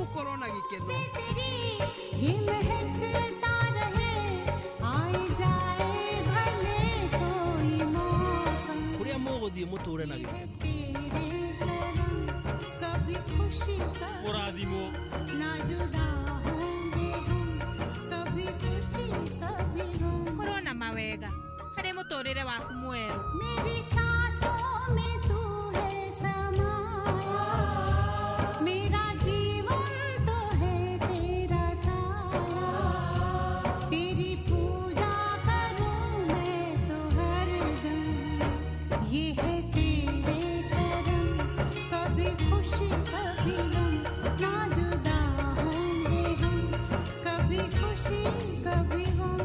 Mũkorwo na gĩkeno. ये महकता रहे आए जाए भले कोई मौसम Kũrĩa mũgũthiĩ mũtũre na gĩkeno. तेरे करम कभी खुशी कभी Mũrathimwo. ना जुदा होंगे हम कभी खुशी कभी गम Korwo na mawega harĩ mũtũrĩre waku mwerũ. मेरी सांसों में तू है समाया मेरा जीवन तो है तेरा साया तेरी पूजा करूं मैं तो हरदम ये है तेरे करम कभी खुशी कभी गम ना जुदा होंगे हम कभी खुशी कभी गम।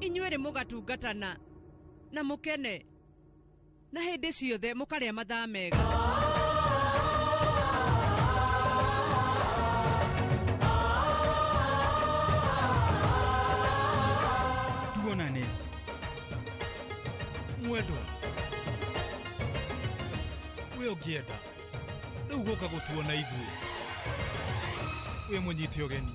Inyuerĩ mũgatungatana na mũkene na hĩndĩ ciothe mũkarĩa mathaa mega. Tuonane. Mwendwa. We ũngĩenda. Rĩu gũka gũtuona ithuĩ. Wĩ mũnyite ũgeni.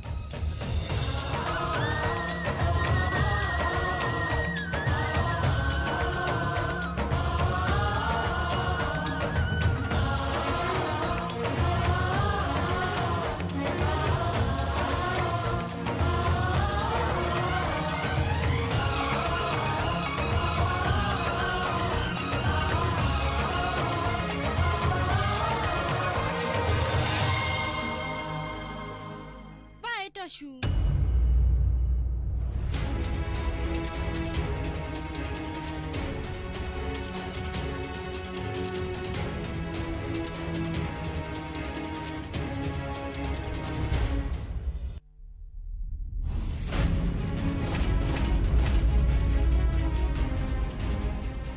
Bye, Toshu.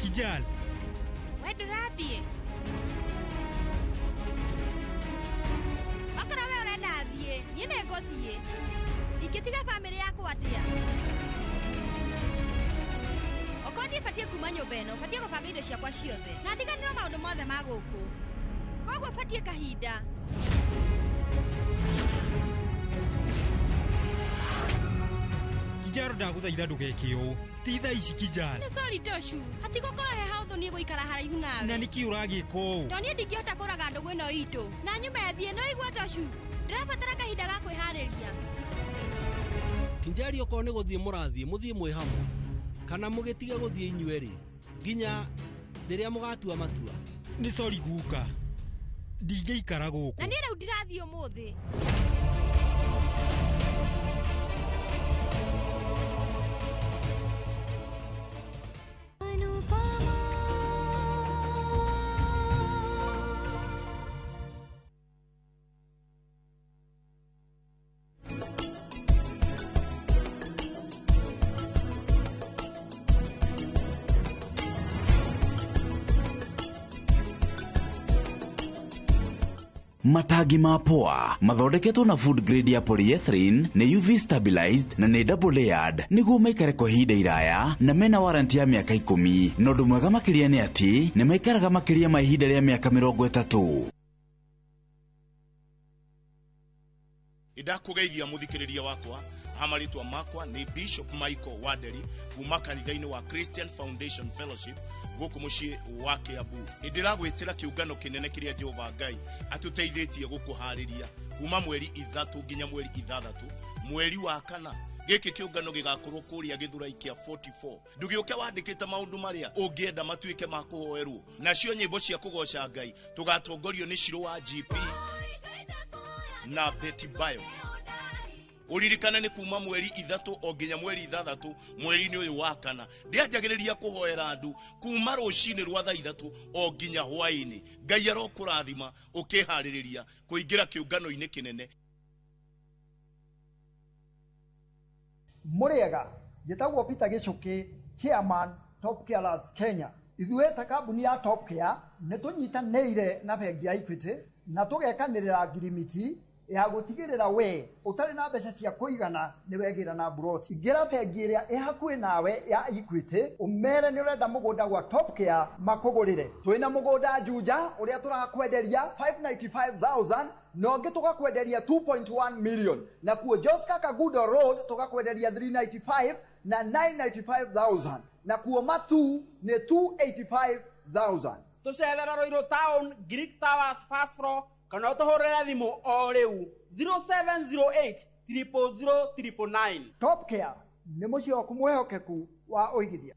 Kijal. We ndũrathiĩ? Okorwo we ũrenda thiĩ, niĩ nĩngũthiĩ. Ingĩtiga bamĩrĩ yakwa atĩa? Okorwo niĩ batiĩ kuma nyũmba ĩno, batiĩ gũbanga indo ciakwa ciothe na ndiganĩrwo maũndũ mothe ma gũkũ. Koguo batiĩ kahinda. Kijaro ndagũthaitha ndũgeke ũũ. Ti thaa ici Kijal. Nĩ sorry Toshu, hatigũkorwo he haũthũ niĩ gũikara haraihu nawe. Na nĩkĩ ũragĩka ũũ? To niĩ ndingĩhota kũraga ndũgũ ĩno itũ na nyuma ĩthiĩ no igua Toshu. Ndĩrabatara kahinda ga kwĩharĩria. Kinjari okorwo nĩ gũthiĩ mũrathiĩ mũthiĩ mwĩ hamwe kana mũgĩtige gũthiĩ inyuerĩ nginya rĩrĩa mũgatua matua. Nĩ sorry guka. Ndingĩikara gũkũ. Na niĩ rĩu ndirathiĩ ũmũthĩ. Anupama. Matangi ma poa mathondeketwo na food grade ya polyethylene nĩ UV stabilized na nĩ double layered nĩguo maikare kwa ihinda iraya na mena warranty ya mĩaka 10 na ũndũ mwega makĩria nĩ atĩ nĩ maikaraga makĩria ma ihinda rĩa mĩaka 30. Ndakũgeithia mũthikĩrĩria wakwa hamarĩtwa makwa nĩ Bishop Michael Wanderi kuma kanitha-inĩ wa Christian Foundation Fellowship gũkũ mũciĩ wa Kiambu. Nĩ ndĩragwĩtĩra kĩũngano kĩnene kĩrĩa Jehova Ngai atũteithĩtie gũkũharĩria kuma mweri 3 nginya mweri 6 mweri wa 4. Gĩkĩ kĩũngano gĩgakorwo kũrĩa Gĩthũrai kĩa 44. Ndũgĩũke wandĩkĩte maũndũ marĩa ũngĩenda matuĩke ma kũhoerwo. Nacio nyĩmbo cia kũgoca Ngai tũgatongorio nĩ Shiro wa GP na Betty Bayo. Ũririkane nĩ kuma mweri 3 o nginya mweri 6 mweri-inĩ ũyũ wa 4. Ndĩanjagĩrĩria kũhoera andũ kuma rũcinĩ rwa thaa 3 o nginya hwaĩ-inĩ. Ngai arokũrathima ũkĩharĩrĩria kũingĩra kĩũngano-inĩ kĩnene. Mũrĩega, njĩtagwo Peter Gĩchũkĩ, chairman Top Care Lads Kenya. Ithuĩ ta kambuni ya Top Care nĩ tũnyitanĩire na bengi ya Equity na tũgekanĩrĩra ngirimiti Ya gũtigĩrĩra we ũtarĩ na mbeca cia kũigana nĩ wegĩra na mburoti. Ingĩra bengi ĩrĩa ĩ hakuhĩ nawe ya Equity, ũmere nĩ ũrenda mũgũnda gwa Top Care makũgũrĩre. Twĩna mũgũnda Juja ũrĩa tũrakwenderia 595,000 na ũngĩ tũgakwenderia 2.1 million, nakuo Joska Kagudo Road tũgakwenderia 395 na 995,000, nakuo Matu nĩ 285,000. Tũcerera Ruiru Town, Greek Towers first floor, kana ũtũhũrĩre thimũ o rĩu 0708 000 999. Top Care nĩ mũciĩ waku mwĩhokeku wa ũigithia.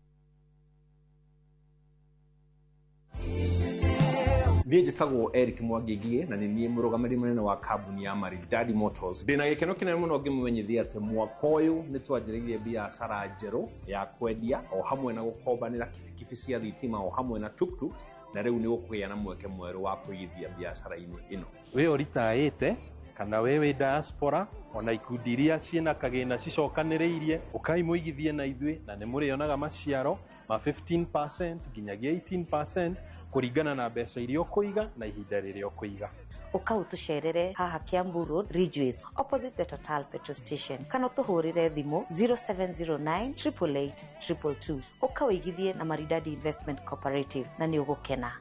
Niĩ njĩtagwo Eric Mwangi na nĩ niĩ mũrũgamĩrĩri mũnene wa kambuni ya Maridadi Motors. Ndĩna gĩkeno kĩnene mũno ngĩmũmenyithia atĩ mwaka ũyũ nĩ twanjĩrĩirie biacara njerũ ya kwendia o hamwe na gũkombanĩra kibikibi cia thitima o hamwe na tuktuks, na rĩu nĩ gũkũgĩa na mweke mwerũ wa kũigithia biacara-inĩ ĩno. Wĩ ũritaĩte kana we wĩ diaspora, ona ikundi iria ciĩna kagĩna cicokanĩrĩirie, ũkai mũigithie na ithuĩ na nĩ mũrĩonaga maciaro ma 15% nginyagia 18% kũringana na mbeca iria ũkũiga na ihinda rĩrĩa ũkũiga. Ũka ũtũcerere haha Kiambu Road, Ridgeways, opposite the Total petrol station, kana ũtũhũrĩre thimũ 0709 888 222. Ũka ũigithie na Maridadi Investment Cooperative na nĩ ũgũkena.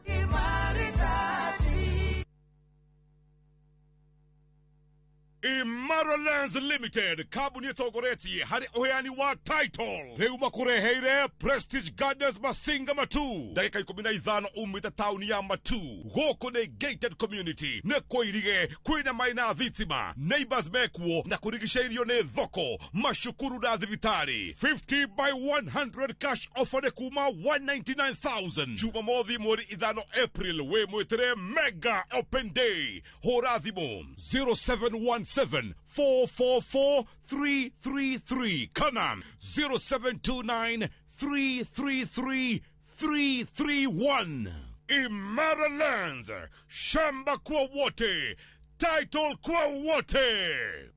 Imara Lands Limited, kambuni ĩtongoretie harĩ ũheani wa title, rĩu makũreheire Prestige Gardens Masinga Matu, ndagĩka 15 umĩte taũni ya Matu. Gũkũ nĩ gated community, nĩ kũirige, kwĩna maĩ na thitima, neighbors mekuo na kũrigicĩirio nĩ thoko, macukuru na thibitarĩ. 50 by 100 cash offer nĩ kuma 199,000. Jumamothi mweri 5 April wĩ mwĩtĩre mega open day. Hũra thimũ 0717 444 333 kana 0729 333 331. Imara Lands, shamba kwa wote, title kwa wote.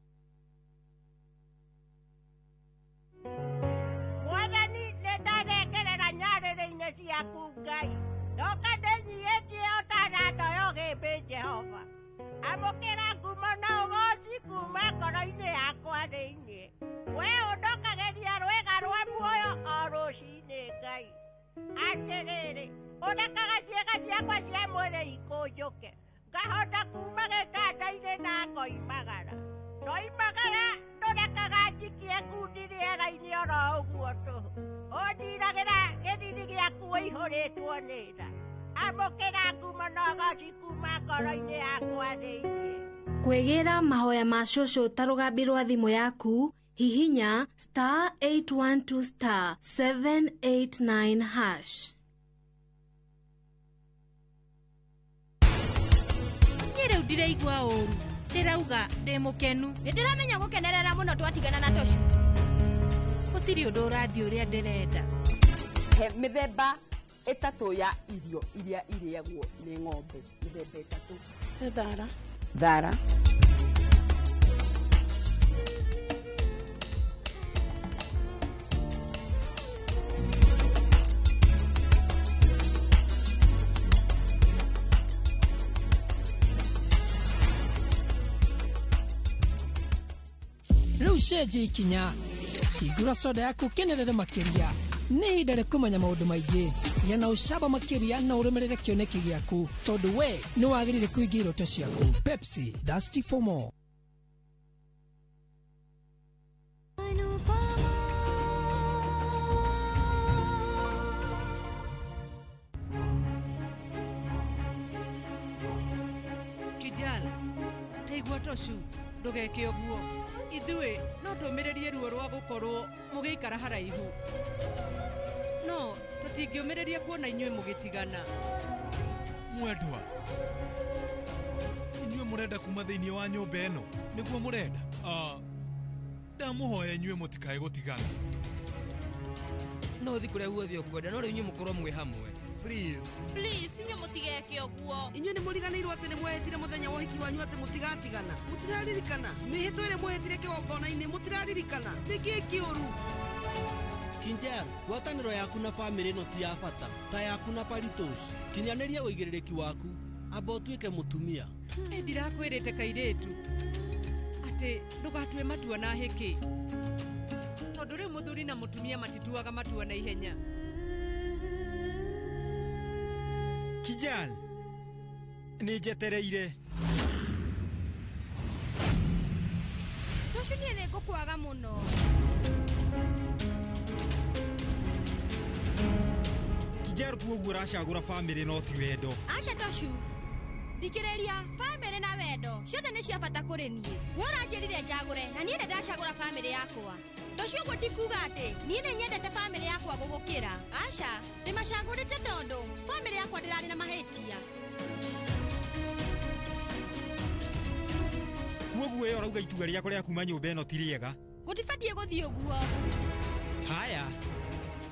Mwathani, nĩ ndarengerera nyarĩrĩ-inĩ ciaku Ngai, ndoka ndĩnyiĩtie o ta nando ya ũgĩmbĩ. Jehova, amũkĩra ngumo na ũgoci kuma ngoro-inĩ yakwa thĩinĩ. We ũndokagĩria rwĩga rwa muoyo o rũcinĩ Ngai. Atĩrĩrĩ, ũrekaga ciĩga ciakwa cia mwĩrĩ ikũnjũke, ngahota kuma gĩtanda-inĩ na ngoimagara. Ndoimagara ndũrekaga njikie ngundi rĩera-inĩ oro ũguo tũhũ, ũndiragĩra gĩthiri gĩaku ũihũrĩtwo nĩ tha. Amũkĩra ngumo na ũgoci kuma ngoro-inĩ yakwa thĩinĩ. Kwĩgĩra mahoya ma cũcũ ta rũgambi rwa thimũ yaku, hihinya star 812 star 789 hash. Niĩ rĩu ndiraigua ũru, ndĩrauga ndĩ mũkenu. Nĩ ndĩramenya gũkenerera mũno twatigana na Toshu. Gũtirĩ ũndũ ũrathiĩ ũrĩa ndĩrenda. He mĩthemba ĩtatũ ya irio iria irĩagwo nĩ ng'ombe, mĩthemba ĩtatũ. Nĩ thara. Thara. Rĩu cenjia ikinya, hingũra soda yaku ũkenerere makĩria. Nĩ ihinda rĩa kũmenya maũndũ maingĩ. Gĩa na ũcamba makĩria na ũrũmĩrĩre kĩoneki gĩaku, tondũ we nĩ wagĩrĩire kũhingia iroto ciaku. Pepsi, thirsty for more. Kijal, taigua Toshu, ndũgeke ũguo. Ithuĩ no tũmĩrĩrie ruo rwa gũkorwo mũgĩikara haraihu, no tũtingĩũmĩrĩria kuona inyuĩ mũgĩtigana. Mwendwa, inyuĩ mũrenda kuma thĩinĩ wa nyũmba ĩno nĩguo mũrenda? Ndamũhoya inyuĩ mũtikae gũtigana. No ũthi kũrĩa guothe ũkwenda, no rĩu inyuĩ mũkorwo mwĩ hamwe. Please. Please, inyuĩ mũtigeke ũguo. Inyuĩ nĩ mũriganĩirwo atĩ nĩ mwehĩtire mũthenya wa ũhiki wanyu atĩ mũtigatigana? Mũtiraririkana mĩhĩtwa ĩrĩa mwehĩtire kĩgongona-inĩ? Mũtiraririkana nĩ kĩĩ kĩũru? Kinjal, ngwatanĩro yaku na bamĩrĩ ĩno ti ya bata ta yaku na Paritosh. Kinyanĩria ũigĩrĩrĩki waku, amba ũtuĩke mũtumia. Ĩ ndirakwĩrĩte kairĩtu. Atĩ ndũgatue matua na hĩkĩ. Tondũ rĩu mũthuri na mũtumia matituaga matua na ihenya. Kijal, nĩ njetereire. Tocu niĩ nĩ ngũkwaga mũno. Kijal, kuoguo ũracagũra bamĩrĩ no ti wendo. Aca Tocu, thikĩrĩria, bamĩrĩ na wendo ciothe nĩ cia bata kũrĩ niĩ. We ũranjĩrire njagũre na niĩ nĩ ndacagũra bamĩrĩ yakwa. Tocu ũguo ti kuga atĩ niĩ nĩ nyendete bamĩrĩ yakwa gũgũkĩra. Aca, ndĩmacagũrĩte tondũ bamĩrĩ yakwa ndĩrarĩ na mahĩtia. Kuoguo we ũrauga itua rĩakwa rĩa kuma nyũmba ĩno ti rĩega. Gũtibatiĩ gũthiĩ ũguo. Haya,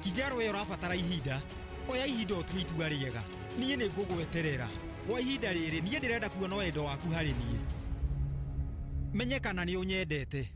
Kijaro, we ũrabatara ihinda. Oya ihinda ũtue itua rĩega. Niĩ nĩ ngũgweterera. Kwa ihinda rĩrĩ niĩ ndĩrenda kuona wendo waku harĩ niĩ. Menye kana nĩ ũnyendete.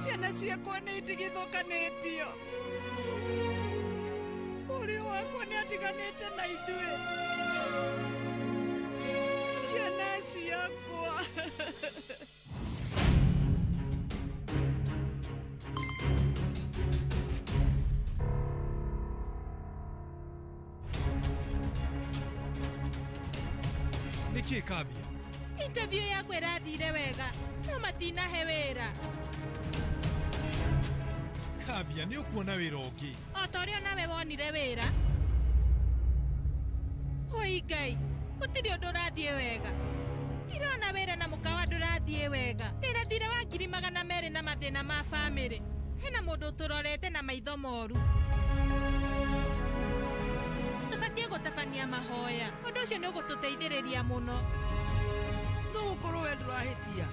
Ciana ciakwa nĩ itigithũkanĩtio. Mũriũ wakwa nĩ atiganĩte na ithuĩ. Ciana ciakwa. Nĩkĩ Kambia? Interview yakwa ĩrathire wega, no matinahe wĩra. Kambia, nĩ ũkuona wĩra ũngĩ. O ta ũrĩa nawe wonire wĩra. Oi Ngai, gũtirĩ ũndũ ũrathiĩ wega. Ndirona wĩra na mũkawa ndũrathiĩ wega. Ndĩna thirĩ wa 200,000 na mathĩna ma bamĩrĩ. Hena mũndũ ũtũrorete na maitho moru. Tũbatiĩ gũtabania mahoya. Ũndũ ũcio nĩ ũgũtũteithĩrĩria mũno. No gũkorwo we ndũrahĩtia.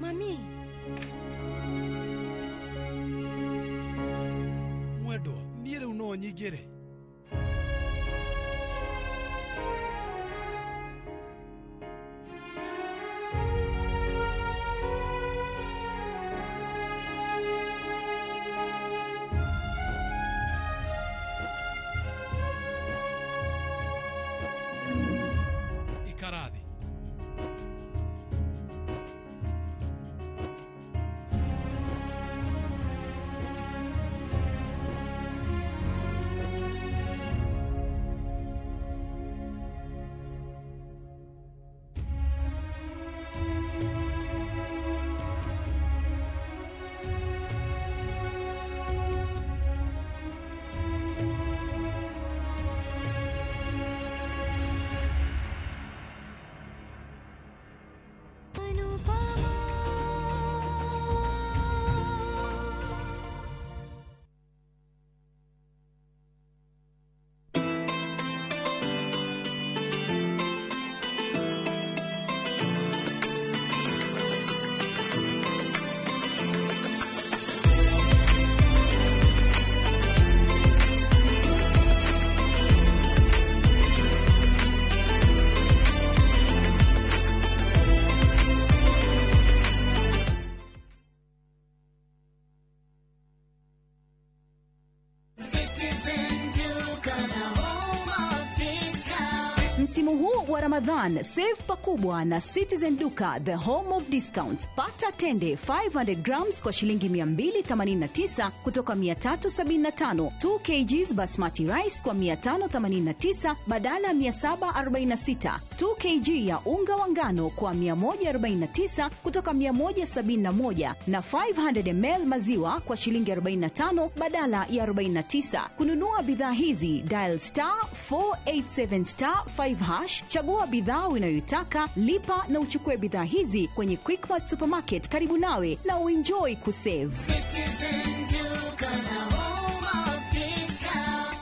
Mami. Mwendwa, niĩ rĩu no nyingĩre. Ikara thĩ. wa Ramadhan, save pakubwa na Citizen Duka, the home of discounts. Pata tende 500 grams kwa shilingi 289 kutoka 375, 2 kgs basmati rice kwa 589 badala ya 746, 2 kg ya unga wa ngano kwa 149 kutoka 171 na 500 ml maziwa kwa shilingi 45 badala ya 49. Kununua bidhaa hizi dial star 487 star 5 hash, chagua bidhaa unayoitaka, lipa na uchukue bidhaa hizi kwenye Quickmart supermarket karibu nawe na uenjoy kusave. Citizen Duka, the home of discount.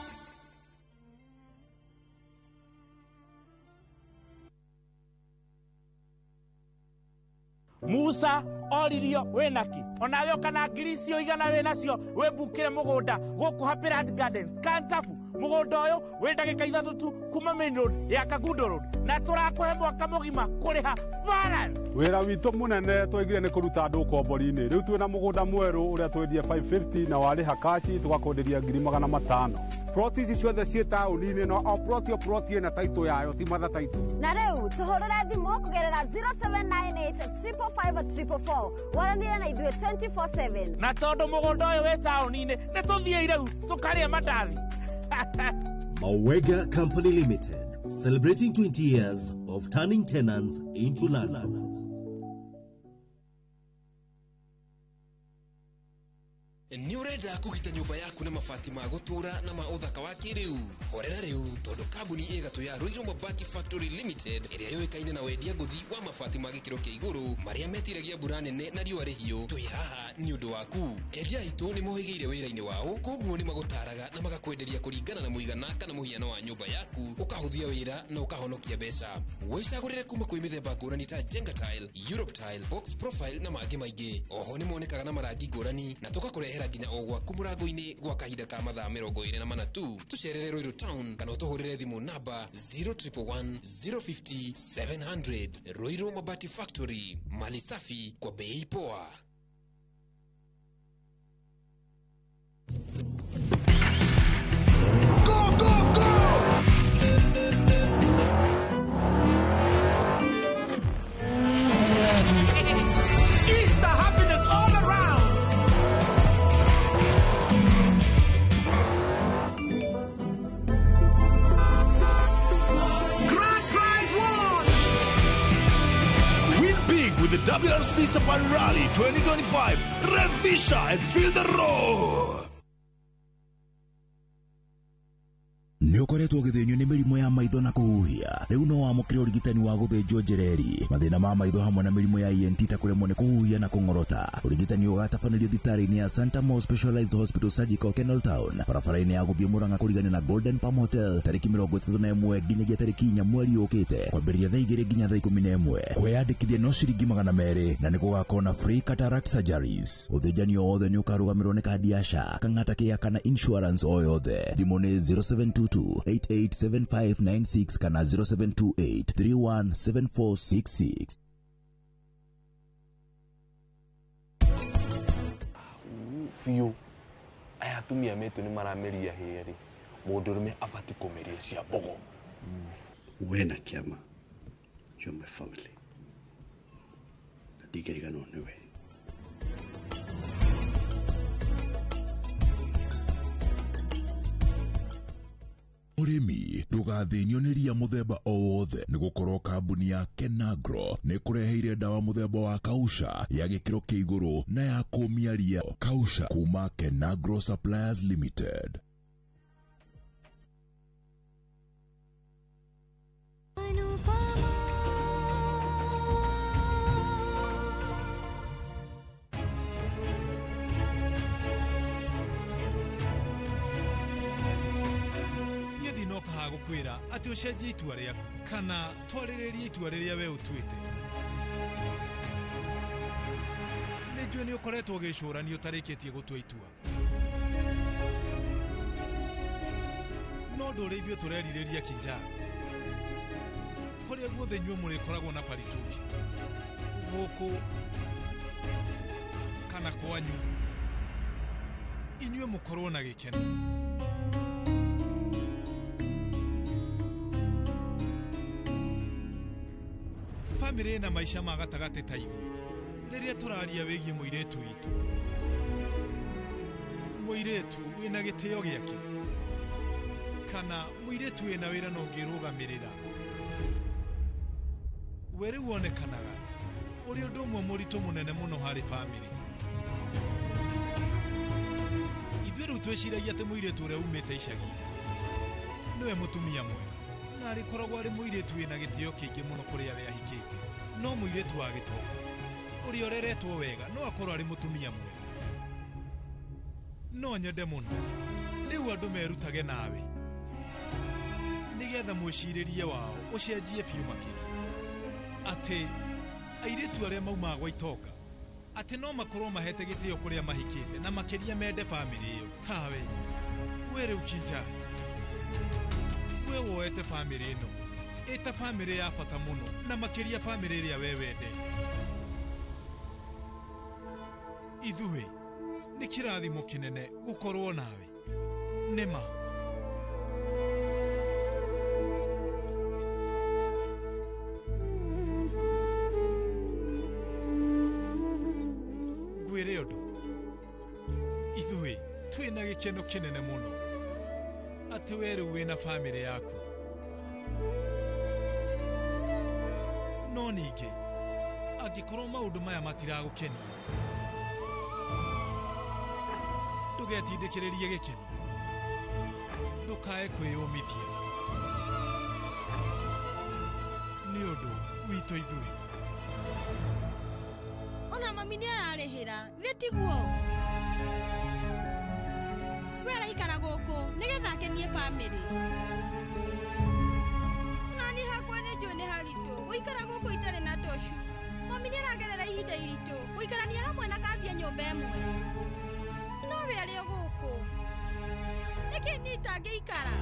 Musa oririo wĩnaki onawe ũkana ngiri icio igana wĩnacio wĩmbukĩre mũgũnda gũkũ Happyland Gardens Kantafu. Mũgũnda ũyũ wĩ ndagĩka 3 tu kuma main road ya Kangundo Road, na tũrakũhe mwaka mũgima kũrĩha balance. Wĩra witũ mũnene twaigire nĩ kũruta andũ ũkombori-inĩ. Rĩu twĩna mũgũnda mwerũ ũrĩa twendie 550 na warĩha kaci tũgakwenderia ngiri 500. Ploti ici ciothe ciĩ taũni-inĩ no o ploti o ploti ĩna taitũ yayo, ti matha taitũ. Na rĩu tũhũrĩre thimũ kũgerera 0798 555 444 waranĩre na ithuĩ 24/7. Na tondũ mũgũnda ũyũ wĩ taũni-inĩ, nĩ tũthiĩ rĩu tũkarĩe mandathi. Mawega Company Limited, celebrating 20 years of turning tenants into landlords. Nĩ ũrenda kũgita nyũmba yaku na mabati ma gũtũũra na ma ũthaka wa kĩrĩu? Horera rĩu, tondũ kambuni ĩgatũ ya Ruiru Mabati Factory Limited, ĩrĩa yũĩkaine na wendia ngũthi wa mabati ma gĩkĩro kĩa igũrũ marĩa metiragia mbura nene na riũa rĩhiũ, twĩ haha nĩ ũndũ waku. Endia aitũ nĩ mohĩgĩire wĩra-inĩ wao, koguo nĩ magũtaraga na magakwenderia kũringana na mũigana kana mũhiano wa nyũmba yaku, ũkahũthia wĩra na ũkahonokia mbeca. Wĩcagũrĩre kuma kwĩ mĩthemba ngũrani ta Jenga Tile, Europe Tile, Box Profile na mangĩ maingĩ. Oho nĩ monekaga na marangi ngũrani na tũgakũrehera nginya o gwaku mũrango-inĩ gwa kahinda ka mathaa 24 tu. Tũcerere Ruiru Town kana ũtũhũrĩre thimũ namba 0111 050 700. Ruiru Mabati Factory, mali safi kwa bei poa. Go, go, go! Easter happiness all around. Grand prize won! Win big with the WRC Safari Rally 2025. Revisha and feel the roar. Nĩ ũkoretwo ũgĩthĩnio nĩ mĩrimũ ya maitho na kũhuhia? Rĩu no wamũkĩre ũrigitani wa gũthĩnjwo njereri, mathĩna ma maitho hamwe na mĩrimũ ya ENT ta kũremwo nĩ kũhuhia na kũng'orota. Ũrigitani ũgatabanĩrio thibitarĩ-inĩ ya Santa Mo Specialized Hospital Surgical Kenol Town, barabara-inĩ ya gũthiĩ Murang'a kũrigania na Golden Palm Hotel, tarĩki 31 nginyagia tarĩki 4 mweri ũkĩte, kwambĩrĩria thaa 2 nginya thaa 11. Kwĩyandĩkithia no ciringi 200 na nĩ gũgakorwo na free cataract surgeries. Ũthĩnjani o wothe nĩ ũkarũgamĩrwo nĩ kandi ya SHA, Kang'ata Care kana insurance o yothe. Thimũ nĩ 0722 887596 kana 0728 317466. Biũ aya atumia metũ nĩ marameria hĩrĩ mũndũrũme abati kũmeria cia mbogo. We na kĩama, you're my family, na ndingĩriganĩrwo nĩwe. Ũrĩmi ndũgathĩnio nĩ ria mũthemba o wothe, nĩ gũkorwo kambuni ya Kenagro nĩ kũreheire ndawa mũthemba wa kausha ya gĩkĩro kĩa igũrũ na ya kũmia ria. Kausha kuma Kenagro Suppliers Limited. Niĩ ndinoka haha gũkwĩra atĩ ũcenjie itua rĩaku kana twarĩrĩrie itua rĩrĩa we ũtuĩte. Nĩ njũĩ nĩ ũkoretwo ũgĩcũrania ũtarĩkĩtie gũtua itua, no ũndũ ũrĩa ithuĩ tũrerirĩria kinjaa, kũrĩa guothe inyuĩ mũrĩkoragwo na paritui, gũkũ kana kwanyu, inyuĩ mũkorwo na gĩkeno. Bamĩrĩ ĩna maica ma gatagatĩ ta ithuĩ rĩrĩa tũraria wĩgiĩ mũirĩtu witũ, mũirĩtu wĩna gĩtĩo gĩake kana mũirĩtu wĩna wĩra na ũngĩrũgamĩrĩra, we rĩu wonekanaga ũrĩ ũndũ ũmwe mũritũ mũnene mũno harĩ bamĩrĩ. Ithuĩ rĩu twĩciragia atĩ mũirĩtu ũrĩa umĩte icagi-inĩ nĩwe mũtumia mwega na arĩkoragwo arĩ mũirĩtu wĩna gĩtĩo kĩingĩ mũno kũrĩa we ahikĩte, no mũirĩtu wa gĩtonga ũrĩa ũreretwo wega no akorwo arĩ mũtumia mwega. No nyende mũno rĩu andũ merutage nawe nĩgetha mwĩcirĩrie wao ũcenjie biũ makĩria, atĩ airĩtu arĩa maumaga gwa itonga atĩ no makorwo mahete gĩtĩo kũrĩa mahikĩte na makĩria mende bamĩrĩ ĩyo. Tawe we rĩu Kinjai, we woete bamĩrĩ ĩno ĩta bamĩrĩ ya bata mũno na makĩria bamĩrĩ ĩrĩa we wendete. Ithuĩ nĩ kĩrathimo kĩnene gũkorwo nawe nĩma. Ngwĩre ũndũ, ithuĩ twĩna gĩkeno kĩnene mũno atĩ we rĩu wĩna bamĩrĩ yaku, no ningĩ angĩkorwo maũndũ maya matiragũkenia, ndũgetindĩkĩrĩrie gĩkeno, ndũkae kwĩyũmithia nĩ ũndũ witũ ithuĩ. Ona mami nĩ ararĩhĩra, githĩ tiguo? We araikara gũkũ nĩgetha akenie bamĩrĩ. Ona niĩ hakwa nĩ njũĩ nĩ haritũ gũikara gũkũ itarĩ na Toshu. Mami nĩ aragerera ihinda iritũ gũikarania hamwe na Kathia nyũmba ĩmwe, no we arĩ o gũkũ. Nĩkĩ niĩ itangĩikara?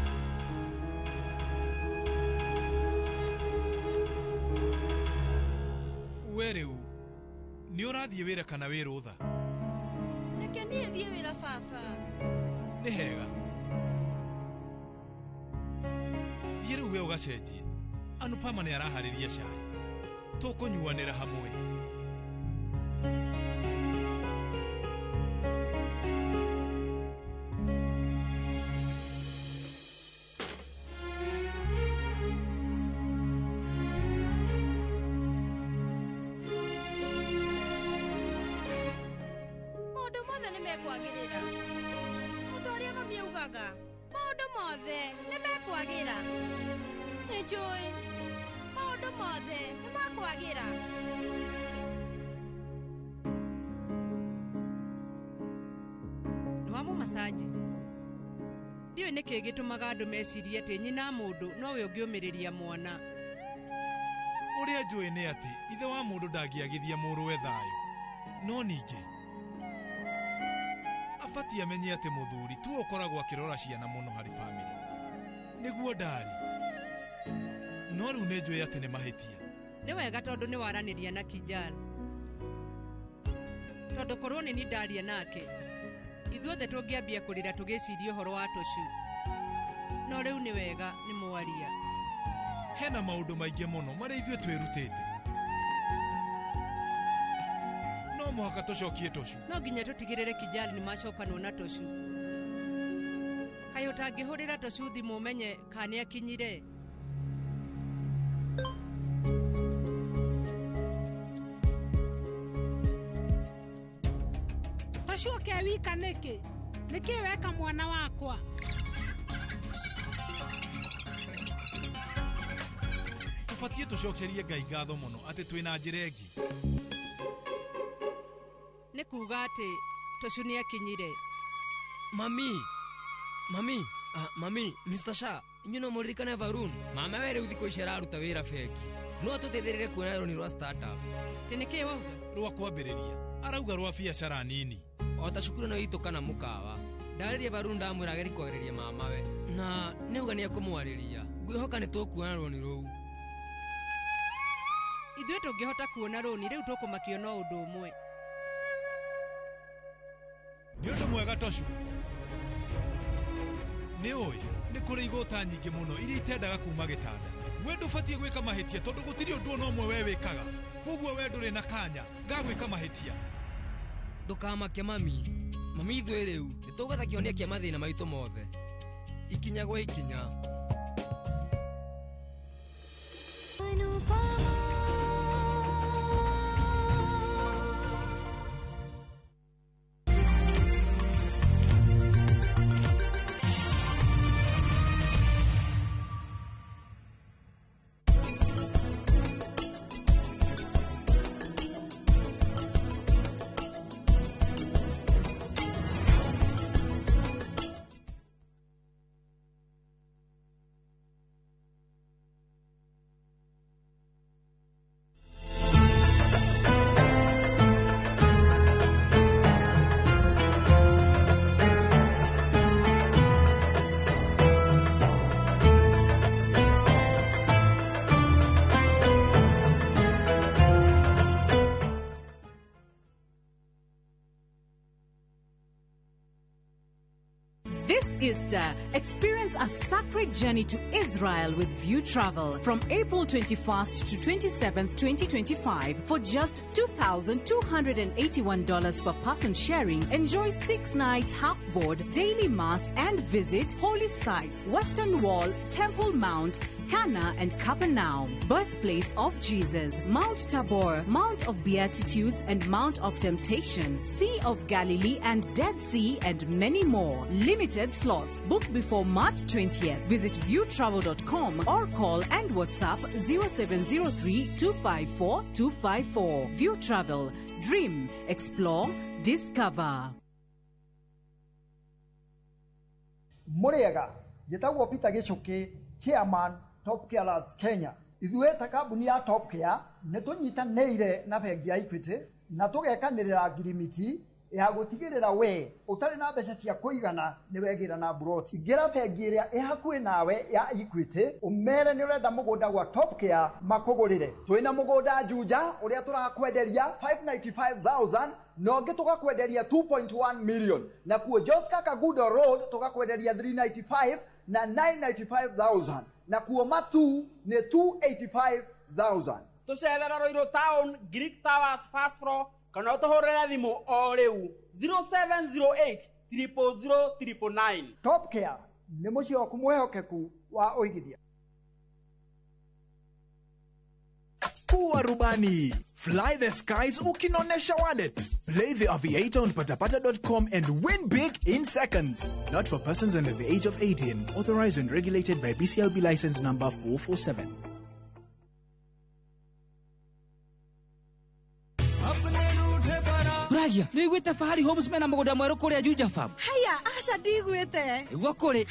We rĩu nĩ ũrathiĩ wĩra kana wĩ rũtha? Reke niĩ thiĩ wĩra baba. Nĩ hega, thiĩ rĩu we ũgacenjie. Anupama nĩ araharĩria cai, tũkũnyuanĩra hamwe. Maũndũ mothe nĩ mekwagĩrĩra. Ũndũ ũrĩa mami augaga, maũndũ mothe nĩ mekwagĩra. Nĩ njũĩ maũndũ mothe nĩ makwagĩra. Nĩ wa mũmacanji. Ndiũĩ nĩkĩ gĩtũmaga andũ mecirie atĩ nyina mũndũ nowe ũngĩũmĩrĩria mwana. Ũrĩa njũĩ nĩ atĩ ithe wa mũndũ ndangĩagithia mũrũwe thayũ, no ningĩ abatiĩ amenye atĩ mũthuri tu ũkoragwo akĩrora ciana mũno harĩ bamĩrĩ. Nĩguo ndarĩ, no rĩu nĩ njũĩ atĩ nĩ mahĩtia. Nĩ wega tondũ nĩ waranĩria na Kijal, tondũ korwo nĩ niĩ ndaria nake ithuothe tũngĩambia kũrĩra tũgĩciria ũhoro wa Toshu. No rĩu nĩ wega nĩ mwaria. Hena maũndũ maingĩ mũno marĩa ithuĩ twĩrutĩte, no mũhaka tũcokie Toshu. No nginya tũtigĩrĩre Kijal nĩ macokanwo na Toshu. Kaĩ ũtangĩhũrĩra Toshu thimũ ũmenye kana nĩ akinyire? Toshu ũke wika nĩkĩ? Nĩkĩ weka mwana wakwa? Tũbatiĩ tũcokerie Ngai ngatho mũno atĩ twĩna njĩra ĩngĩ. Nĩ kuga atĩ Toshu nĩ akinyire. Mami, mami, mami, Mr. Shah, inyuĩ no mũririkane Varun? Mama we rĩu thikũ ici araruta wĩra bengi. No atũteithĩrĩrie kuona rũni rwa startup. Tĩ nĩkĩ wauga? Rwa kwambĩrĩria arauga rwa biacara nini. O ta cukuru ĩno itũ kana mũkawa. Ndarĩria Varun ndamwĩra agerie kwarĩria mamawe na nĩauga nĩekũmwarĩria. Ngwĩhoka nĩ tũkuona rũni rũu. Ithuĩ tũngĩhota kuona rũni rĩu tũkũmakio no ũndũ ũmwe. Nĩ ũndũ mwega Toshu. Nĩ ũĩ nĩ kũrĩ igũta nyingĩ mũno iria itendaga kuma gĩtanda We ndũbatiĩ gwĩka mahĩtia tondũ gũtirĩ ũndũ ona ũmwe we wĩkaga. Koguo we ndũrĩ na kanya ga gwĩka mahĩtia. Ndũkamake mami. Mami ithuĩ rĩu nĩtũgwetha kĩhonia kĩa mathĩna maitũ mothe. Ikinya gwa ikinya. This Easter, experience a sacred journey to Israel with View Travel from April 21st to 27th, 2025 for just $2,281 per person sharing. Enjoy 6 nights half board, daily mass and visit holy sites, Western Wall, Temple Mount, Cana and Capernaum, birthplace of Jesus, Mount Tabor, Mount of Beatitudes and Mount of Temptation, Sea of Galilee and Dead Sea and many more. Limited slots. Book before March 20th. Visit viewtravel.com or call and WhatsApp 0703 254 254. View Travel. Dream, explore, discover. Muriega, njĩtagwo Peter Gĩchũkĩ, chairman Top Care Lads Kenya. Ithuĩ ta kambuni ya Top Care nĩ tũnyitanĩire na bengi ya Equity na tũgekanĩrĩra ngirimiti ya gũtigĩrĩra we ũtarĩ na mbeca cia kũigana nĩ wegĩra na mburoti. Ingĩra bengi ĩrĩa ĩ hakuhĩ nawe ya Equity ũmere nĩ ũrenda mũgũnda gwa Top Care makũgũrĩre. Twĩna mũgũnda Juja ũrĩa tũrakwenderia 595,000 na ũngĩ tũgakwenderia 2.1 million, na kuo Joska Kagudo Road tũgakwenderia 395 na 995,000, na kuo Matu nĩ 285,000. Tũcerera Ruiru Town, Greek Towers first floor, kana ũtũhũrĩre thimũ o rĩu 0708 000 999. Top Care nĩ mũciĩ waku mwĩhokeku wa ũigithia. Kuwa rubani. Fly the skies ukinonesha wallet. Play the Aviator on patapata.com and win big in seconds. Not for persons under the age of 18. Authorized and regulated by BCLB license number 447. Ragia, nĩ wĩiguĩte Fahari Homes mena mũgũnda mwerũ kũrĩa Juja Farm? Haya, aca ndigwĩte. Nĩguo kũrĩ.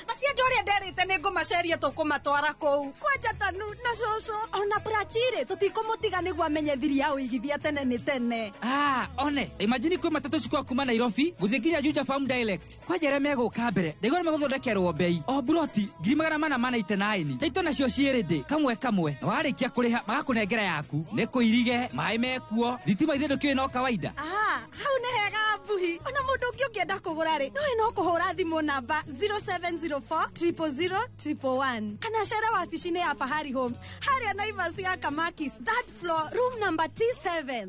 Macio andũ arĩa nderĩte nĩ ngũmaceria tũkũmatwara kũu. Kwanja Tanu na cũcũ ona Prachirĩ tũtikũmũtiga nĩguo amenye thiri ya ũigithia tene nĩ tene. Ah, one, imagine kwĩ matatũ cikwa kuma Nairobi gũthiĩ nginya Juja Farm direct. Kwanja arĩa megũka mbere, ndaigua nĩ megũthondekerwo bei. O buroti 489. Taito nacio ciĩ ready kamwe kamwe. Na warĩkia kũrĩha magakũnengera yaku. Nĩ kũirige, maĩ mekuo, thitima ithe ndũkĩũĩ no kawaida. Ah, hau nĩ hega mbuhi. Ona mũndũ ũngĩ ũngĩenda kũgũra rĩ, nowe no kũhũra thimũ namba 0704 000 111 kana cere wabici-inĩ ya Fahari Homes harĩa Naivas ya Kamakis, third floor, room number T7.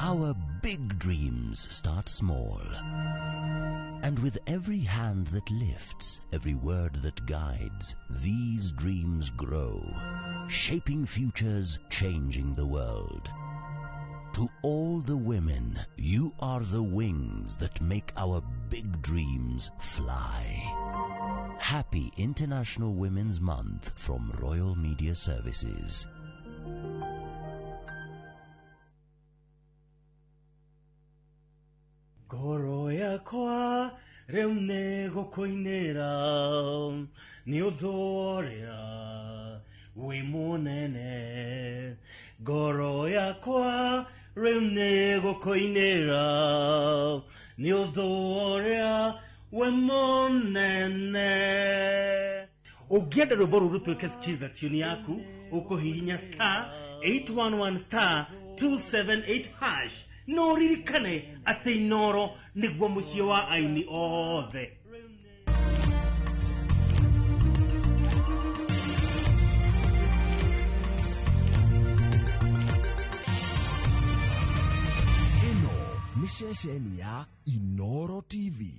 Our big dreams start small. And with every hand that lifts, every word that guides, these dreams grow, shaping futures, changing the world. To all the women, you are the wings that make our big dreams fly. Happy International Women's Month from Royal Media Services. Ngoro yakwa rĩu nĩ gũkũinĩra nĩ ũndũ ũrĩa wĩ mũnene. Ngoro yakwa rĩu nĩ gũkũinĩra nĩ ũndũ ũrĩa wĩ mũnene. Ũngĩenda rwĩmbo rũrũ rũtuĩke skiza tune yaku, ũkũhihinya star 811 star 278 hash. No ririkane atĩ Inoro nĩguo mũciĩ wa aini othe. Ceceni ya Inoro TV.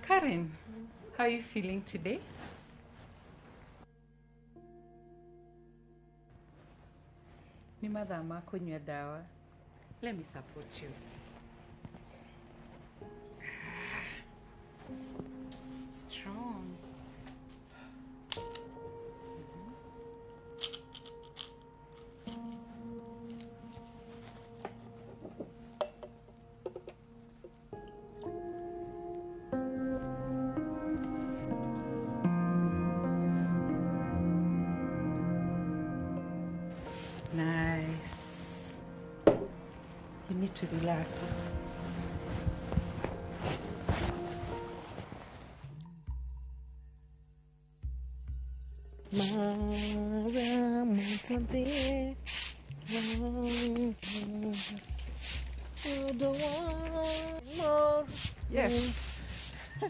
Karen, how are you feeling today? Ni mathaa ma kũnyua dawa. Let me support you. Strong. Nice. You need to relax. Yes.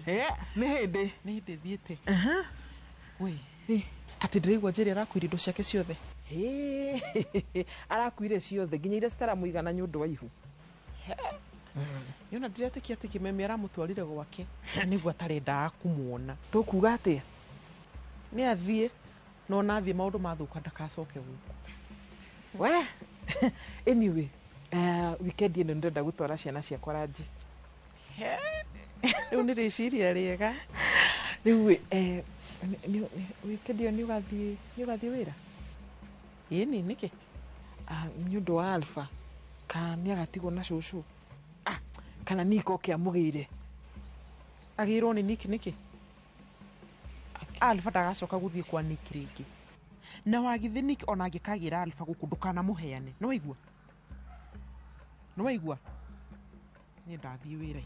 Yeah, nĩ hĩndĩ. Nĩ hĩndĩ thiĩte. Wei, atĩ ndĩraigua Njeri arakuire indo ciake ciothe. Arakuire ciothe nginya iria citaramũigana nĩ ũndũ wa ihu. Nĩona ndiretĩkia atĩ Kĩmeme aramũtwarire gwake nĩguo atarendaga kũmuona. Tũkuga atĩa? Nĩ athiĩ no ona athiĩ maũndũ mathũka ndakacoke gũkũ. We anyway, weekend ĩno ndĩrenda gũtwara ciana ciakwa ranji. Rĩu nĩ rĩciria rĩega. Rĩu weekend ĩyo nĩ ũgathiĩ wĩra? Ĩni nĩkĩ? Nĩ ũndũ wa Alpha ka nĩ agatigwo na cũcũ. Kana Nick oke amũgĩre. Agĩrwo nĩ Nick nĩkĩ? Alpha ndagacoka gũthiĩ kwa Nick rĩngĩ. Na wagithĩ Nick ona angĩkagĩra Alpha gũkũ ndũkanamũheane. Nĩ waigua? Nĩ waigua? Niĩ ndathiĩ wĩra-inĩ.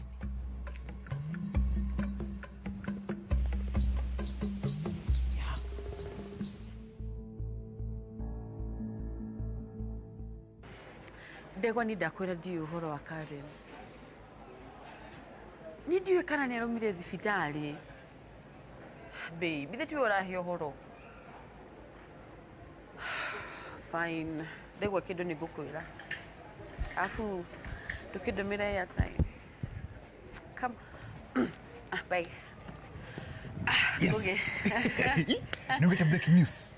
Ndegwa ni ndakwĩra ndiũĩ ũhoro wa Karen. Ni ndiũĩ kana nĩ arũmire thibitarĩ. Babe, ithe tiwe ũrahe ũhoro. Fine. Ndegwa kĩndũ nĩ ngũkwĩra. Afu ndũkĩndũmĩre airtime. Come. Bye. Yes. Okay. Nĩ wĩte breaking news.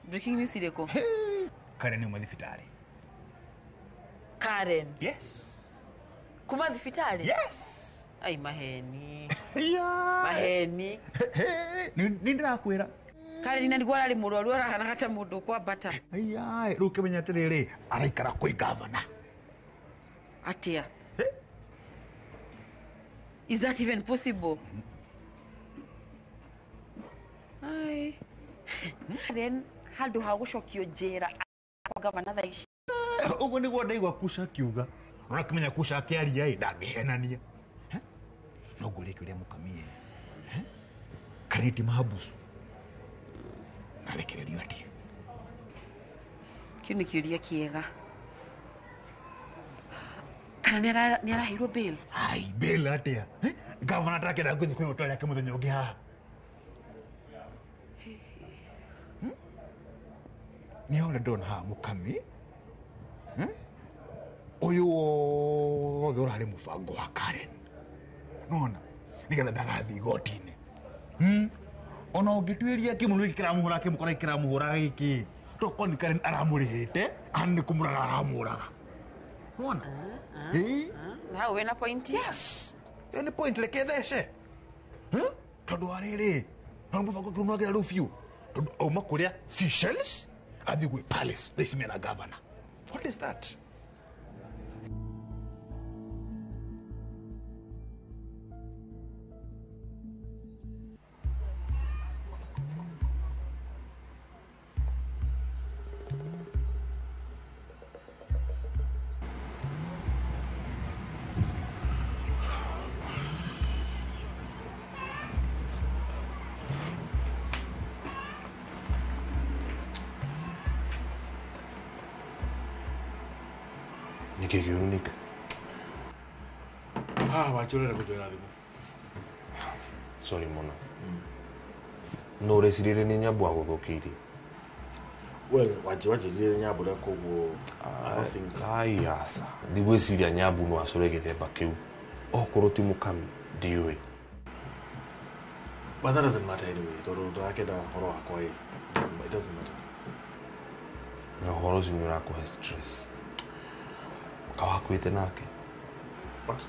Breaking news irĩkũ? Karen nĩ uma thibitarĩ. Karen. Yes. Kuma thibitarĩ? Yes. Ai maheni. Yeah. Maheni. Nĩ ndĩrakwĩra. Karen na nĩguo ararĩ mũrwaru arahanaga ta mũndũ ũkwambata. Ai rĩu kĩmenya atĩrĩrĩ araikara kwĩ gavana. Atĩa? Is that even possible? Ai. Then handũ ha gũcokio njera kwa gavana thaa ici. Ũguo nĩguo ndaigua Kusha akiuga. Ũrakĩmenya Kusha akĩaria ĩ ndangĩhenania. No ngũrie kĩũria mũkamie. Karen ti mahabusu. Arekererio atĩa? Kĩu nĩ kĩũria kĩega. Kana nĩ araheirwo bail? Ai, bail atĩa? Gavana atakĩenda ngũthiĩ kwĩ hotel yake mũthenya ũngĩ haha. Nĩ ũrĩa ndona haha mũkami. Ũyũ wothe ũrarĩ mũbango wa Karen. Nona nĩgetha ndagathiĩ igoti-inĩ. Ona ũngĩtuĩria kĩmũnũ gĩkĩ kĩramũhũra kĩmũkora kĩramũhũra gĩkĩ. Tokorwo nĩ Karen aramũrĩhĩte, ana nĩ kũmũraga aramũraga. Nona? Ĩĩ. Na hau wĩna point? Yes. Ĩyo nĩ point reke thece. Tondũ wa rĩrĩ, no mũbango kĩu nĩwagĩra rĩu biũ. Tondũ auma kũrĩa Seychelles, athiĩ gwĩ Palace, thaa ici mena governor. What is that? Nĩkĩ kĩũru Nick? Wanjũrĩre gũtwĩra thimũ. Sorry mũno. No ũrecirĩrie nĩ Nyambu agũthũkĩirie? Well, wanjĩrire Nyambu na koguo I don't think. Ai aca. Ndigwĩciria Nyambu no acore gĩthemba kĩu. Okorwo ti mũkami, ndiũĩ. But that doesn't matter anyway. Tondũ ndĩrakĩenda ũhoro wakwa ĩ. It doesn't matter. Na ũhoro ũcio nĩ ũrakũhe stress. Kawakuĩte nake? What?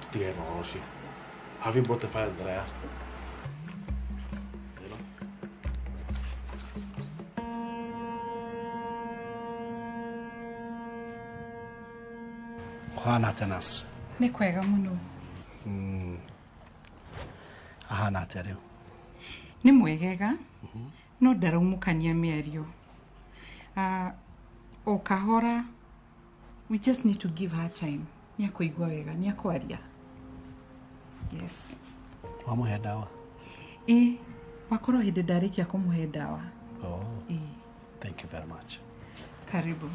Tutigane na ũhoro ũcio. Have you brought the file that I asked for? You know? Kũhana atĩa nurse? Nĩ kwega mũno. Ahana atĩa rĩu? Nĩ mwegega, no ndaraumũkania mĩario. O kahora, we just need to give her time. Nĩ akũigua wega, nĩ akwaria. Yes. Wamũhe ndawa? Ĩ, wakorwo hĩndĩ ndarĩkia kũmũhe ndawa. Oh. Ĩ. Thank you very much. Karibu.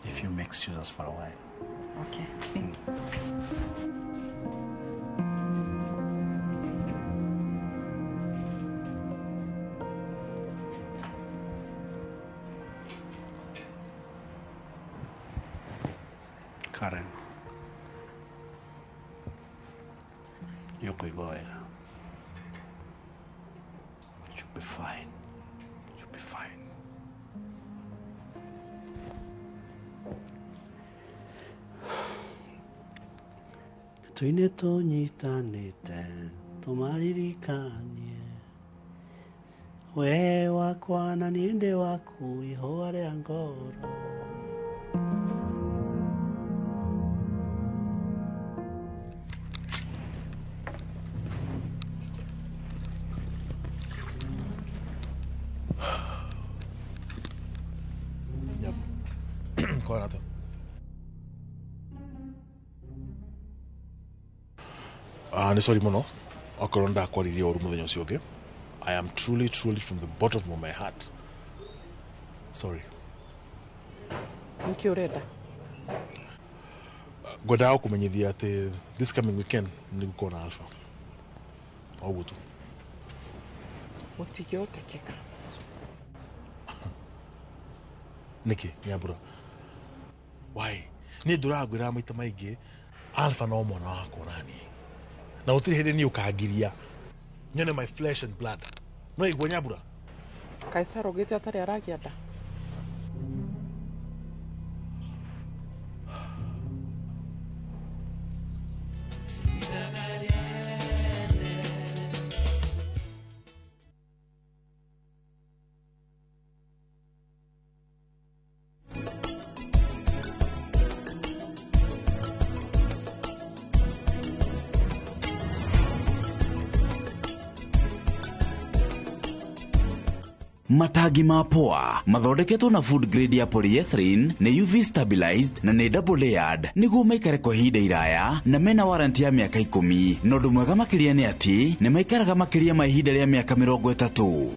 If you may excuse us for a while. Okay, thank you. Karen. Nĩũkũigua wega. You'll be fine. You'll be fine. Tũine tũnyitanĩte tũmaririkanie we wakwa na niĩ ndĩ waku ihũa rĩa ngoro. Kwarata. Nĩ sorry mũno okorwo ndakwaririe ũru mũthenya ũcio ũngĩ. I am truly, truly from the bottom of my heart sorry. Nĩkĩ ũrenda? Ngwendaga gũkũmenyithia atĩ this coming weekend nĩ gũkorwo na Alpha. O ũguo tu. Gũtingĩhotekeka. Nĩkĩ Nyambura? Why? Niĩ ndũrangwĩraga maita maingĩ Alpha no mwana wakwa na niĩ. Na gũtirĩ hĩndĩ niĩ ũkangiria nyone my flesh and blood. No igua Nyambura? Kaisar augĩte atarĩ aragĩa nda. Matangi ma poa mathondeketwo na food grade ya polyethylene nĩ UV stabilized na nĩ double layered nĩguo maikare kwa ihinda iraya na mena warranty ya mĩaka 10 na ũndũ mwega makĩria nĩ atĩ nĩ maikaraga makĩria ma ihinda rĩa mĩaka 30.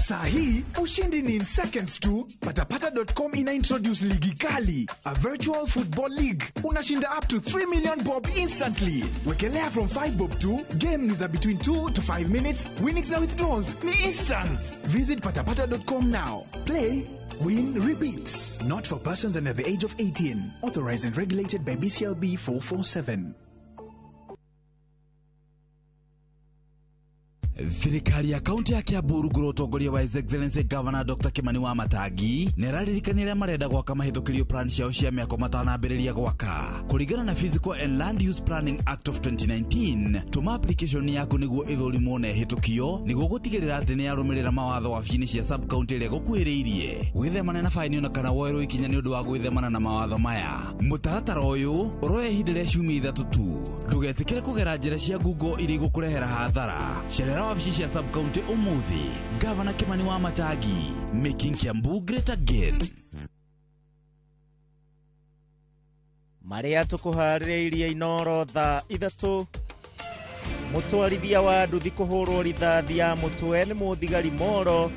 Saa hii ushindi ni in seconds tu. Patapata.com ina introduce ligi kali, a virtual football league. Unashinda up to 3 million bob instantly. Wekelea from 5 bob to game ni za between 2 to 5 minutes. Winnings na withdrawals ni instant. Visit patapata.com now. Play, win, repeat. Not for persons under the age of 18. Authorized and regulated by BCLB 447. Thirikari ya kaunti ya Kiambu rungu rwa ũtongoria wa His Excellency Governor Dr. Kimani wa Matangi nĩ ĩraririkania arĩa marenda gwaka mahĩtũkĩrio plan ciao cia mĩako matanambĩrĩria gwaka. Kũringana na Physical and Land Use Planning Act of 2019, tũma application yaku nĩguo ĩthũrimwo na ĩhĩtũkio nĩguo gũtigĩrĩra atĩ nĩ yarũmĩrĩra mawatho wabici-inĩ cia sub county ĩrĩa ĩgũkuhĩrĩirie. Wĩthemane na baini ona kana woerwo ikinya nĩ ũndũ wa gwĩthemana na mawatho maya. Mũtaratara ũyũ ũroya ihinda rĩa ciumia 3 tu. Ndũgetĩkĩre kũgera njĩra cia Google iria igũkũrehera hathara. Cerera wabici cia sub county ũmũthĩ. Gavana Kimani wa Matangi, making Kiambu great again. Marĩa tũkũharĩrĩirie Inoro thaa 3. Mũtwarithia wa nduthi kũhũrwo rithathi ya mũtwe nĩ mũthigari Moro.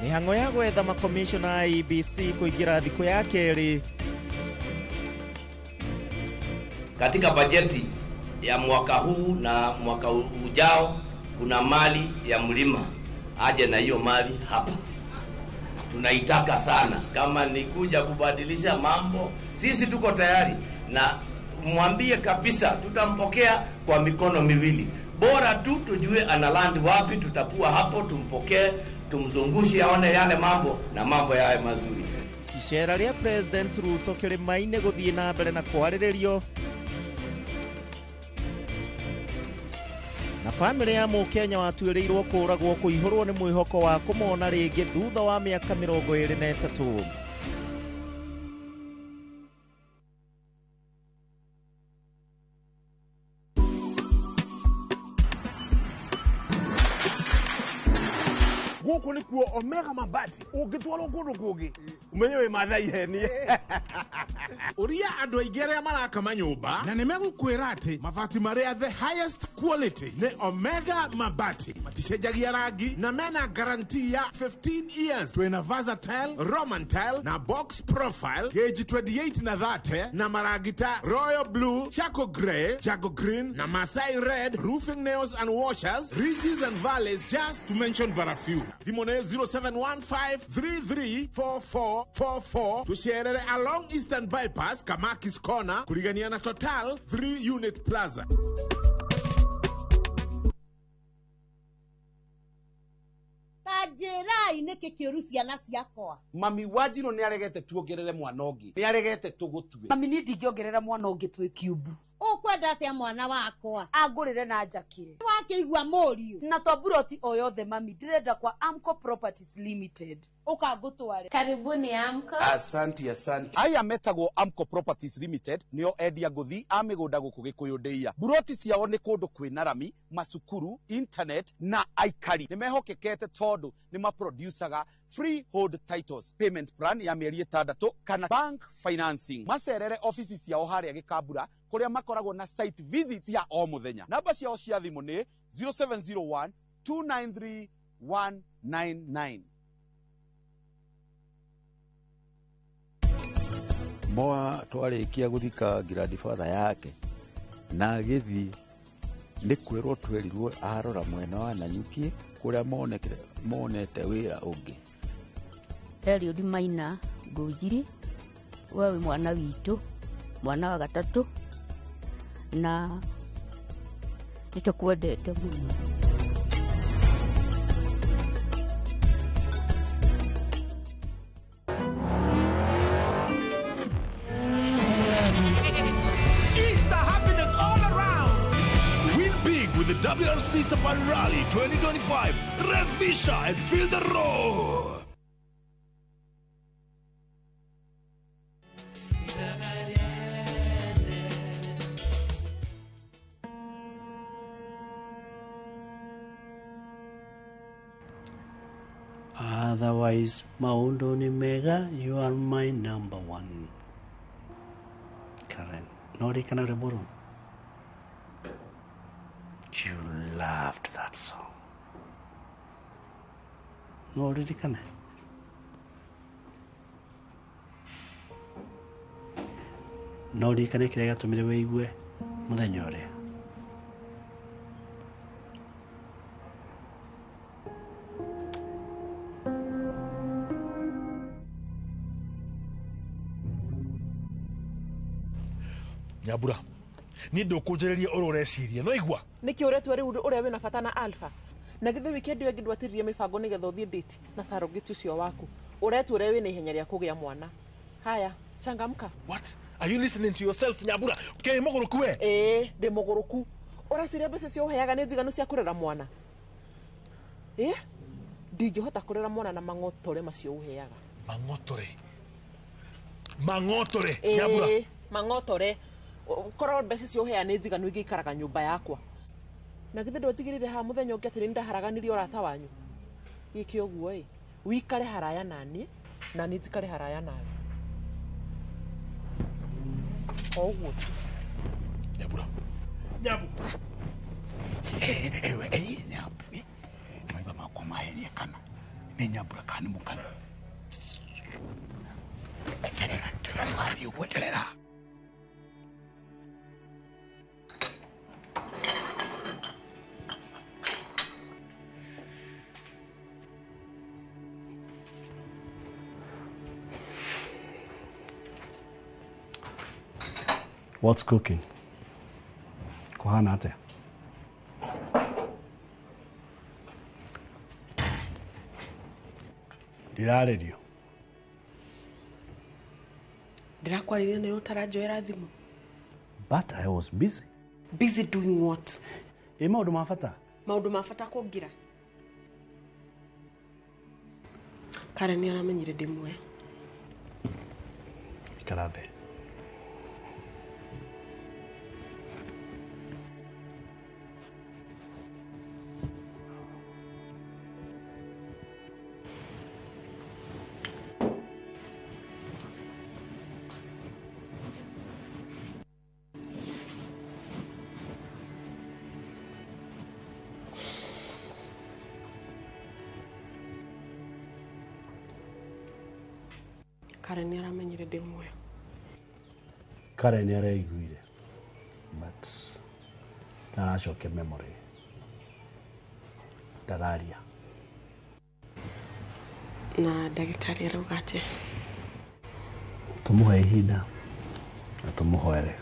Mĩhang'o ya gwetha makomishona a IEBC kũingĩra thikũ ya kerĩ. Katika bajeti ya mwaka huu na mwaka ujao kuna mali ya mlima, aje na hiyo mali hapa. Tunaitaka sana. Kama ni kuja kubadilisha mambo, sisi tuko tayari, na mwambie kabisa tutampokea kwa mikono miwili. Bora tu tujue ana land wapi, tutakuwa hapo tumpokee, tumzungushe aone yale mambo na mambo yawe mazuri. Icera rĩa President Ruto kĩrĩma-inĩ gũthiĩ na mbere na kwarĩrĩrio. Na famĩlĩ ya Mũkenya watuĩrĩirwo kũũragwo kũihũrwo nĩ mwĩhoko wa kũmona rĩngĩ thutha wa mĩaka 23. Gũkũ nĩkuo Omega Mabati ũngĩtwarwo kũndũ kũngĩ ũmenye wĩ Maathai henie. Ũria andũ aingĩ arĩa maraka manyũmba na nĩmegũkwĩra atĩ mabati marĩa the highest quality nĩ Omega Mabati. Maticenjagia rangi na mena guarantee ya 15 years. Twĩna versatile, Roman tile na box profile gauge 28 na 30 na marangi ta royal blue, charcoal grey, jago green na Masai red, roofing nails and washers, ridges and valleys, just to mention but a few. Thimũ nĩ 0715334444. Tucerere along Eastern Bypass, Kamakis Corner, kurigania na Total 3 Unit Plaza. Njĩrai nĩkĩ kĩũru ciana ciakwa. Mami wa Njirũ nĩaregete tuongerere mwana ũngĩ, nĩaregete tũgũtue. Mami niĩ ndingĩongerera mwana ũngĩ twĩ kiumbu. Ũkwenda atĩa mwana wakwa? Angũrĩre na njakĩre. Wakĩigua mũriũ. Na to buroti o yothe mami, ndĩrenda kwa Amco Properties Limited. Ũka ngũtware. Karibuni Amco. Asante, asante. Aya metagwo Amco Properties Limited nĩo endia ngũthi a mĩgũnda gũkũ Gĩkũyũ ndĩia. Buroti ciao nĩ kũndũ kwĩna rami, macukuru, internet na aikari. Nĩ mehokekete tondũ nĩ maproducaga freehold titles, payment plan ya mĩeri 6 kana bank financing. Macerere ofici ciao harĩa Gĩkambura kũrĩa makoragwo na site visits ya o mũthenya. Namba ciao cia thimũ nĩ 0701 293 199. Moa twarĩkia gũthika grandfather yake na agĩthiĩ nĩ kwĩrwo twerirwo arora mwena wa Nanyuki kũrĩa monete wĩra ũngĩ. Eliud Maina Ngũnjiri, we wĩ mwana witũ, mwana wa gatatũ, na nĩtũkwendete mũno. With the WRC Safari Rally 2025, Revisha and feel the roar. Otherwise, maũndũ nĩ mega, you are my number one. Karen, no rĩkana rwĩmbo rũu? You loved that song. No ũririkane? No ũririkane kĩrĩa gĩatũmire wĩigue mũthenya ũrĩa? Nyambura, niĩ ndũkũnjĩrĩria ũrĩa ũreciria no igua. Nĩkĩ ũretua rĩu ũrĩa wĩna bata na Alpha? Na githĩ weekend ĩyo ĩngĩ ndwatĩririe mĩbango nĩgetha ũthiĩ date na surrogate ũcio waku? Ũretua ũrĩa wĩna ihenya rĩa kũgĩa mwana. Haya, changamka. What? Are you listening to yourself, Nyambura? Kĩ mũgũrũku we? Ĩĩ, ndĩ mũgũrũku. Ũreciria mbeca icio ũheaga nĩ njiganu cia kũrera mwana? Ĩ? Ndingĩhota kũrera mwana na mang'otore macio ũheaga. Mang'otore? Mang'otore, Nyambura? Ĩĩ, mang'otore. Korwo mbeca icio ũheaga nĩ njiganu ingĩikaraga nyũmba yakwa. Na githĩ ndwanjigĩrĩire haha mũthenya ũngĩ atĩ nĩ ndaharaganirie ũrata wanyu? Gĩke ũguo ĩ, wikare haraya naniĩ, na niĩ njikare haraya nawe. O ũguo tu. Nyambura. Nyambu. Ewe, Nyambu. Maitho makwa mahenia kana nĩ Nyambura kana nĩ mũkami. Eterera, eterera, ndũgathiĩ ũguo, eterera. What's cooking? Kuhana atia? Ndirarĩrio. Ndirakwarĩria nayo ũtaranjoera thimũ. But I was busy. Busy doing what? Ĩ maũndũ ma bata. Maũndũ ma bata kũngira. Karen nĩ aramenyire ndĩ muoyo. Ikara thĩ. Karen nĩ aramenyire ndĩ muoyo. Karen nĩ areiguire but ndaracokia memory. Ndararia. Na ndagĩtarĩ arauga atĩa? Tũmũhe ihinda na tũmũhoere.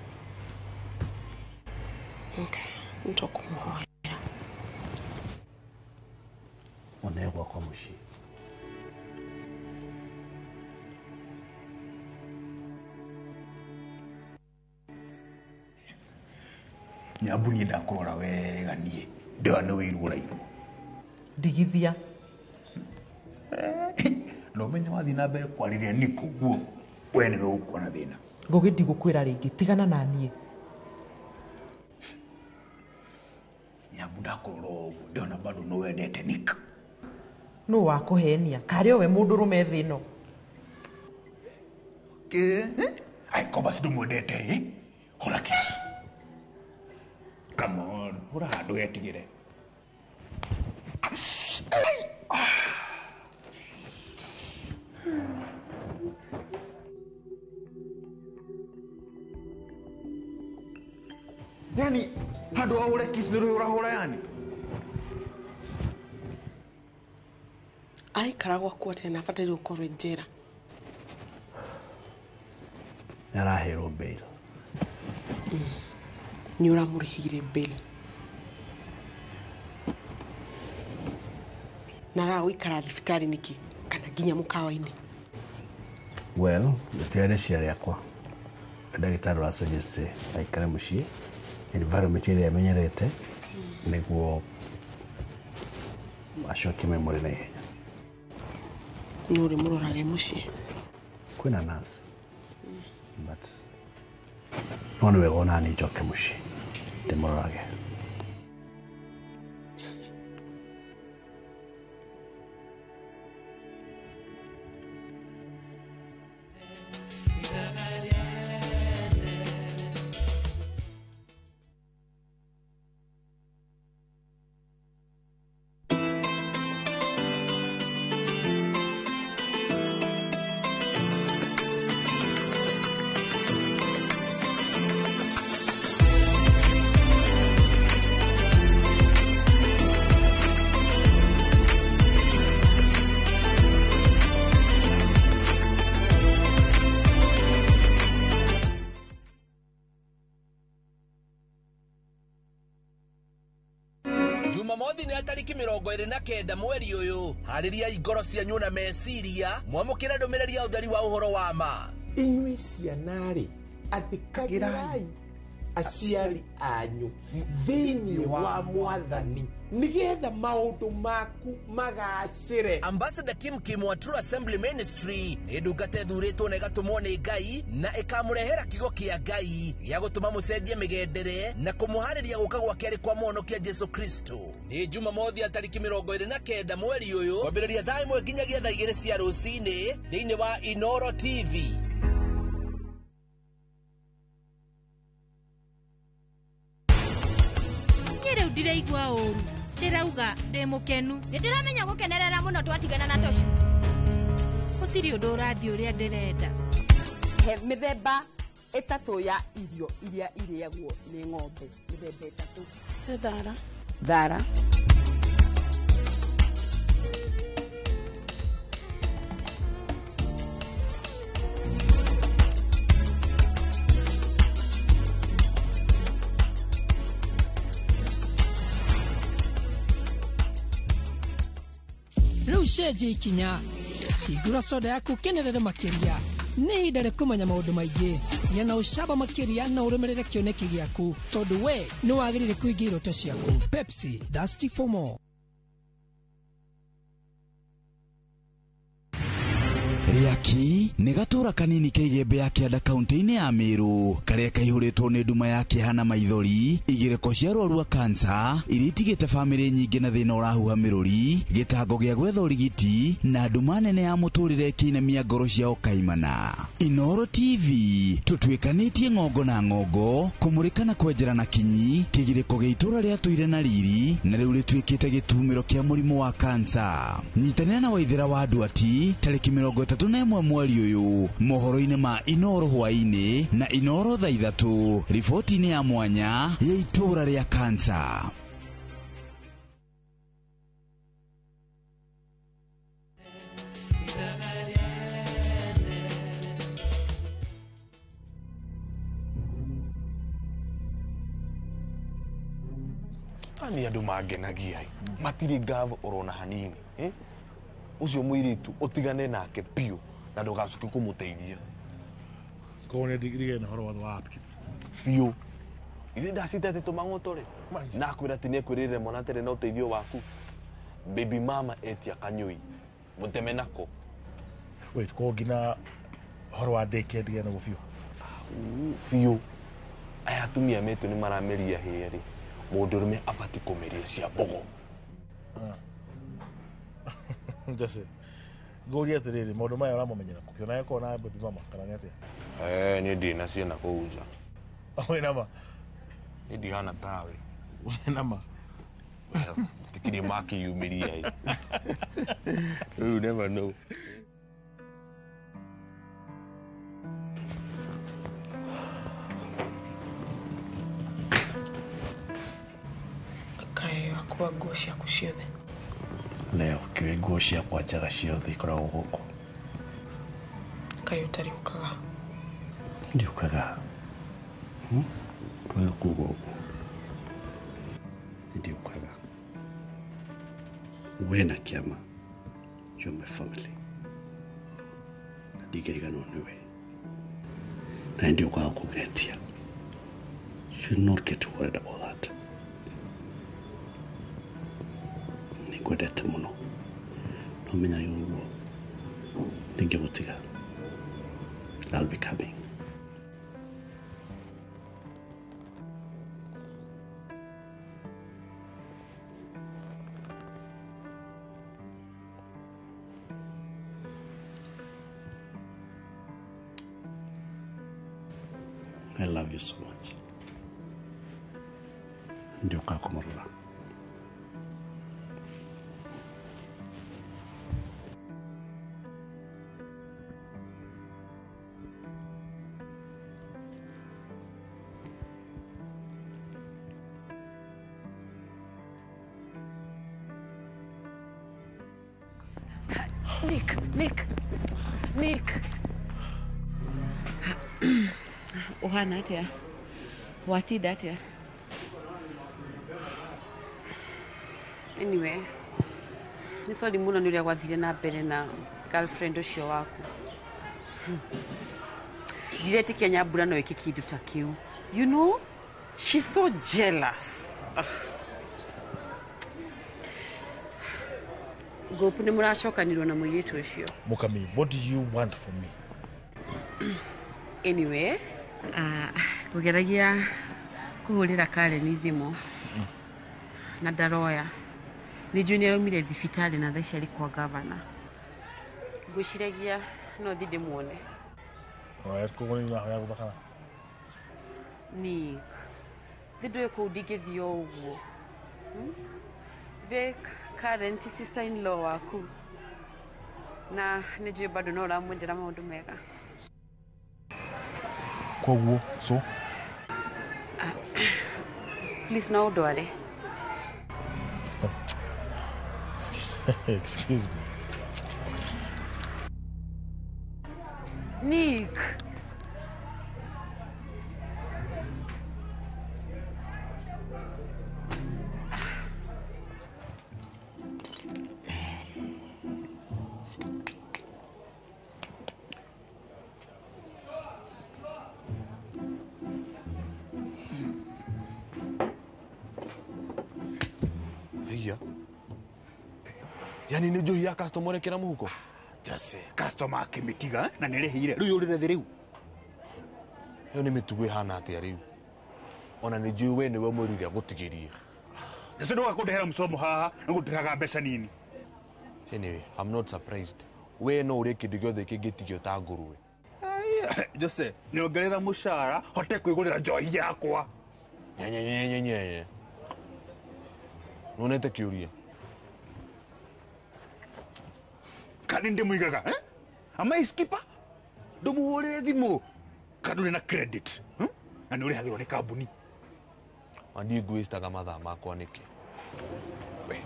Okay, nĩtũkũmũhoera. One gwakwa mũciĩ. Nyambu niĩ ndakũrora wega niĩ ndĩra nĩ wĩirwo ũrairwo. Ndigithia. Na ũmenye wathiĩ na mbere kwarĩria Niko guo we nĩwe ũkuona thĩna. Ngũgĩ ndigũkwĩra rĩngĩ, tigana na niĩ. Nyambu ndakũrora ũguo ndĩrona bado nĩ wendete Nick. Nũ wakũhenia? Karĩ o we mũndũrũme thĩ ĩno. Ai ko basi ndũmwendete ĩ? Hũra kiss. Come on, hũra handũ wetigĩre. Yani handũ ahũre kiss nĩ ũrahũra yani. Araikara gwaku atĩa na abataire gũkorwo njera? Nĩ araheirwo bail. Nĩ ũramũrĩhĩire bail. Na aragũikara thibitarĩ nĩkĩ kana nginya mũkawa-inĩ? Well, rĩtirarĩ rĩciria rĩakwa. Ndagĩtarĩ ũrasuggest aikare mũciĩ environment ĩrĩa amenyerete nĩguo acokie memory na ihenya. Nĩ ũrĩmũrorage mũciĩ? Kwĩna nurse. But no nĩ wega ona niĩ njoke mũciĩ ndĩmũrorage. Jumamothi nĩ tarĩki 29 mweri ũyũ. Harĩriai ngoro cianyu na meciria mwamũkĩre ndũmĩrĩri ya ũtheri wa ũhoro wa ma. Inyuĩ ciana-rĩ, athĩkagĩrai aciari anyu thĩinĩ wa Mwathani nĩgetha maũndũ maku magacĩre. Ambassador Kim Kim wa True Assembly Ministry nĩ ndungata ĩthurĩtwo na ĩgatũmwo nĩ Ngai na ĩkamũrehera kiugo kĩa Ngai gĩa gũtũma mũcenjie mĩgendere na kũmũharĩria gũka gwa kerĩ kwa mũhonokia Jesu Kristo. Nĩ Jumamothi ya tarĩki 29 mweri ũyũ kwambĩrĩria thaa 1 nginyagia thaa 2 cia rũcinĩ thĩinĩ wa Inoro TV. Rĩu ndiraigua ũru, ndĩrauga ndĩ mũkenu. Nĩ ndĩramenya gũkenerera mũno twatigana na Toshu. Gũtirĩ ũndũ ũrathiĩ ũrĩa ndĩrenda. He mĩthemba ĩtatũ ya irio iria irĩagwo nĩ ng'ombe. Mĩthemba ĩtatũ. Thara. Thara. Rĩu cenjia ikinya, hingũra soda yaku ũkenerere makĩria. Nĩ ihinda rĩa kũmenya maũndũ maingĩ. Gĩa na ũcamba makĩria na ũrũmĩrĩre kĩoneki gĩaku, tondũ we nĩ wagĩrĩire kũhingia iroto ciaku. Pepsi, thirsty for more. Rĩaki nĩ gatũra kanini keigĩmbe ya kĩanda kaunti-inĩ ya Meru karĩa kaihũrĩtwo nĩ nduma ya kĩeha na maithori, igĩrĩko cia arwaru a kansa iria itigĩte bamĩrĩ nyingĩ na thĩna ũrahuha mĩrũri, gĩtango gĩa gwetha ũrigiti na nduma nene ya mũtũrĩre ĩkĩinamia ngoro ciao kaimana. Inoro TV tũtuĩkanĩtie ng'ongo na ng'ongo kũmũrĩka na kwenjera na kinyi kĩgirĩko gĩa itũra rĩatũire na riri na rĩu rĩtuĩkĩte gĩtumĩro kĩa mũrimũ wa kansa. Nyitanĩra na Waithĩra wa Nduati tarĩki 31 mweri ũyũ mohoro-inĩ ma Inoro hwaĩ-inĩ na Inoro thaa 3 riboti-inĩ ya mwanya ya itũra rĩa kansa. Ani andũ mangenagia matirĩ ngatho orona hanini, ũcio mũirĩtu ũtigane nake biũ na ndũgacoke kũmũteithia. Koguo nĩ ndigire na ũhoro wa upkeep biũ. Ithe ndacitete tũmang'oto rĩ, nakwĩra atĩ nĩekwĩrĩrĩre mwana atarĩ na ũteithio waku. Baby mama etia kanyũi mũteme nako. Wait, koguo nginya ũhoro wa daycare ndigane naguo biũ? Biũ. Aya atumia metũ nĩ marameria hĩa rĩ, mũndũrũme abatiĩ kũmeria cia mbogo. Jesse, ngũrie atĩrĩrĩ, maũndũ maya ũramamenyera kũ? Kĩona gĩkorwo na baby mama kana nĩ atĩa? Niĩ ndirĩ na ciana kũu nja. Wĩ na ma? Niĩ ndihana tawe. Wĩ na ma? Tikiri makĩyumĩria. You never know. Kaĩ wakua nguo ciaku ciothe? Leo kĩũĩ nguo ciakwa njega ciothe ikoragwo gũkũ. Kaĩ ũtariũkaga? Ndiũkaga. Twega kuga ũguo. Ndiũkaga. We na kĩama, you're my family. Na ndingĩriganĩrwo nĩwe. Na ndiũkaga kũgetia. You should not get worried about that. Nĩngwendete mũno. No menyage ũguo. Ndingĩgũtiga. I'll be coming. I love you so much. Ndiũkaga kũmũrora. Nick, Nick, Nick. Ũhana atĩa? Watinda atĩa? Anyway, nĩ sorry mũno nĩ ũrĩa gwathire na mbere na girlfriend ũcio waku. Ndiretĩkia Nyambura no ĩke kĩndũ ta kĩu. You know, she's so jealous. Ngopu nĩ mũracokanirwo na mũirĩtu ũcio. Mukami, what do you want from me? Anyway, ngũgeragia kũhũrĩra Karen thimũ na ndaroya. Nĩ njũĩ nĩ araumire thibitarĩ na thaa ici arĩ kwa gavana. Ngwĩciragia no thiĩ ndĩmuone. Alright, koguo nĩ ũrahoya rũtha kana? Nick, thĩ ndũĩ kũu ndingĩthiĩ o ũguo. The current sister in law waku na nĩ njũĩ bado no ũramwendera maũndũ mega. Koguo, so? Please no ũndware. Excuse me. Nick. Haiya. Yani nĩ njohi ya customer ĩkĩra mũhuko? Jose, customer akĩmĩtiga na nĩ rĩhire rĩu yũrĩre thĩ rĩu. Ĩyo nĩ mĩtugo ĩhana atĩa rĩu? Ona nĩ njũĩ we nĩwe mwĩrire agũtigĩrie. Jose, ndũga kũndehera mũcomo haha nĩ gũndĩraga mbeca nini. Anyway, I'm not surprised. We no ũrĩe kĩndũ gĩothe kĩngĩtigio ta ngũrwe. Jose, nyongerera mũcara hote kwĩgũrĩra njohi yakwa. Nyenyenyenyenyenye. Nonete kĩũria. Kandi ndĩmũigaga, eh? Am I skipper? Ndũmũhũrĩre thimũ kandi ũrĩ na credit, Na nĩ ũrĩhagĩrwo nĩ kambuni. Na ndiĩ ngwĩstaga mathaa makwa nĩkĩ? We,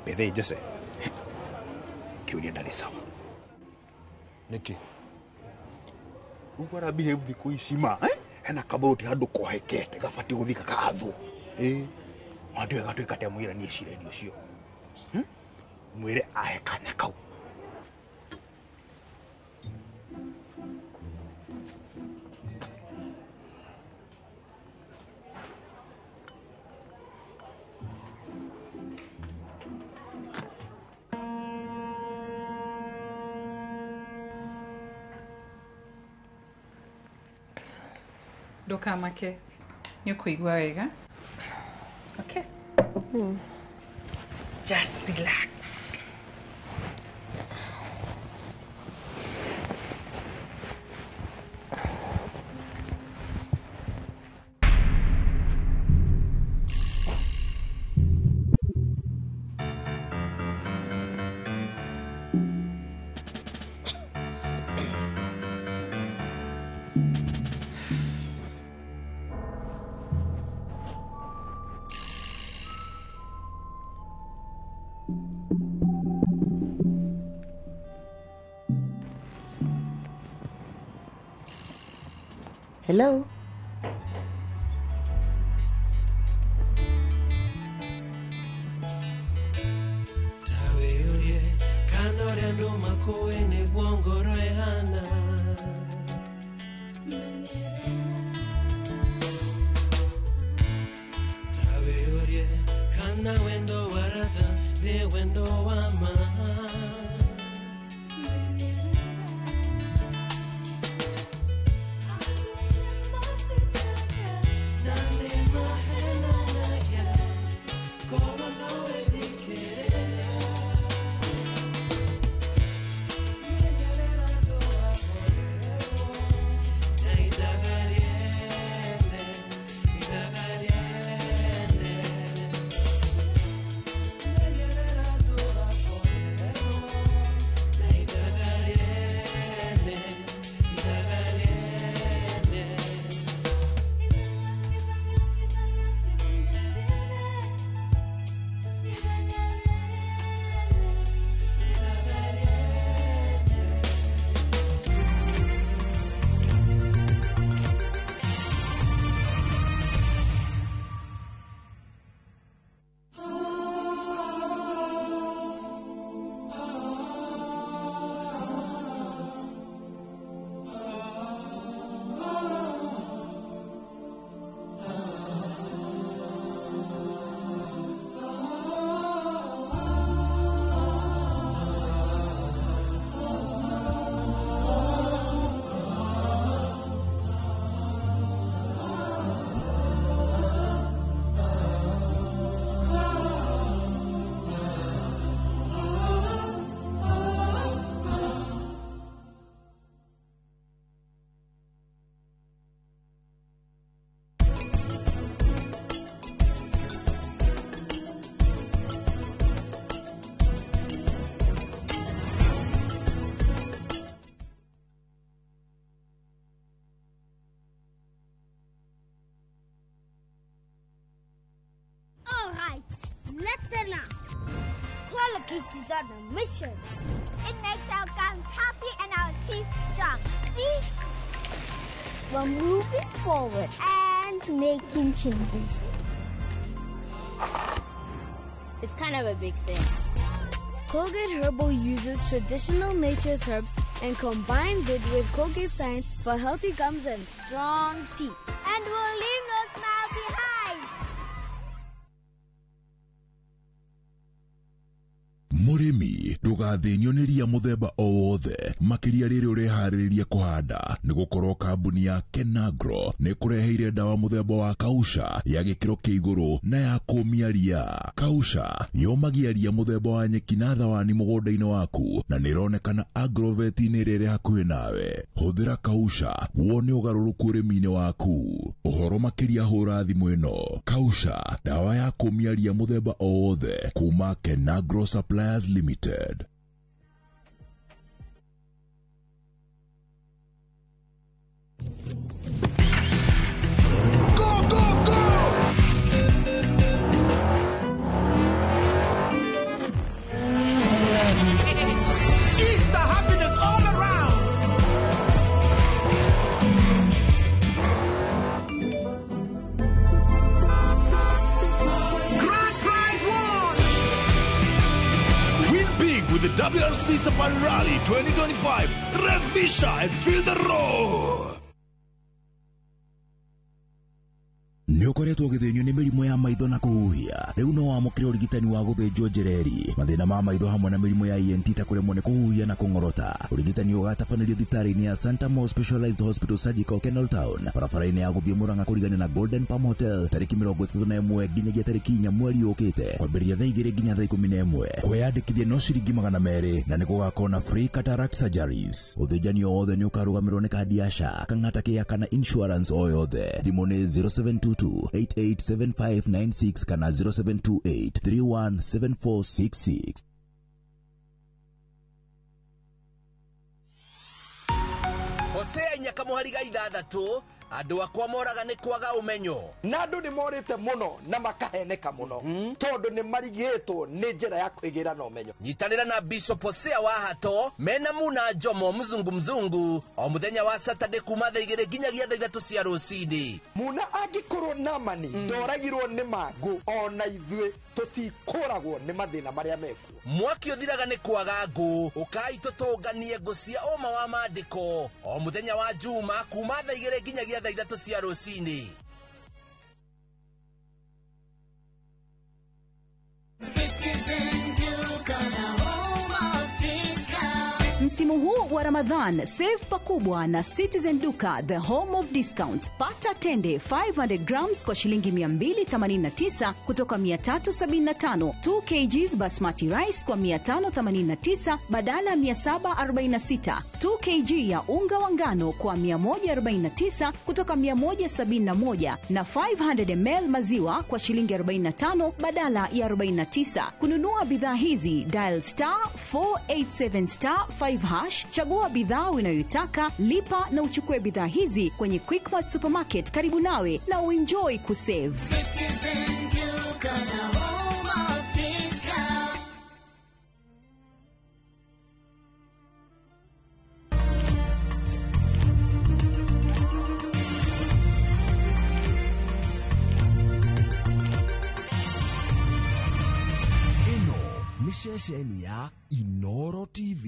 bethe Jose, kĩũria ndarĩ sawa. Nĩkĩ? Ũguo ara behave thikũ ici ma, eh? Hena kaboroti handũ kohekete gabatiĩ gũthiĩ gakaathwo. Ona ndiũĩ gatuĩka atĩa mwĩra niĩ cireni ũcio. Mwĩre ahe kanya kau. Ndũkamake, nĩ ũkũigua wega. Okay. Just relax. Hello? Listen up. Colgate is on a mission. It makes our gums healthy and our teeth strong. See? We're moving forward and making changes. It's kind of a big thing. Colgate Herbal uses traditional nature's herbs and combines it with Colgate science for healthy gums and strong teeth. And we'll leave no smile behind. Mũrĩmi ndũgathĩnio nĩ ria mũthemba o wothe makĩria rĩrĩa ũreharĩrĩria kũhanda nĩ gũkorwo kambuni ya Kenagro nĩ kũreheire ndawa mũthemba wa kausha ya gĩkĩro kĩa igũrũ na ya kũmia ria. Kausha yomagia ria mũthemba wa nyeki na thawani mũgũnda-inĩ waku na nĩ ĩronekana agrovet-inĩ ĩrĩa ĩrĩ hakuhĩ nawe. Hũthĩra kausha wone ũgarũrũku ũrĩmi-inĩ waku. Ũhoro makĩria hũra thimũ ĩno. Kausha ndawa ya kũmia ria mũthemba o wothe kuma Kenagro Suppliers Limited. Go, go, go! Easter happiness all around! Grand prize won! Win big with the WRC Safari Rally 2025. Revisha and feel the roar! Nĩ ũkoretwo ũgĩthĩnio nĩ mĩrimũ ya maitho na kũhuhia. Rĩu no wamũkĩre ũrigitani wa gũthĩnjwo Njereri. Mathĩna ma maitho hamwe na mĩrimũ ya ENT ta kũremwo nĩ kũhuhia na kũng'orota. Ũrigitani ũgatabanĩrio thibitarĩ-inĩ ya Santa Mo Specialized Hospital Surgical Kenol Town, barabara-inĩ ya gũthiĩ Murang'a kũrigania na Golden Palm Hotel, tarĩki 31 nginyagia tarĩki 4 mweri ũkĩte, kwambĩrĩria thaa 2 nginya thaa 11. Kwĩyandĩkithia no ciringi 200 na nĩ gũgakorwo na free cataract surgeries. Ũthĩnjani o wothe nĩ ũkarũgamĩrĩrwo nĩ kandi ya SHA, Kang'ata Care kana insurance o yothe. Thimũ nĩ 0722 887596 kana 0728 317466. Hosea inya kamuhari ga 6 andũ akwa moraga nĩ kwaga ũmenyo. Na andũ nĩ morĩte mũno na makaheneka mũno tondũ nĩ marigĩtwo nĩ njĩra ya kwĩgĩra na ũmenyo. Nyitanĩra na Bishop Hosea wa Hato mena Muna Jomo mzungu mzungu o mũthenya wa Saturday kuma thaa 2 nginyagia thaa 3 cia rũcinĩ. Muna angĩkorwo Namani ndoragirwo nĩ mangũ ona ithuĩ tũtikũragwo nĩ mathĩna marĩa mekuo. Mwaki ũthiraga nĩ kwaga ngũ, ũkai tũtũnganie ngũ cia ũma wa maandĩko o mũthenya wa Juma kuma thaa 2 nginyagia thaa 3 cia rũcinĩ. Msimu huu wa Ramadhan, save pakubwa na Citizen Duka, the home of discounts. Pata tende 500 grams kwa shilingi 289 kutoka 375, 2 kgs basmati rice kwa 589 badala 746, 2 kg ya unga wa ngano kwa 149 kutoka 171 na 500 ml maziwa kwa shilingi 45 badala ya 49. Kununua bidhaa hizi, dial star 487 star 5 hash, chagua bidhaa unayotaka, lipa na uchukue bidhaa hizi kwenye Quickmart Supermarket karibu nawe na uenjoy kusave. Citizen Duka, the home of discount. Ĩno nĩ ceceni ya Inoro TV.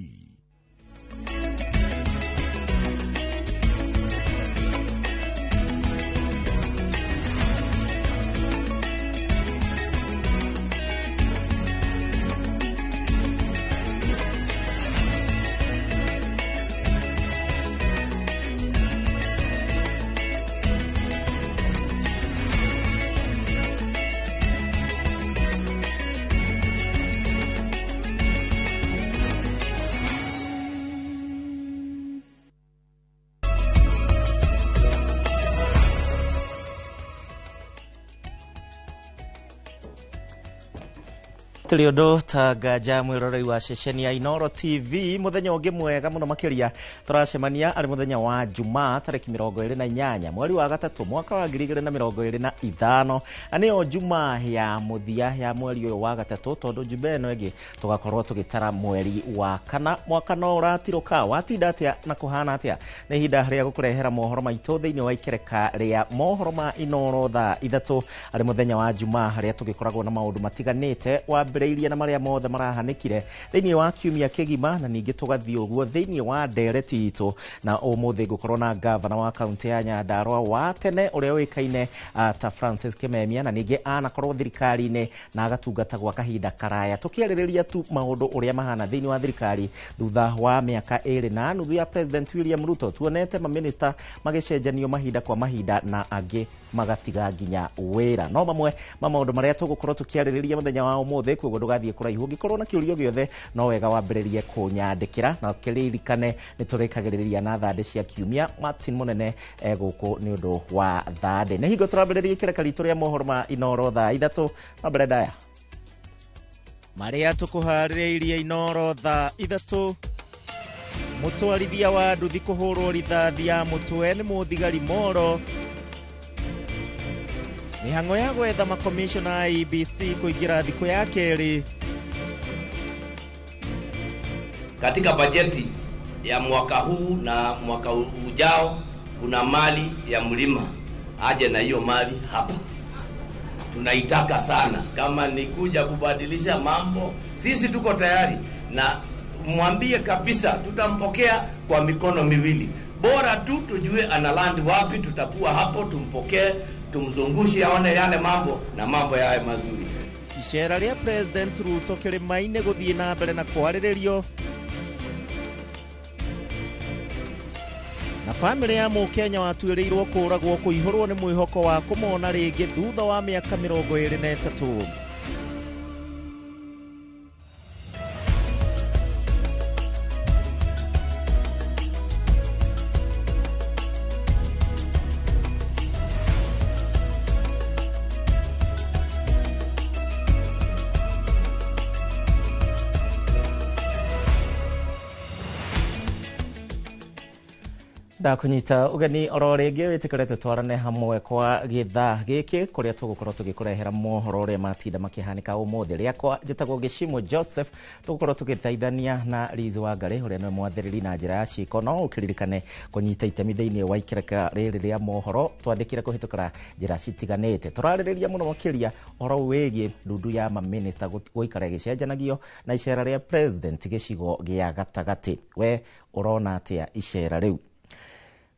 Gũtirĩ ũndũ ta nganja mwĩroreri wa ceceni ya Inooro TV mũthenya ũngĩ mwega mũno makĩria tũracemania arĩ mũthenya wa Jumaa tarĩki 28 mweri wa gatatũ mwaka wa 2025 na nĩyo Jumaa ya mũthia ya mweri ũyũ wa gatatũ tondũ Jumaa ĩno ĩngĩ tũgakorwo tũgĩtara mweri wa kana mwaka no ũratirũka watinda atĩa na kũhana atĩa. Nĩ ihinda rĩa gũkũrehera mohoro maitũ thĩinĩ wa ikereka rĩa mohoro ma Inooro thaa 3 arĩ mũthenya wa Jumaa harĩa tũgĩkoragwo na maũndũ matiganĩte wambĩrĩirie na marĩa mothe marahanĩkire thĩinĩ wa kiumia kĩgima na ningĩ tũgathiĩ ũguo thĩinĩ wa ndereti itũ na ũmũthĩ ngũkorwo na gavana wa kaunti ya Nyandarua wa tene ũrĩa ũĩkaine ta Francis Kimemia na ningĩ anakorwo thirikari-inĩ na agatungata gwa kahinda karaya tũkĩarĩrĩria tu maũndũ ũrĩa mahana thĩinĩ wa thirikari thutha wa mĩaka 2.5 ya President William Ruto. Tuonete maminista magĩcenjanio mahinda kwa mahinda na angĩ magatiga nginya wĩra. No mamwe ma maũndũ marĩa tũgũkorwo tũkĩarĩrĩria mũthenya wa ũmũthĩ koguo ndũgathiĩ kũraihu ũngĩkorwo na kĩũrio gĩothe no wega wambĩrĩrie kũnyandĩkĩra na kĩririkane nĩ tũrĩkagĩrĩria na thandĩ cia kiumia. Martin Mũnene egũkũ nĩ ũndũ wa thandĩ. Nĩ hingo tũrambĩrĩria ikereka ritũ rĩa mohoro ma Inooro thaa 3 na mbere ndaya marĩa tũkũharĩrĩirie Inooro thaa 3. Mũtwarithia wa nduthi kũhũrwo rithathi ya mũtwe nĩ mũthigari Moro. Mĩhang'o ya gwetha makomishona a IEBC kũingĩra thikũ ya kerĩ. Katika bajeti ya mwaka huu na mwaka ujao kuna mali ya mlima, aje na hiyo mali hapa. Tunaitaka sana. Kama ni kuja kubadilisha mambo, sisi tuko tayari, na mwambie kabisa tutampokea kwa mikono miwili. Bora tu tujue analand wapi, tutakuwa hapo tumpokee, tumzungushe aone yale mambo na mambo yawe mazuri. Icera rĩa President Ruto kĩrĩma-inĩ gũthiĩ na mbere na kwarĩrĩrio. Na bamĩrĩ ya mũkenya watuĩrĩirwo kũũragwo kũihũrwo nĩ mwĩhoko wa kũmona rĩngĩ thutha wa mĩaka 23. Ndakunyita ugeni oro rĩngĩ wĩtĩkĩre tũtwarane hamwe kwa gĩthaa gĩkĩ kũrĩa tũgũkorwo tũgĩkũrehera mohoro ũrĩa matinda makĩhanĩka ũmũthĩ. Rĩakwa njĩtagwo Gĩcimo Joseph, tũgũkorwo tũgĩteithania na Liz Wangari ũrĩa nĩwe mwathĩrĩri na njĩra ya ciĩko. No ũkĩririkane kũnyita itemi thĩinĩ wa ikereka rĩrĩ rĩa mohoro twandĩkire kũhĩtũkĩra njĩra citiganĩte. Tũrarĩrĩria mũno makĩria ũhoro wĩgiĩ ndundu ya maminista gũikara ĩgĩcenjanagio na icera rĩa President gĩcigo gĩa gatagatĩ. We ũrona atĩa icera rĩu?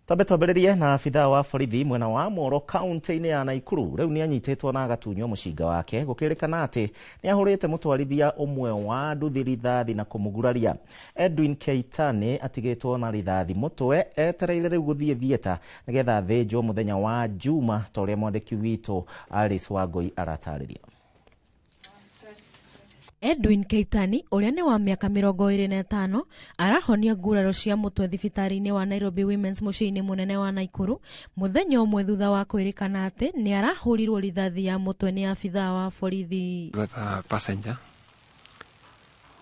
Twambe twambĩrĩrie na abithaa wa borithi mwena wa Moro kaunti-inĩ ya Naikuru rĩu nĩ anyitĩtwo na agatunywo mũcinga wake gũkĩrĩkana atĩ nĩ ahũrĩte mũtwarithia ũmwe wa nduthi rithathi na kũmũguraria. Edwin Keitani atigĩtwo na rithathi mũtwe etereire rĩu gũthiĩ thieta nĩgetha athĩnjwo mũthenya wa Juma ta ũrĩa mwandĩki witũ Alice Wangũi aratarĩria. Edwin Keitani ũrĩa nĩ wa mĩaka 25 arahonia nguraro cia mũtwe thibitarĩ-inĩ wa Nairobi Women's mũciĩ-inĩ mũnene wa Naikuru mũthenya ũmwe thutha wa kwĩrĩkana atĩ nĩ arahũrirwo rithathi ya mũtwe nĩ abithaa wa borithi. Got a passenger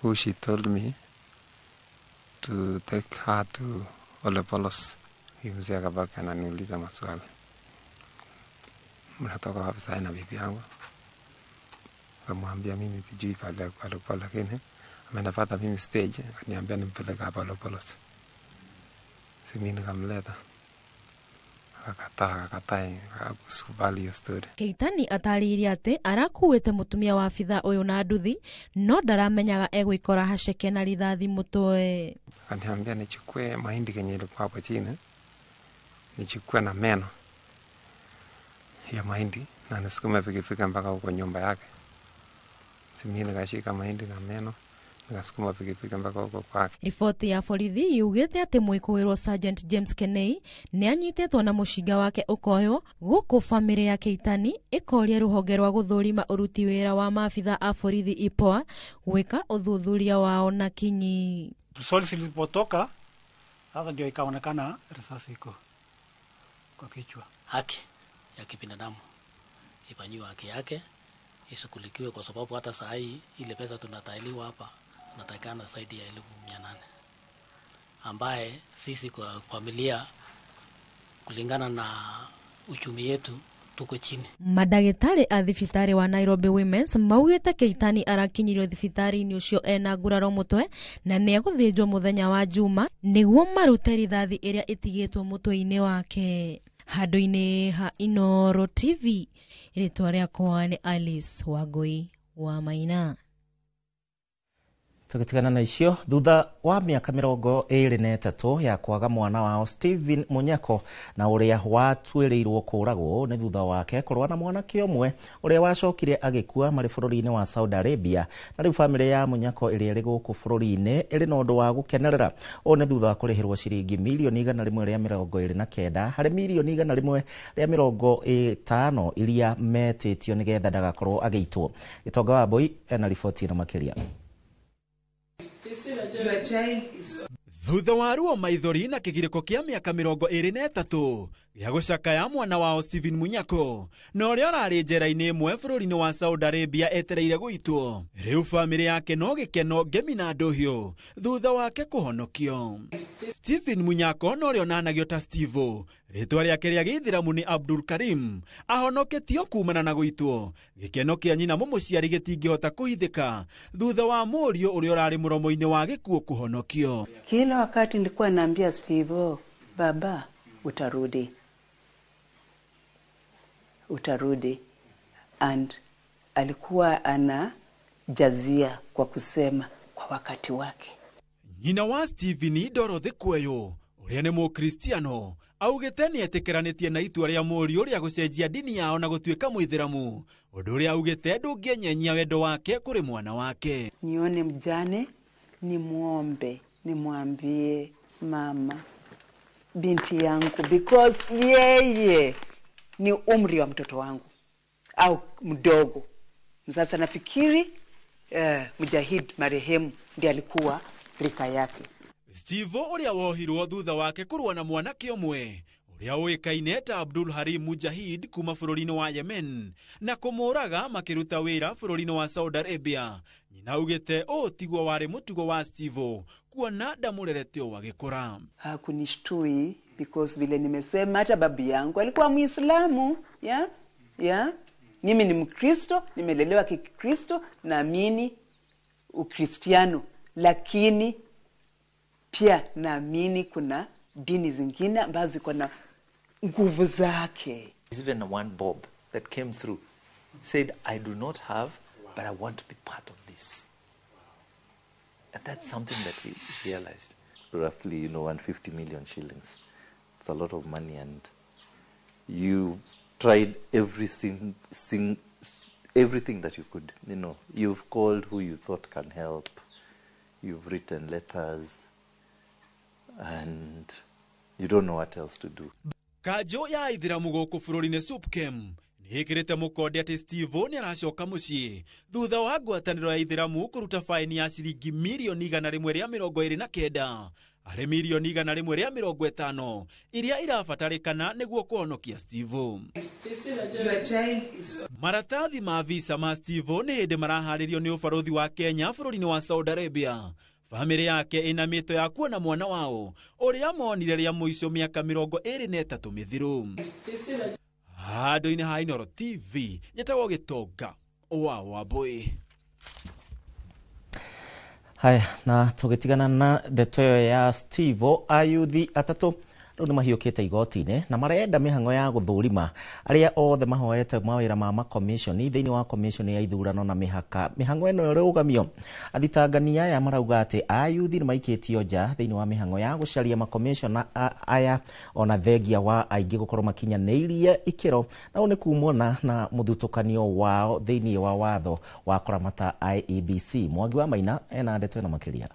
who she told me to take her to Olepolos. Mzee akabaki ananiuliza maswali, mnatoka wapi sasa na bibi yangu? Kamwambia mimi sijui pale kwa, lakini amenipata mimi stage akaniambia nimpeleke hapa Olepolos. Si mimi nikamleta. Akakataa hakukubali hiyo story. Keitani atarĩirie atĩ arakuĩte mũtumia wa abithaa ũyũ na nduthi no ndaramenyaga egũikora haceke na rithathi mũtwe. Akaniambia nichukue mahindi kenye ilikuwa hapo chini, nichukue na meno ya mahindi na nisukume pikipiki mpaka huko nyumba yake. Mimi nikashika mahindi na meno nikasukuma pikipiki mpaka huko kwake. Riboti ya borithi yugĩte atĩ mwĩkũĩrwo Sergeant James Kenei nĩ anyitĩtwo na mũcinga wake ũkoywo gũkũ bamĩrĩ ya Keitani ĩkoria rũhonge rwa gũthũrima ũruti wĩra wa maabitha a borithi IPOA gwĩka ũthuthuria wao na kinyi. Risasi zilipotoka sasa ndio ikaonekana risasi iko kwa kichwa. Haki ya kibinadamu ifanyiwe haki yake. Ishughulikiwe kwa sababu hata saa hii ile pesa tunatailiwa hapa natakikana zaidi ya 800,000 ambaye sisi kwa familia kulingana na uchumi yetu tuko chini. Mandagĩtarĩ a thibitarĩ wa Nairobi Women's maugĩte Keitani arakinyirio thibitarĩ-inĩ ũcio ena nguraro mũtwe na nĩegũthĩnjwo mũthenya wa Juma nĩguo marute rithathi ĩrĩa ĩtigĩtwo mũtwe-inĩ wake. Handũ-inĩ ha Inooro TV, rĩtwa rĩakwa nĩ Alice Wangui wa Maina. Tũgĩtigana na icio thutha wa mĩaka 23 ya kwaga mwana wao Stephen Munyako na ũrĩa watuĩrĩirwo kũũragwo nĩ thutha wake kũrũa na mwanake ũmwe ũrĩa wacokire agĩkua marĩ bũrũri-inĩ wa Saudi Arabia. Na rĩu bamĩrĩ ya Munyako ĩrĩa ĩrĩ gũkũ bũrũri-inĩ ĩrĩ na ũndũ wa gũkenerera. Ũũ nĩ thutha wa kũrĩhĩrwo ciringi mirioni 129 harĩ mirioni 150 iria metĩtio nĩgetha ndagakorwo agĩitwo. Gĩtonga wa Mbui ena riboti ĩno makĩria. Thutha wa ruo maithori na kĩgirĩko kĩa mĩaka 23 gĩa gũcakaya mwana wao Stephen Munyako na ũrĩa ũrarĩ njera-inĩ ĩmwe bũrũri-inĩ wa Saudi Arabia etereire gũitwo, rĩu bamĩrĩ yake no gĩkeno ngemi na ndũhiũ thutha wake kũhonokio. Stephen Munyako na ũrĩa onanagio ta Stevo, rĩtwa rĩake rĩa gĩithĩramu nĩ Abdul Karim, ahonoketio kumana na gũitwo. Gĩkeno kĩa nyina mũmũciari gĩtingĩhota kũhithĩka thutha wa mũriũ ũrĩa ũrarĩ mũromo-inĩ wa gĩkuũ kũhonokio. Kila wakati nilikuwa naambia Steve, baba utarudi, utarudi, and alikuwa anajazia kwa kusema kwa wakati wake. Nyina wa Stephen Dorothy Kweyo ũrĩa nĩ mũkristiano augĩte nĩetĩkĩranĩtie na itua rĩa mũriũ rĩa gũcenjia ndini yao na gũtuĩka mũithĩramu, ũndũ ũrĩa augĩte ndũngĩenyenyia wendo wake kũrĩ mwana wake. Nione mjane, nimwombe, nimwambie mama, binti yangu, because yeye ni umri wa mtoto wangu au mdogo. Sasa nafikiri Mujahid marehemu ndiye alikuwa rika yake. Steve ũrĩa wohirwo thutha wake kũrũa na mwanake ũmwe ũrĩa ũĩkaine ta Abdul Harim Mujahid kuma bũrũri-inĩ wa Yemen na kũmũraga makĩruta wĩra bũrũri-inĩ wa Saudi Arabia. Nyina augĩte ũũ tiguo warĩ mũtugo wa Steve kuona ndamũrerete ũũ agĩkũra. Hakunishtui because vile nimesema hata babu yangu alikuwa Muislamu, yeah? Yeah? Mimi ni Mkristo, nimelelewa Kikristo, naamini Ukristiano, lakini pia naamini kuna dini zingine ambazo ziko na nguvu zake. Even one Bob that came through said, I do not have, but I want to be part of this. And that's something that we realized. Roughly, 150 million shillings. It's a lot of money, and you've tried everything that you could. You've called who you thought can help. You've written letters, and you don't know what else to do. Kanjũ ya aithĩramu gũkũ bũrũri-inĩ SUPKEM nĩĩkĩrĩte mũkonde atĩ Steve nĩaracoka mũciĩ thutha wa ngwatanĩro ya aithĩramu kũruta faini ya ciringi mirioni 129 harĩ mirioni 150 iria irabatarĩkana nĩguo kũhonokia Steve. Maratathi ma visa ma Steve nĩ hĩndĩ maraharĩrio nĩ ũbarũthi wa Kenya bũrũri-inĩ wa Saudi Arabia. Bamĩrĩ yake ĩna mĩto ya kuona mwana wao ũrĩa monire rĩa mũico mĩaka 23 mĩthiru. Handũ-inĩ ha Inooro TV nyetagwo Gĩtonga wa Wambui. Haya, na tũgĩtigana na ndeto ĩyo ya Steve, ayuthi atatũ rĩu nĩ mahiũkĩte igoti-inĩ na marenda mĩhang'o ya gũthũrima arĩa othe mahoete mawĩra ma makomishoni thĩinĩ wa komishoni ya ithurano na mĩhaka. Mĩhang'o ĩno ĩrũgamio. Athitangani aya marauga atĩ ayuthi nĩ maikĩtio nja thĩinĩ wa mĩhang'o ya gũcaria makomishona aya ona thengia wa aingĩ gũkorwo makinyanĩirie ikĩro, na ũũ nĩ kumona na mũthutũkanio wao thĩinĩ wa watho wa kũramata IEBC. Mwangi wa Maina ena ndeto ĩno makĩria.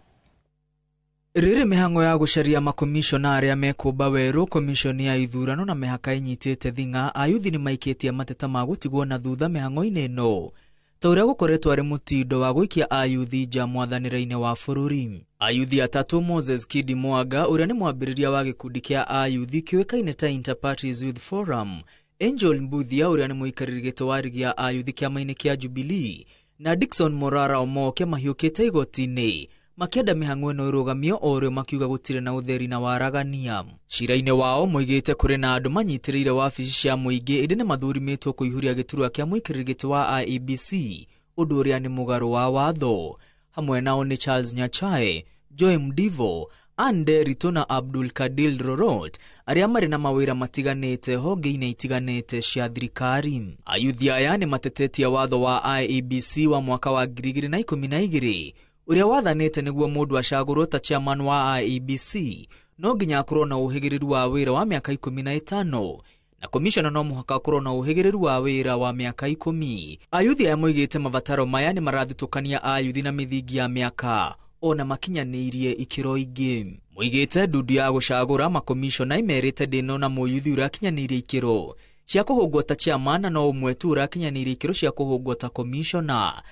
Rĩrĩ mĩhang'o ya gũcaria makomishona arĩa mekũmba werũ komishoni ya ithurano na mĩhaka ĩnyitĩte thing'a, ayuthi nĩ maikĩtie mateta ma gũtigwo na thutha mĩhang'o-inĩ ĩno ta ũrĩa gũkoretwo arĩ mũtindo wa gũikia ayuthi nja mwathanĩre-inĩ wa bũrũri. Ayuthi atatũ Moses Kidi Mwaga ũrĩa nĩ mwambĩrĩria wa gĩkundi kĩa ayuthi kĩũĩkaine ta Inter-Parties Youth Forum, Angel Mbuthia ũrĩa nĩ mũikarĩri gĩtĩ wa rigi ya ayuthi kĩama-inĩ kĩa Jubilee na Dickson Morara Omoke mahiũkĩte igoti-inĩ makĩenda mĩhang'o ĩno ĩrũgamio o rĩo makiuga gũtirĩ na ũtheri na waragania. Cira-inĩ wao moigĩte kũrĩ na andũ manyitĩrĩire wabici cia mũingĩ ĩndĩ nĩ mathurimĩtwo kũihũria gĩturwa kĩa mũikarĩri gĩtĩ wa IEBC ũndũ ũrĩa nĩ mũgarũ wa watho. Hamwe nao nĩ Charles Nyachae, Joy Mdivo, Anne Nderitu na Abdul Kadil Rorot arĩa marĩ na mawĩra matiganĩte honge-inĩ itiganĩte cia thirikari. Ayuthi aya nĩ matetetie watho wa IEBC wa mwaka wa 2012 ũrĩa wathanĩte nĩguo mũndũ acagũrwo ta chairman wa IEBC no nginya akorwo na ũhĩgĩrĩru wa wĩra wa mĩaka 15 na komishona no mũhaka akorwo na ũhĩgĩrĩru wa wĩra wa mĩaka 10. Ayuthi aya moigĩte mabataro maya nĩ marathutũkania ayuthi na mĩthingi ya mĩaka ona makinyanĩirie ikĩro ingĩ. Moigĩte ndundu ya gũcagũra makomishona imerĩte ndĩnona mũyuthi ũrakinyanĩirie ikĩro cia kũhũngwo ta chairman na no ũmwe tu ũrakinyanĩirie ikĩro cia kũhũngwo ta komishona.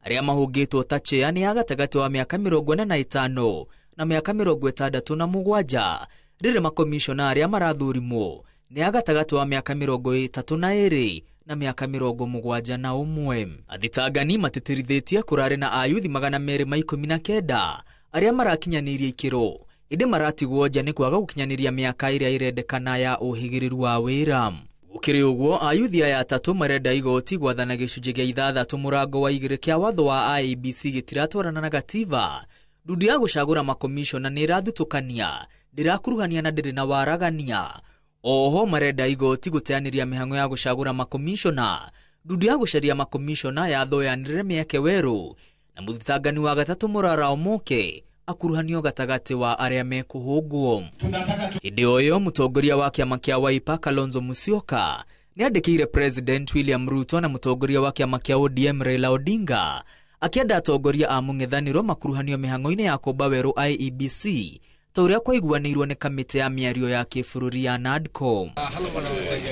Arĩa mahũngĩtwo ta chair nĩ a gatagatĩ wa mĩaka 45 na mĩaka 67, rĩrĩ makomishona arĩa marathurimwo nĩ a gatagatĩ wa mĩaka 32 na mĩaka 71. Athitangani matĩtĩrithĩtie kũrarĩ na ayuthi 219 arĩa marakinyanĩirie ikĩro ĩndĩ maratigwo nja nĩ kwaga gũkinyanĩria mĩaka ĩrĩa ĩrendekana ya ũhĩgĩrĩru wa wĩra. Gũkĩrĩ ũguo ayuthi aya atatũ marenda igoti gwathana gĩcunjĩ gĩa 6 mũrango wa 2 kĩa watho wa IEBC gĩtiratwarana na gatiba. Ndundu ya gũcagũra makomishona nĩ ĩrathutũkania, ndĩrakuruhania na ndĩrĩ na waragania. Oho marenda igoti gũteanĩria mĩhang'o ya gũcagũra makomishona. Ndundu ya gũcaria makomishona yathoyanĩrĩre mĩeke werũ na mũthitangani wa gatatũ Morara Omoke akuruhanio gatagatĩ wa arĩa mekũhũngwo. Hĩndĩ o ĩyo mũtongoria wa kĩama kĩa Wiper Kalonzo Musyoka nĩandĩkĩire President William Ruto na mũtongoria wa kĩama kĩa ODM Raila Odinga akĩenda atongoria a mũng'ethanĩro makuruhanio mĩhang'o-inĩ ya kũmba werũ IEBC ta ũrĩa kwaiguanĩirwo nĩ kamĩtĩ ya mĩario ya kĩbũrũri ya NADCO.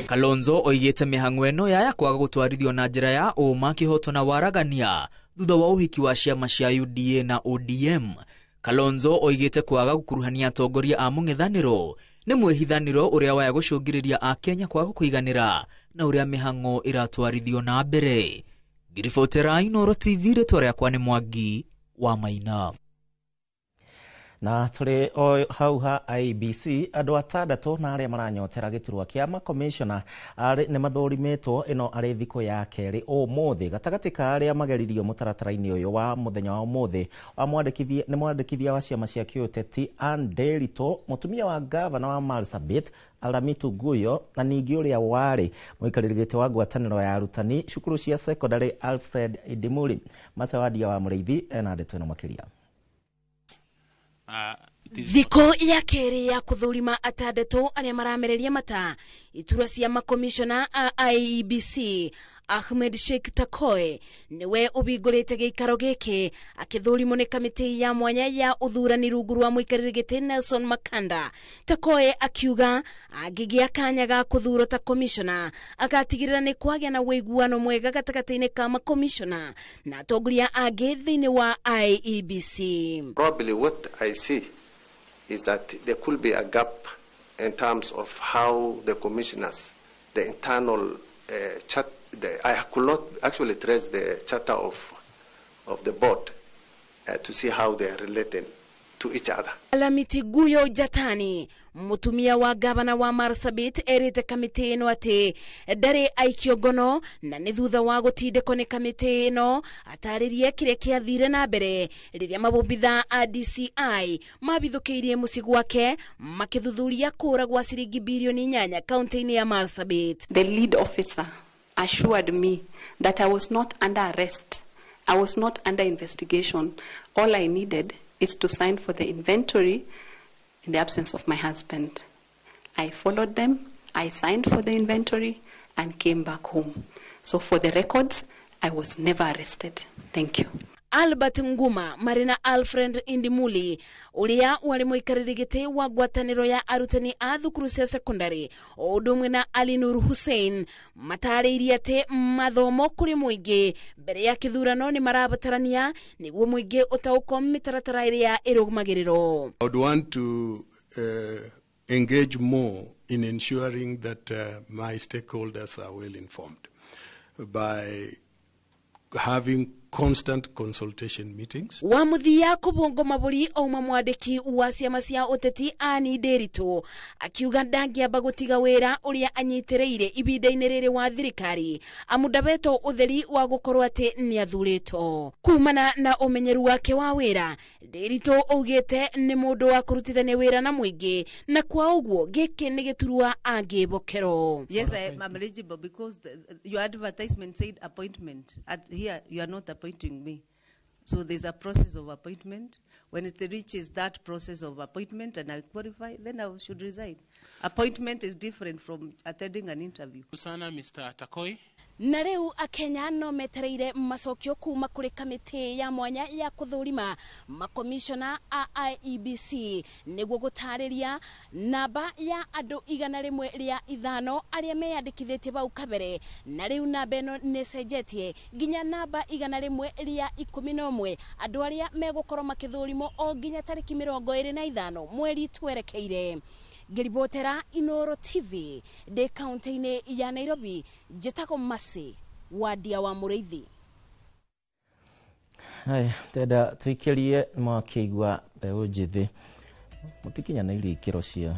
Kalonzo oigĩte mĩhang'o ĩno yaya kwaga gũtwarithio na njĩra ya ũma, kĩhoto na waragania thutha wa ũhiki wa ciama cia UDA na ODM. Kalonzo oigĩte kwaga gũkuruhania atongoria a mũng'ethanĩro nĩ mwĩhithanĩro ũrĩa waya gũcũngĩrĩria Akenya kwaga kũiganĩra na ũrĩa mĩhang'o ĩratwarithio na mbere. Ngiribotera Inooro TV, rĩtwa rĩakwa nĩ Mwangi wa Maina. Na tũrĩ o hau ha IEBC andũ atandatũ na arĩa maranyotera gĩturwa kĩa makomishona nĩ mathũrimĩtwo ĩno arĩ thikũ ya kerĩ ũmũthĩ. Gatagatĩ ka arĩa mageririo mũtaratara-inĩ ũyũ wa mũthenya wa ũmũthĩ wa mwandĩkithia nĩ mwandĩkithia wa ciama cia kĩũteti Anne Nderitu, mũtumia wa gavana wa Marsabit Alamitu Guyo, na ningĩ ũrĩa warĩ mũikarĩri gĩtĩ wa ngwatanĩro ya arutani cukuru cia secondary Alfred Idimuri. Macewadia wa Mũrĩithi ena ndeto ĩno makĩria. Thikũ ya kerĩ ya kũthũrima atandatũ arĩa maramereria mata iturwa cia makomishona a IEBC Ahmed Sheikh Takoe niwe ũbingũrĩte gĩikaro gĩkĩ akĩthũrimwo nĩ kamĩtĩ ya mwanya ya ũthurani rungu rwa mũikarĩri gĩtĩ Nelson Makanda. Takoe akiuga angĩgĩa kanya ga kũthurwo ta komishona agatigĩrĩra nĩ kwagĩa na ũiguano mwega gatagatĩ-inĩ ka makomishona na atongoria angĩ thĩinĩ wa IEBC. Probably what I see is that there could be a gap in terms of how the commissioners, the internal chat, I could not actually trace the charter of the board to see how they are relating to each other. Alamiti Guyo Jatani, mutumia wa gavana wa Marsabit, erite kamĩtĩ ĩno atĩ ndarĩ aikio ngono na nĩ thutha wa gũtindĩkwo nĩ kamĩtĩ ĩno atarĩrie kĩrĩa kĩathire na mbere rĩrĩa mabobitha a DCI mabithũkĩirie mũciĩ gwake makĩthuthuria kũra gwa ciringi birioni 8 kaunti-inĩ ya Marsabit. The lead officer assured me that I was not under arrest. I was not under investigation. All I needed is to sign for the inventory in the absence of my husband. I followed them, I signed for the inventory and came back home. So for the records, I was never arrested. Thank you. Albert Nguma marĩ na Alfred Indimuli ũrĩa warĩ mũikarĩri gĩtĩ wa ngwatanĩro ya arutani a thukuru cia secondary o ũndũ ũmwe na Ali Nur Hussein matarĩirie atĩ mathomo kũrĩ mũingĩ mbere ya kĩthurano nĩ marabatarania nĩguo mũingĩ ũtaũkwo mĩtaratara ĩrĩa ĩrũmagĩrĩrwo. I would want to engage more in ensuring that my stakeholders are well informed by having constant consultation meetings. Wa muthia kubungo maburi auma mwandiki wa ciama cia uteti Anne Nderitu akiuga ndangiamba gutiga wira uria anyitireire ibinda-ini riri wa thirikari amu ndabetwo utheri wa gukorwo ati ni athuritwo. Kumana na umenyeru wake wa wira, Nderitu augite ni mundu wa kurutithania wira na muingi na kwa uguo giki ni giturwa angibokero. Yes, I am eligible because your advertisement said appointment. At here you are not appointing me. So there's a process of appointment. When it reaches that process of appointment and I qualify, then I should resign. Appointment is different from attending an interview. Sana Mr. Takoi. Na riu akenya no metereire macokio kuma kuri kamiti ya mwanya ya kuthurima makomishona a IEBC niguo gutariria namba ya andu 105 aria meyandikithitie bau kabere, na riu namba ino ni cenjetie nginya namba 111 andu aria megukorwo makithurimo o nginya tariki 25 mweri twerekeire. Ngiribotera Inoro TV de kaunti-ini ya Nairobi, njĩtagwo Mercy Wadia wa Mũrĩithi. Haya, tenda tuikirie mwakĩigua mbeũ njĩthĩ mũtikinyanĩirie ikĩro cia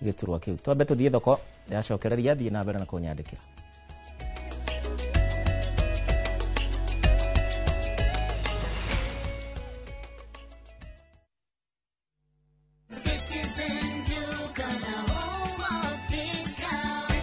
gĩturwa kĩu. Twambe tũthiĩ thoko, yacokereria thiĩ na mbere na kũnyandĩkĩra.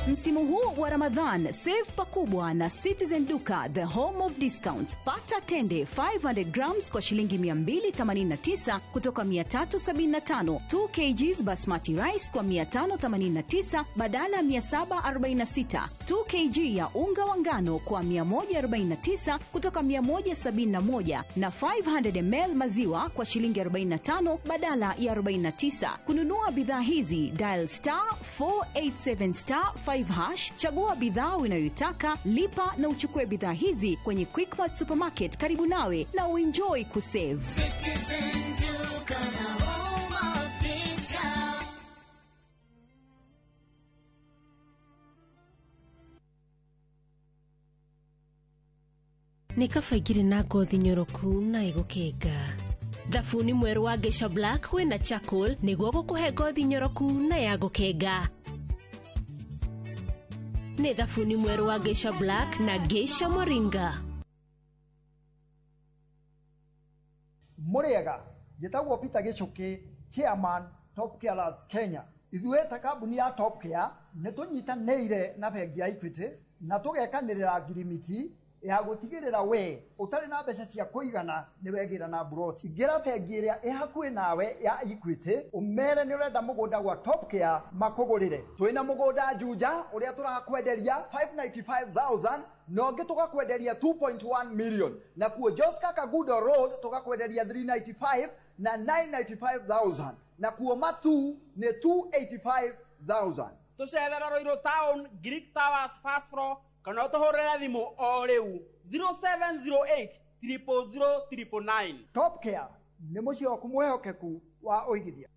Msimu huu wa Ramadhan, save pakubwa na Citizen Duka, the home of discounts. Pata tende 500 grams kwa shilingi 289 kutoka 375, 2 kgs basmati rice kwa 589 badala 746, 2 kg ya unga wa ngano kwa 149 kutoka 171 na 500 ml maziwa kwa shilingi 45 badala ya 49. Kununua bidhaa hizi, dial star 487 star 5 hash, chagua bidhaa unayoitaka, lipa na uchukue bidhaa hizi kwenye Quickmart Supermarket karibu nawe na uenjoy kusave. Citizen Duka, the home of discount. Nĩ kaba ingĩrĩ na ngothi nyoroku na ĩgũkenga. Thabuni mwerũ wa Geisha Black wĩna charcoal nĩguo gũkũhe ngothi nyoroku na ya gũkenga. Nĩ thabuni mwerũ wa Geisha Black na Geisha Moringa. Mũrĩega, njĩtagwo Peter Gĩchũkĩ, chairman Top Care Lads Kenya. Ithuĩ ta kambuni ya Top Care nĩ tũnyitanĩire na bengi ya Equity na tũgekanĩrĩra ngirimiti ya gũtigĩrĩra we ũtarĩ na mbeca cia kũigana nĩ wegĩra na mburoti. Ingĩra bengi ĩrĩa ĩ hakuhĩ nawe ya Equity ũmere nĩ ũrenda mũgũnda gwa Top Care makũgũrĩre. Twĩna mũgũnda Juja ũrĩa tũrakwenderia 595,000 na ũngĩ tũgakwenderia 2.1 million, na kuo Joska Kagudo Road tũgakwenderia 395 na 995,000, na kuo Matu nĩ 285,000. Tũcerera Ruiru Town, Greek Towers first floor, kana ũtũhũrĩre thimũ o rĩu 0708 000 999. Top Care nĩ mũciĩ waku mwĩhokeku wa ũigithia.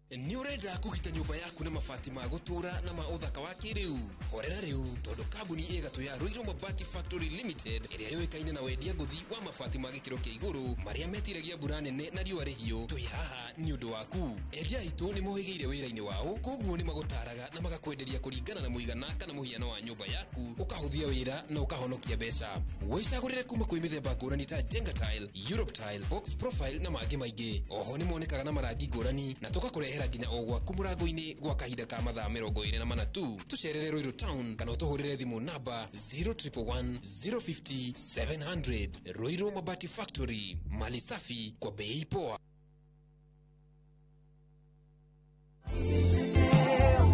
Nĩ ũrenda kũgita nyũmba yaku na mabati ma gũtũũra na ma ũthaka wa kĩrĩu? Horera rĩu tondũ kambuni ĩgatũ ya Ruiru Mabati Factory Limited ĩrĩa yũĩkaine na wendia ngũthi wa mabati ma gĩkĩro kĩa igũrũ marĩa metiragia mbura nene na riũa rĩhiũ, twĩ haha nĩ ũndũ waku. Endia aitũ nĩ mohĩgĩire wĩra-inĩ wao, koguo nĩ magũtaraga na magakwenderia kũringana na mũigana kana mũhiano wa nyũmba yaku, ũkahũthia wĩra na ũkahonokia mbeca. Wĩcagũrĩre kuma kwĩ mĩthemba ngũrani ta Jenga Tile, Europe Tile, Box Profile na mangĩ maingĩ. Oho nĩ monekaga na marangi ngũrani na tũgakũrehera nginya o gwaku mũrango-inĩ gwa kahinda ka mathaa 24 tu. Tũcerere Ruiru Town kana ũtũhũrĩre thimũ namba 0111 050 700. Ruiru Mabati Factory, mali safi kwa bei poa.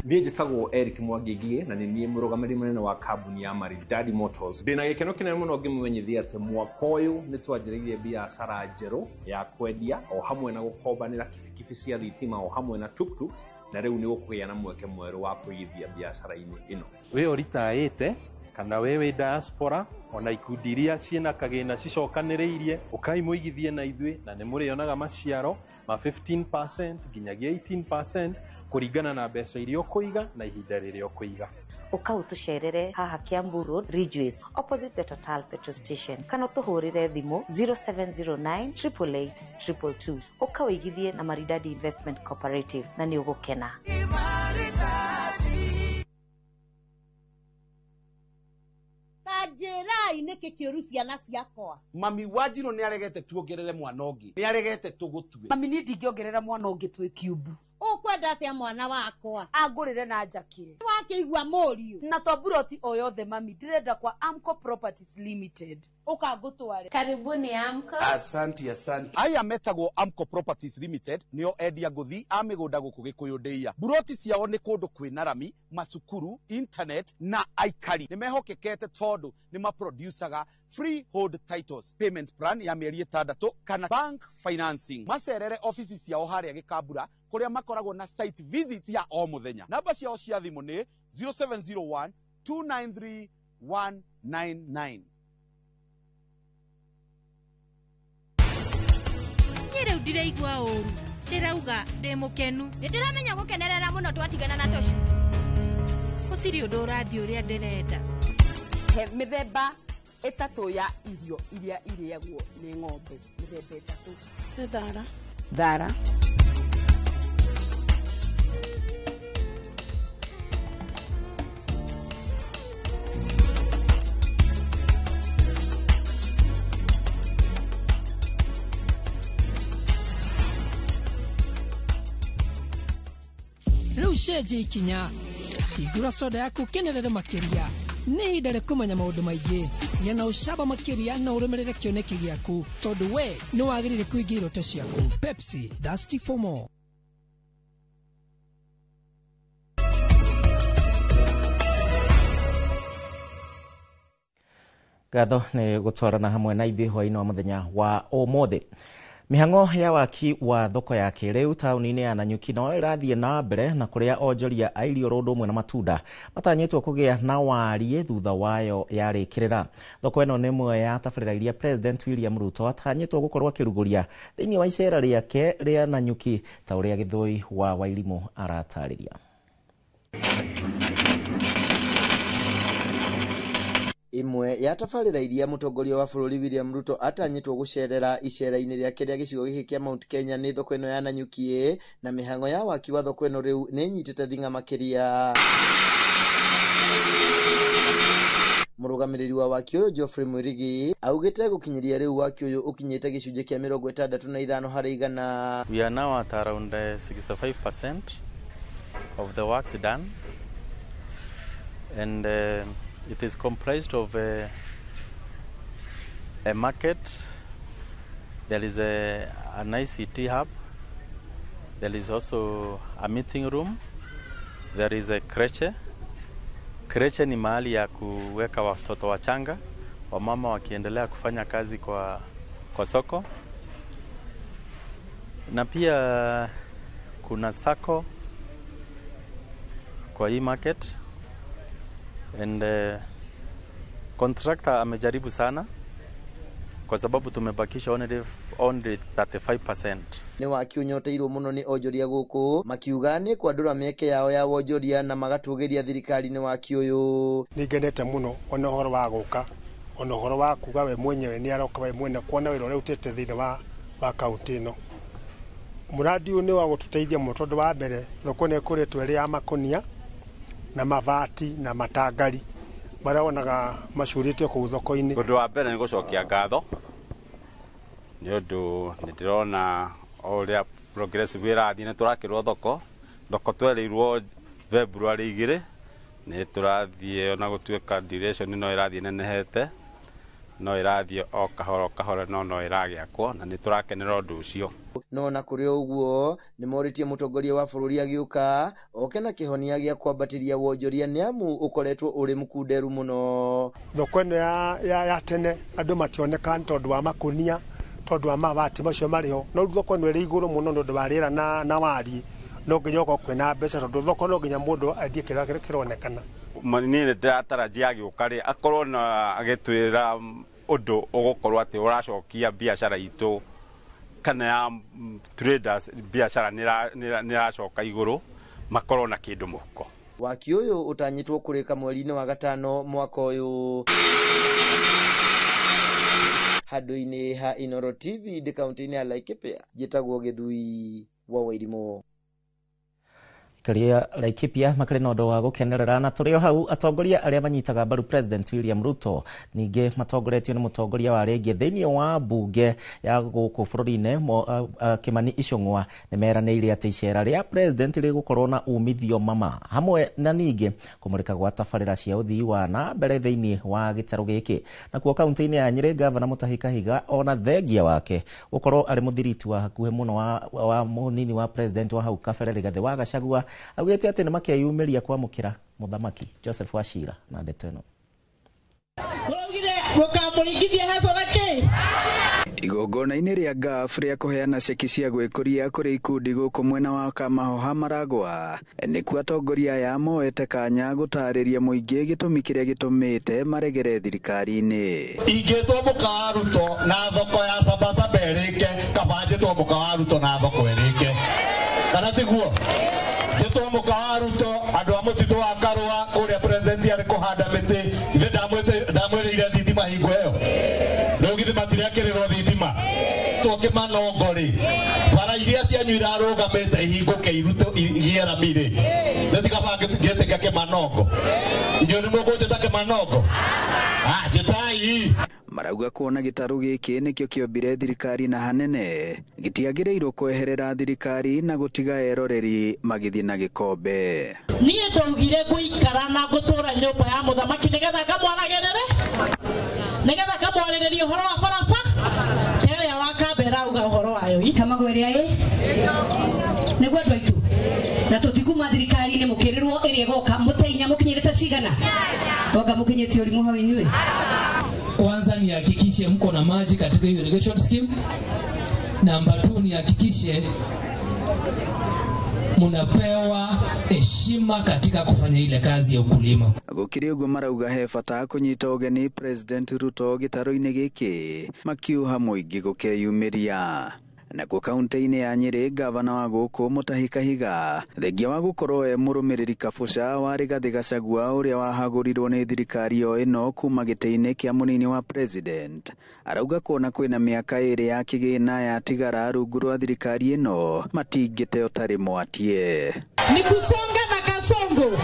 Niĩ njĩtagwo Eric Mwangi na nĩ niĩ mũrũgamĩrĩri mũnene wa kambuni ya Maridadi Motors. Ndĩna gĩkeno kĩnene mũno ngĩmũmenyithia atĩ mwaka ũyũ nĩ twanjĩrĩirie biacara njerũ ya kwendia o hamwe na gũkombanĩra kibikibi cia thitima o hamwe na tuktuks, na rĩu nĩ gũkũgĩa na mweke mwerũ wa kũigithia biacara-inĩ ĩno. Wĩ ũritaĩte Kana we wĩ diaspora, ona ikundi iria ciĩna kagĩna cicokanĩrĩirie, ũkai mũigithie na ithuĩ na nĩ mũrĩonaga maciaro ma 15% nginyagia 18% kũringana na mbeca iria ũkũiga na ihinda rĩrĩa ũkũiga. Ũka ũtũcerere haha Kiambu Road, Ridgeways, opposite the Total petrol station, kana ũtũhũrĩre thimũ 0709 888 222. Ũka ũigithie na Maridadi Investment Cooperative na nĩ ũgũkena. Ta njĩrai nĩkĩ kĩũru ciana ciakwa. Mami Wanjirũ nĩ aregete tuongerere mwana ũngĩ, nĩ aregete tũgũtue. Mami niĩ ndingĩongerera mwana ũngĩ twĩ kiumbu. Ũkwenda atĩa mwana wakwa? Angũrĩre na njakĩre. Wakĩigua mũriũ. Na to buroti o yothe mami, ndĩrenda kwa Amco Properties Limited. Ũka ngũtware. Karibuni Amco. Asanti, asanti. Aya metagwo Amco Properties Limited nĩo endia ngũthi a mĩgũnda gũkũ Gĩkũyũ ndĩia. Buroti ciao nĩ kũndũ kwĩna rami, macukuru, internet na aikari. Nĩ mehokekete tondũ nĩ maproducaga freehold titles, payment plan ya mĩeri 6 kana bank financing. Macerere ofici ciao harĩa Gĩkambura kũrĩa makoragwo na site visit ya o mũthenya. Namba ciao cia thimũ nĩ 0701 293 199. Niĩ rĩu ndiraigua ũru, ndĩrauga ndĩ mũkenu. Nĩ ndĩramenya gũkenerera mũno twatigana na tũcu. Gũtirĩ ũndũ ũrathiĩ ũrĩa ndĩrenda. He mĩthemba 3 ya irio iria irĩagwo nĩ ng'ombe, mĩthemba 3. Nĩ thara. Thara. Rĩu cenjia ikinya, hingũra soda yaku ũkenerere makĩria. Nĩ ihinda rĩa kũmenya maũndũ maingĩ. Gĩa na ũcamba makĩria na ũrũmĩrĩre kĩoneki gĩaku, tondũ we nĩ wagĩrĩire kũhingia iroto ciaku. Pepsi, thirsty for more. Ngatho nĩ gũtwarana hamwe na ithuĩ hwaĩ-inĩ wa mũthenya wa ũmũthĩ. Mĩhang'o ya waki wa thoko ya kĩrĩu taũni-inĩ ya Nanyuki no ĩrathiĩ na mbere, na kũrĩa onjoria a irio oro ũndũ ũmwe na matunda matanyĩtwo kũgĩa na wariĩ thutha wayo yarĩkĩrĩra. Thoko ĩno nĩ ĩmwe ya tabarĩra iria President William Ruto atanyĩtwo gũkorwo akĩrugũria thĩinĩ wa icera rĩake rĩa Nanyuki, ta ũrĩa Gĩthũi wa Wairimũ aratarĩria. Ĩmwe ya tabarĩra iria mũtongoria wa bũrũri William Ruto atanyĩtwo gũcerera icera-inĩ rĩake rĩa gĩcigo gĩkĩ kĩa Mount Kenya nĩ thoko ĩno ya Nanyuki, na mĩhang'o ya waki wa thoko ĩno rĩu nĩ ĩnyitĩte thing'a makĩria. Mũrũgamĩrĩri wa waki ũyũ Geoffrey Mwirigi augĩte gũkinyĩria rĩu waki ũyũ ũkinyĩte gĩcunjĩ kĩa 65 harĩ igana. We are now at around 65% of the works done, and it is comprised of a market. There is an ICT hub. There is also a meeting room. There is a creche. Creche ni mahali ya kuweka watoto wachanga, wamama wakiendelea kufanya kazi kwa soko. Na pia kuna sako kwa hii market. And contractor amejaribu sana kwa sababu tumebakisha only 35%. Nĩ waki ũnyoteirwo mũno nĩ onjoria gũkũ, makiuga nĩ kwandũra mĩeke yao ya wonjoria na magatũgĩria thirikari nĩ waki ũyũ. Nĩ ngenete mũno ona ũhoro wa gũka, ona ũhoro wa kuga we mwenyewe nĩ aroka we mwene kuona wĩra ũrĩa ũrutĩte thĩinĩ wa kaunti ĩno. Mũradi ũyũ nĩ wa gũtũteithia mũno tondũ wa mbere thoko nĩ ĩkũrĩtwo ĩrĩ ya makũnia na mabati na matangari marĩa wonaga macurĩtio kũu thoko-inĩ. Ũndũ wa mbere nĩ gũcokia ngatho nĩ ũndũ nĩ ndĩrona o ũrĩa progressive ĩrathiĩ, nĩ tũrakĩrwo thoko. Thoko twerĩirwo February 2, nĩ tũrathiĩ ona gũtuĩka duration no ĩrathiĩ nenehete, no ĩrathiĩ o kahora kahora, no ĩragĩakwo na nĩ tũrakenera ũndũ ũcio. No na kũrĩ ũguo nĩ morĩtie mũtongoria wa bũrũri agĩũka oke na kĩhonia gĩa kwambatĩria wonjoria nĩ amu ũkoretwo ũrĩ mũkunderu mũno. Thoko ĩno ya tene andũ mationekaga nĩ tondũ wa makũnia, tondũ wa mabati macio marĩ ho, no rĩu thoko ĩno ĩrĩ igũrũ mũno nĩ ũndũ wa rĩera na wariĩ, no nginya ũkorwo kwĩna mbeca tondũ thoko no nginya mũndũ endie kĩrĩa kĩronekana. Niĩ nĩ ndĩratarajia agĩũka rĩ akorwo na agĩtwĩra ũndũ ũgũkorwo atĩ ũracokia biacara itũ kana ya traders biacara nĩ ĩracoka igũrũ, makorwo na kĩndũ mũhuko. Waki ũyũ ũtanyĩtwo kũrĩka mweri-inĩ wa gatano mwaka ũyũ. Handũ-inĩ ha Inoro TV ndĩ kaunti-inĩ ya Laikipia, njĩtagwo Gĩthui wa Wairimũ. Karia Laikipia makĩrĩ na ũndũ wa gũkenerera na tũrĩ o hau atongoria arĩa manyitaga mbaru President William Ruto ningĩ matongoretio nĩ mũtongoria wa rĩngĩ thĩinĩ wa mbunge ya gũkũ bũrũri-inĩ Kimani Ichung'wa nĩ meranĩire atĩ icera rĩa President rĩgũkorwo na umithio mama hamwe na ningĩ kũmũrĩka gwa tabarĩra cia ũthii wa na mbere thĩinĩ wa gĩtarũ gĩkĩ. Nakuo kaunti-inĩ ya Nyĩrĩ, Gavana Mutahi Kahiga ona thengia wake gũkorwo arĩ mũthiriti wa hakuhĩ mũno wa mũnini wa President wa hau kabere Rigathĩ wa Gachagua augĩte atĩ nĩ makeyumĩria kwamũkĩra mũthamaki Joseph Wachira na ndeto ĩno. Igongona-inĩ rĩa GAF rĩa kũheana ceki cia gwĩkũria kũrĩ ikundi gũkũ mwena wa Kamahoha Maragwa nĩkuo atongoria aya moete kanya gũtarĩria mũingĩ gĩtũmi kĩrĩa gĩtũmĩte maregere thirikari-inĩ. Ingĩtwo mũka wa Ruto na thoko ya Sabasaba ĩrĩke, kaba njĩtwo mũka wa Ruto na thoko ĩrĩke, kana tiguo? Njĩtwo mũka wa Ruto andũ a mũtitũ wa Karũa kũrĩa president arĩ kũhanda mĩtĩ, ithe ndamwĩrĩire thitima hingo ĩyo, rĩu githĩ matirekĩrĩrwo thitima tũkĩmanongo rĩ, bara iria cianyu irarũgamĩte ihingũke irute igĩe rami rĩ, nĩ tikaba ngĩtĩka Kĩmanongo? Inyuĩ nĩ mũkũnjĩta Kĩmanongo? Njĩtai. Marauga kuona gĩtarũ gĩkĩ nĩkĩo kĩombire thirikari na hanene gĩtiagĩrĩirwo kweherera thirikari na gũtiga eroreri magĩthiĩ na gĩkombe. Niĩ ndaugire ngũikara na ngũtũra nyũmba ya mũthamaki nĩgetha ngamwaragĩrĩre, nĩgetha ngamwarĩrĩrie ũhoro wa baraba ĩrĩa wa Kambera auga ũhoro wayo. Kamagũ ĩrĩa ĩ nĩguo andũ aitũ na tũtikuma thirikari-inĩ mũkĩrĩrwo ĩrĩa ĩgoka mũteinya mũkinyĩrĩte cigana wanga mũkinyĩtie ũrimũ hau inyuĩ. Kwanza nihakikishe mko na maji katika hiyo irrigation scheme. Namba 2 nihakikishe mnapewa heshima katika kufanya ile kazi ya ukulima. Gũkĩrĩ ũguo marauga he bata kũnyita ũgeni President Ruto gĩtarũ-inĩ gĩkĩ makiuha mũingĩ gũkeyumĩria. Nakuo kaunti-inĩ ya Nyĩrĩ, gavana wa gũkũ Mutahi Kahiga thengia wa gũkorwo e mũrũmĩrĩri kabũca wa Rigathĩ Gachagua ũrĩa wahagũrirwo nĩ thirikari o ĩno kuma gĩtĩ-inĩ kĩa mũnini wa president arauga kuona kwĩna mĩaka ĩrĩ ya kĩgĩna yatigara rungu rwa thirikari ĩno matingĩte ũtarĩ mwatie. Ni kusonga na kasongo.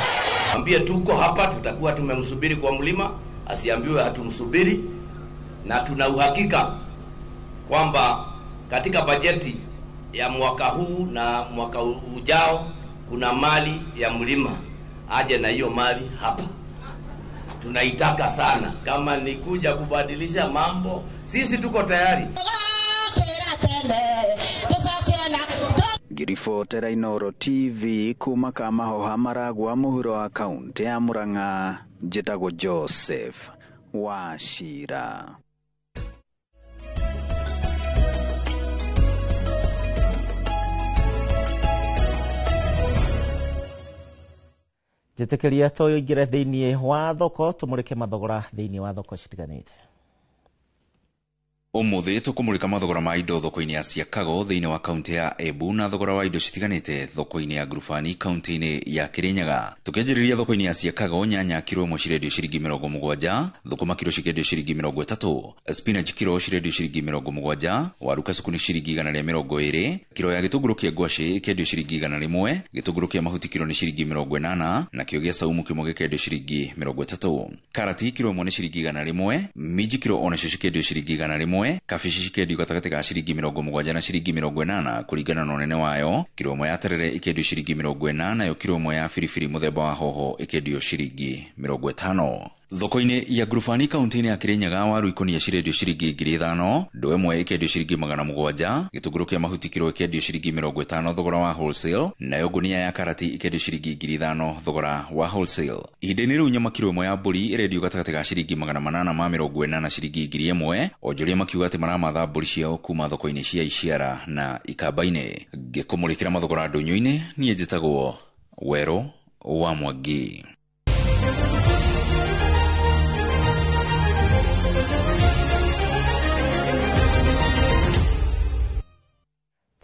Ambie tuko hapa, tutakuwa tumemsubiri kwa mlima, asiambiwe hatumsubiri, na tuna uhakika kwamba katika bajeti ya mwaka huu na mwaka ujao kuna mali ya mlima, aje na hiyo mali hapa. Tunaitaka sana. Kama ni kuja kubadilisha mambo, sisi tuko tayari. Ngiribotera Inoro TV kuma Kamahoha Maragwa mũhuro wa kaunti ya Murang'a, njĩtagwo Joseph Wachira. Njĩtĩkĩria toyo ingĩre thĩinĩ wa thoko tũmũrĩke mathogora thĩinĩ wa thoko citiganĩte. Ũmũthĩ tũkũmũrĩka mathogora ma indo thoko-inĩ ya Siakago thĩinĩ wa kaunti ya Embu na thogora wa indo citiganĩte thoko-inĩ ya Ngurubani kaunti-inĩ ya Kirinyaga. Tũkĩanjĩrĩria thoko-inĩ ya Siakago, nyanya kiro ĩmwe cirendio ciringi 70, thũkũma kiro cikĩendio ciringi 30, spinach kiro cirendio ciringi 70, waru kacuku nĩ ciringi 120, kiro ya gĩtũngũrũ kĩa ngwacĩ ĩkĩendio ciringi 100, gĩtũngũrũ kĩa mahuti kiro nĩ ciringi 80, nakĩo gĩa saumu kĩmwe gĩkendio ciringi 30, karati kiro ĩmwe nĩ ciringi 100, minji kiro onacio cikĩendio ciringi 100, kabici cikendio gatagatĩ ga ciringi 70 na ciringi 80 kũringana na ũnene wayo, kiro ĩmwe ya terere ĩkendio ciringi 40, nayo kiro ĩmwe ya biribiri mũthemba wa hoho ĩkendio ciringi 50. Thoko-inĩ ya Ngurubani kaunti-inĩ ya Kirinyaga, waru ikũnia cirendio ciringi 5,000, ndoo ĩmwe ĩkendio ciringi 700, gĩtũngũrũ kĩa mahuti kiro ĩkendio ciringi 50 thogora wa wholesale, nayo ngũnia ya karati ĩkendio ciringi 5,000 thogora wa wholesale. Ihinda-inĩ rĩu nyama kiro ĩmwe ya mbũri ĩrendio gatagatĩ ga ciringi 840 na ciringi 1,000, onjoria makiuga atĩ maramatha mbũri ciao kuma thoko-inĩ cia Iciara na Ikamba-inĩ. Ngĩkũmũrĩkĩra mathogora ndũnyũ-inĩ, niĩ njĩtagwo Werũ wa Mwangi.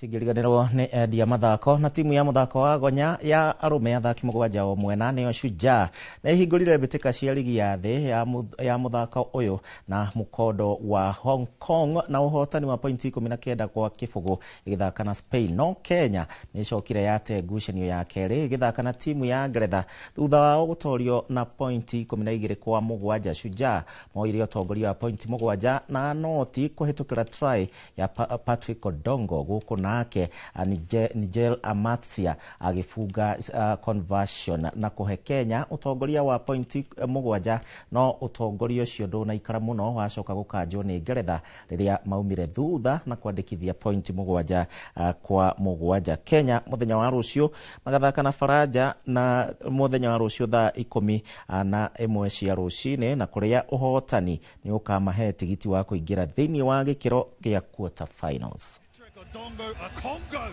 Tingĩriganĩrwo nĩ endia mathako na timu ya mũthako wa gonya ya arũme athaki 7 o mwena nĩyo Shujaa na ĩhingũrire mbĩtĩka cia ligi ya thĩ ya mũthako ũyũ na mũkondo wa Hong Kong na ũhotani wa pointi 19-0 ĩgĩthaka na Spain. No Kenya nĩ ĩcokire yate ngucanio ya kerĩ ĩgĩthaka na timu ya Ngeretha thutha wao gũtorio na pointi 12-7. Shujaa moire ũtongoria wa pointi 7 na noti kũhĩtũkĩra try ya Patrick Odongo gũkũ nake Nigel Amatsia agĩbunga conversion na kũhe Kenya ũtongoria wa pointi 7. No ũtongoria ũcio ndũnaikara mũno, wacoka gũkanjwo nĩ Ngeretha rĩrĩa maumire thutha na kwandĩkithia pointi 7-7. Kenya mũthenya wa rũciũ magathaka na Faranja na mũthenya wa rũciũ thaa 11 cia rũcinĩ, na kũrĩa ũhotani nĩ ũkamahe tigiti wa kũingĩra thĩinĩ wa gĩkĩro gĩa quarter finals. Odongo Okongo,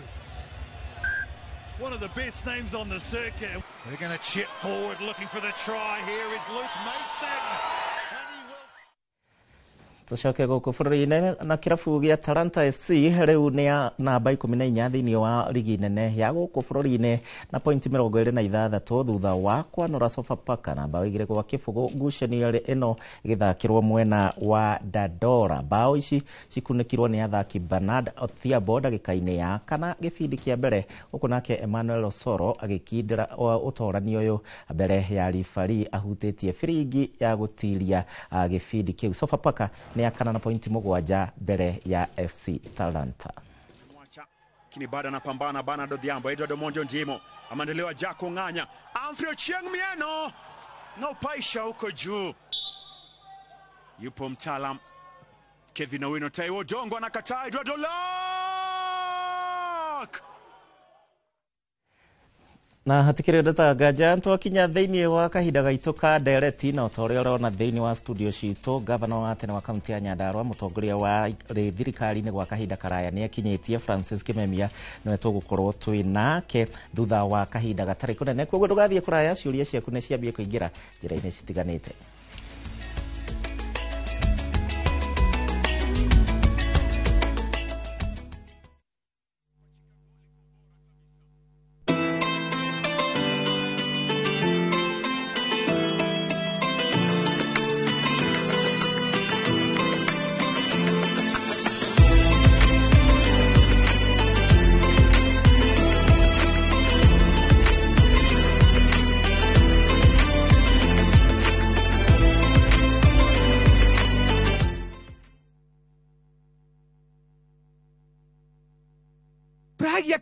one of the best names on the circuit. They're going to chip forward, looking for the try. Here is Luke Mason. Tucoke gũkũ bũrũri-inĩ na kĩrabu gĩa Talanta FC rĩu nĩ ya namba 14 thĩinĩ wa ligi nene ya gũkũ bũrũri-inĩ na pointi 26 thutha wa kwanũra Sofapaka na bao 2-0 ngucanio ĩno ĩgĩthakĩrwo mwena wa Dandora. Bao ici cikunĩkirwo nĩ athaki Bernard Othiambo ndagĩka-inĩ ya kana gĩbindi kĩa mbere, gũkũ nake Emmanuel Osoro agĩkindĩra ũtorani ũyũ mbere ya ribari ahutĩtie biringi ya gũtiria gĩbindi kĩu. Sofapaka nĩ ya kana na pointi 7 mbere ya FC Talanta. Lakini bado anapambana Bernard Odhiambo, Edward Omonjo Ndimo, ameandaliwa Jaco Ng'anya, Amfrey Ochieng Mieno na upaisha huko juu. Yupo mtaalam Kevin Owino Taiwo Odongo anakataa, Edward Olak. Na hatikĩrĩ ũndũ ta nganja twakinya thĩinĩ wa kahinda gaitũ ka ndereti, na ta ũrĩa ũrona thĩinĩ wa studio citũ gavana wa tene wa kaunti ya Nyandarua mũtongoria wa thirikari-inĩ gwa kahinda karaya nĩ akinyĩtie Francis Kimemia, nĩwe tũgũkorwo twĩ nake thutha wa kahinda gatarĩ kũnene. Koguo ndũgathiĩ kũraya, ciũria ciaku nĩ ciambie kũingĩra njĩra-inĩ citiganĩte.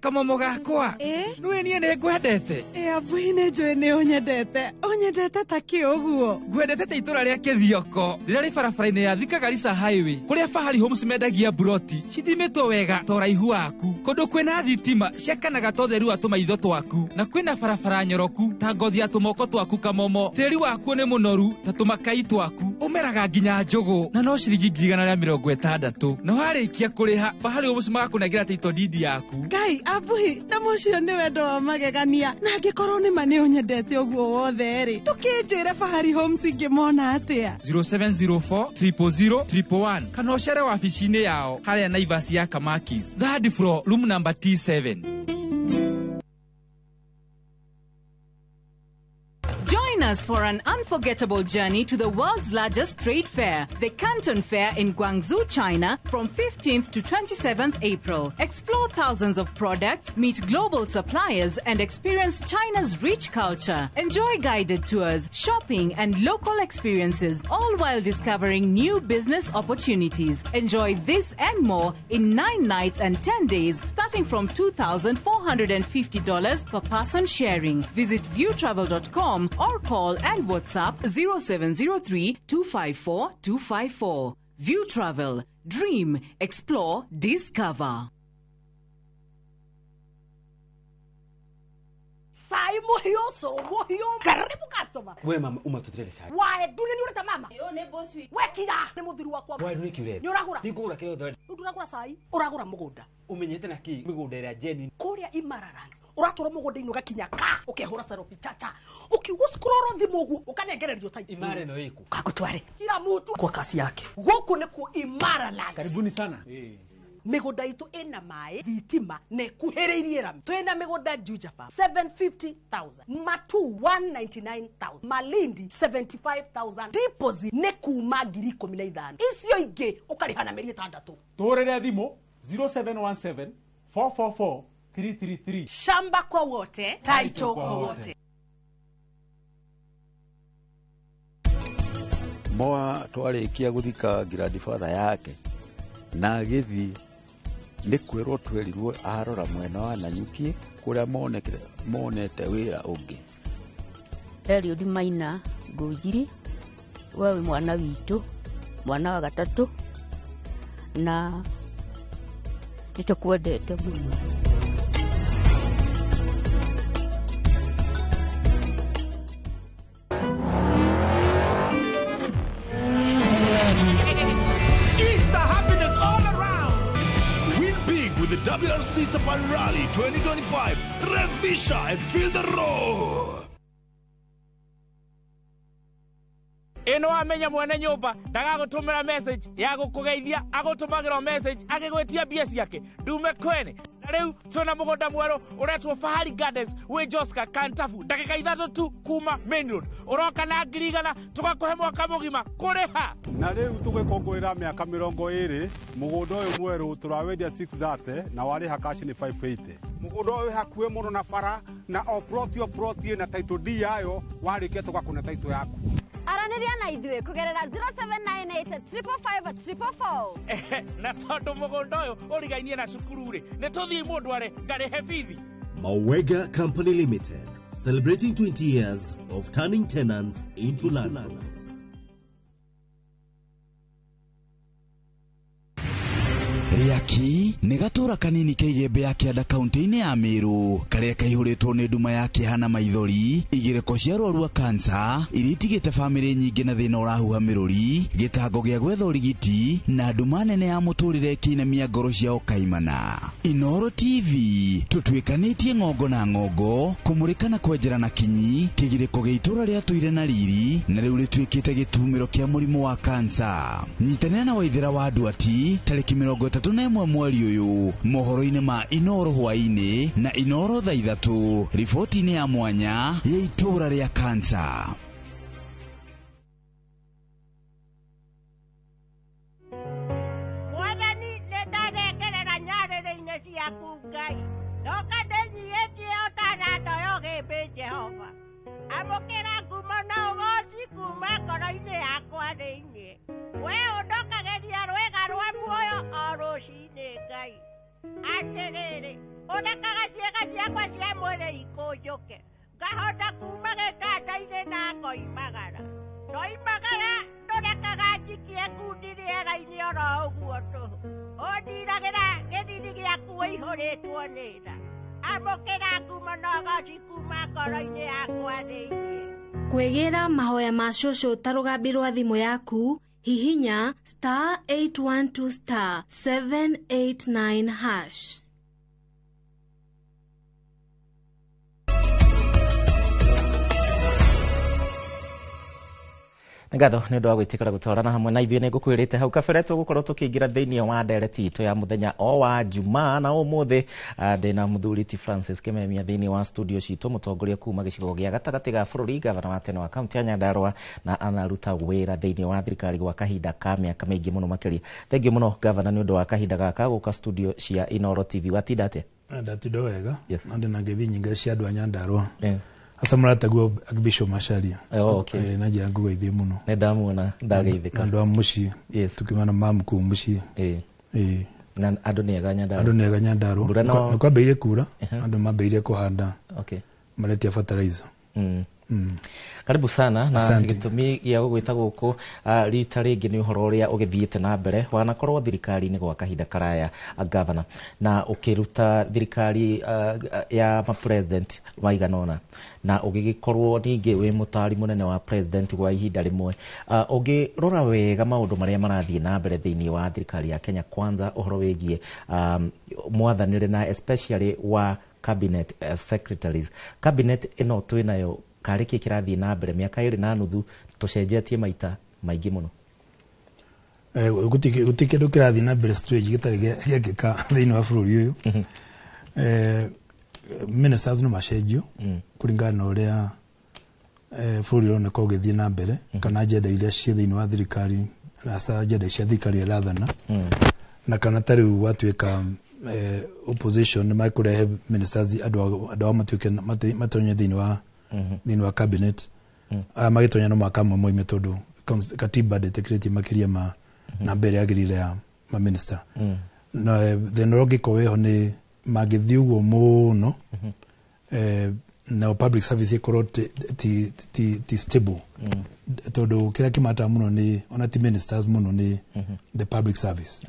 Kamomo gakwa nĩwe niĩ nĩ ngwendete. Abuhi nĩ njũĩ nĩ ũnyendete, ũnyendete ta kĩ ũguo? Ngwendete ta itũra rĩa Kĩthioko rĩrĩa rĩ barabara-inĩ ya Thika Garissa Highway, kũrĩa Fahari Homes mendagia buroti cithimĩtwo wega ta ũraihu waku, kũndũ kwĩna thitima ciakanaga ta ũtheru wa tũmaitho twaku, na kwĩna barabara nyoroku ta ngothi ya tũmoko twaku. Kamomo, tĩri wakuo nĩ mũnoru ta tũmakai twaku, ũmeraga nginya njũgũ na no ciringi 160,000, na warĩkia kũrĩha Fahari Homes magakũnengera title deed yaku. Ngai abuhi, na mũcio nĩ wendo wa magegania, na angĩkorwo nĩ ma nĩ ũnyendete ũguo wothe rĩ, ndũkĩnjĩre Fahari Homes ingĩmona atĩa? 0704 000 111 kana ũcere wabici-inĩ yao harĩa Naivas ya Kamakis, third floor, room number T7. Join us for an unforgettable journey to the world's largest trade fair, the Canton Fair in Guangzhou, China, from 15th to 27th April. Explore thousands of products, meet global suppliers, and experience China's rich culture. Enjoy guided tours, shopping, and local experiences, all while discovering new business opportunities. Enjoy this and more in 9 nights and 10 days, starting from $2,450 per person sharing. Visit viewtravel.com or call and WhatsApp 0703 254 254. View Travel. Dream, explore, discover. Sai muhio muhio karibu customer. We mama umatutirere cai. Wae ndune ni ureta mama. Yo ne boss wi. We kira ni muthuri wakwa. Wae ndune kiure. Ni uragura. Ndikugura kire othe. Nduragura cai, uragura mugunda. Umenyete na ki migunda ira genuine. Kuria Imaralands. Uratura mugunda-ini ugakinya ka ukehura selfie chacha. Ukiugo scroll thimu uguo ukanengererio tai. Imara no iku. Kagutware. Kila mutu kwa kasi yake. Guku ni ku Imaralands. Karibuni sana. Mĩgũnda itũ ĩna maĩ, thitima na ĩkuhĩrĩirie rami. Twĩna mĩgũnda Juja Farm 750,000, Matu 199,000, Malindi 75,000. Deposit nĩ kuma 15,000, icio ingĩ ũkarĩha na mĩeri 6. Tũhũrĩre thimũ 0717 444 333. Shamba kwa wote, title kwa wote. Moa twarĩkia gũthika grandfather yake na agĩthiĩ nĩ kwĩrwo twerirwo arora mwena wa Nanyuki kũrĩa monete wĩra ũngĩ. Eliud Maina Ngũnjiri, we wĩ mwana witũ, mwana wa gatatũ, na nĩ tũkwendete mũno. Easter happiness all around. Win big with the WRC Safari Rally 2025. Revisha and feel the roar. Ĩno wamenya mwene nyũmba ndagagũtũmĩra message ya gũkũgeithia, agũtũmagĩra message agĩgwĩtia mbia ciake ndume kwene. Na rĩu twĩna mũgũnda mwerũ ũretwo Fahari Gardens wĩ Joska Kantafu, ndagĩka 3 tu kuma main road. Ũroka na 100,000 tũgakũhe mwaka mũgima kũrĩha. Na rĩu tũgĩkũngũĩra mĩaka 20 mũgũnda ũyũ mwerũ tũrawendia 630 na warĩha cash nĩ 580. Mũgũnda ũyũ wĩ hakuhĩ mũno na bara na o plot o plot ĩna title deed yayo, warĩkia tũgakũne title yaku. Aranĩria na ithuĩ kũgerera 0798 555 444. Na tondũ mũgũnda ũyũ ũrigainie na cukuru rĩ, nĩ tũthiĩ mũndũ are ngarĩhe bithi. Mawega Company Limited, celebrating 20 years of turning tenants into landlords. Rĩaki nĩ gatũra kanini keigĩmbe ya kĩanda kaunti-inĩ ya Meru karĩa kaihũrĩtwo nĩ nduma ya kĩeha na maithori, igĩrĩko cia arwaru a kansa iria itigĩte bamĩrĩ nyingĩ na thĩna ũrahuha mĩrũri, gĩtango gĩa gwetha ũrigiti na nduma nene ya mũtũrĩre ĩkĩinamia ngoro ciao kaimana. Inooro TV tũtuĩkanĩtie ng'ongo na ng'ongo kũmũrĩka na kwenjera na kinyi kĩgirĩko gĩa itũra rĩatũire na riri na rĩu rĩtuĩkĩte gĩtumĩro kĩa mũrimũ wa kansa. Nyitanĩra na Waithĩra wa Nduati tarĩki 31 mweri ũyũ mohoro-inĩ ma Inooro hwaĩ-inĩ na Inooro thaa 3 riboti-inĩ ya mwanya ya itũra rĩa kansa. Mwathani nĩ ndarengerera nyarĩrĩ-inĩ ciaku Ngai, ndoka ndĩnyiihĩtie o ta nando ya ũgĩmbĩ Jehova. Amũkĩra ngumo na ũgooci kuma ngoro-inĩ yakwa thĩinĩ. We ũndokagĩria rwĩga rwa muoyo o rũcinĩ Ngai. Atĩrĩrĩ, ũrekaga ciĩga ciakwa cia mwĩrĩ ikũnjũke, ngahota kuma gĩtanda-inĩ na ngoimagara. Ndoimagara ndũrekaga njikie ngundi rĩera-inĩ oro ũguo tũhũ. Ũndiragĩra gĩthithi gĩaku ũihũrĩtwo nĩ tha. Amũkĩra ngumo na ũgooci kuma ngoro-inĩ yakwa thĩinĩ. Kwĩgĩra mahoya ma cũcũ ta rũgambi rwa thimũ yaku, hihinya star 812 star 789 hash. Ngatho nĩ ũndũ wa gwĩtĩkĩra gũtwarana hamwe na ithuĩ. Nĩ ngũkwĩrĩte hau kabere tũgũkorwo tũkĩingĩra thĩinĩ wa ndereti itũ ya mũthenya o wa Jumaa, na ũmũthĩ ndĩna mũthuri ti Francis Kimemia thĩinĩ wa studio citũ, mũtongoria kuma gĩcigo gĩa gatagatĩ ga bũrũri, gavana wa tene wa kaunti ya Nyandarua, na anaruta wĩra thĩinĩ wa thirikari gwa kahinda ka mĩaka mĩingĩ mũno makĩria. Thengiũ mũno gavana nĩ ũndũ wa kahinda gaka gũka studio cia Inooro TV. Watinda atĩa? Ndatinda wega na ndĩna ngeithi nyingĩ cia andũ a Nyandarua. Asa mũratagwo Archbishop Macharia. Oh, okay. Na njĩra ngũgeithie mũno. Nĩ ndamuona ndageithĩka. Andũ a mũciĩ. Tukiuma mamu kũu mũciĩ. Na andũ nĩ ega Nyandarua. Andũ nĩ ega Nyandarua. Nĩ kwambĩrĩirie kura, andũ mambĩrĩirie kũhanda. Okay. Maretia fertilizer. Karibu sana na gĩtũmi gĩa gũgwĩta gũkũ rita rĩngĩ nĩ ũhoro ũrĩa ũgĩthiĩte na mbere wanakorwo thirikari-inĩ gwa kahinda karaya gavana, na ũkĩruta thirikari ya ma-president maigana ũna, na ũgĩgĩkorwo ningĩ wĩ mũtaari mũnene wa president gwa ihinda rĩmwe. Ũngĩrora wega maũndũ marĩa marathiĩ na mbere thĩinĩ wa thirikari ya Kenya Kwanza, ũhoro wĩgiĩ mwathanĩre na especially wa cabinet secretaries, cabinet ĩno twĩnayo karĩ kĩ kĩrathiĩ na mbere mĩaka 2.5 tũcenjetie maita maingĩ mũno? Gũtirĩ kĩndũ kĩrathiĩ na mbere strange gĩtarĩ gĩekĩka thĩinĩ wa bũrũri ũyũ. Ministers no macenjio kũringana na ũrĩa bũrũri ũroneka ũgĩthiĩ na mbere, kana agenda iria ciĩ thĩinĩ wa thirikari, hasa agenda cia thirikari ĩrathana, na kana ta rĩu gwatuĩka opposition nĩ mekũrehe ministers andũ ao matuĩke matonye thĩinĩ wa cabinet. Aya magĩtonya no mwaka amwe moime, tondũ katiba ndĩtĩkĩrĩtie makĩria ma namba ĩrĩa yagĩrĩire ya maminista. Na thĩna ũrĩa ũngĩkorwo wĩho nĩ mangĩthiĩ ũguo mũno, nao public service ĩkorwo ti stable, tondũ kĩrĩa kĩmataga mũno nĩ ona ti ministers mũno, nĩ the public service,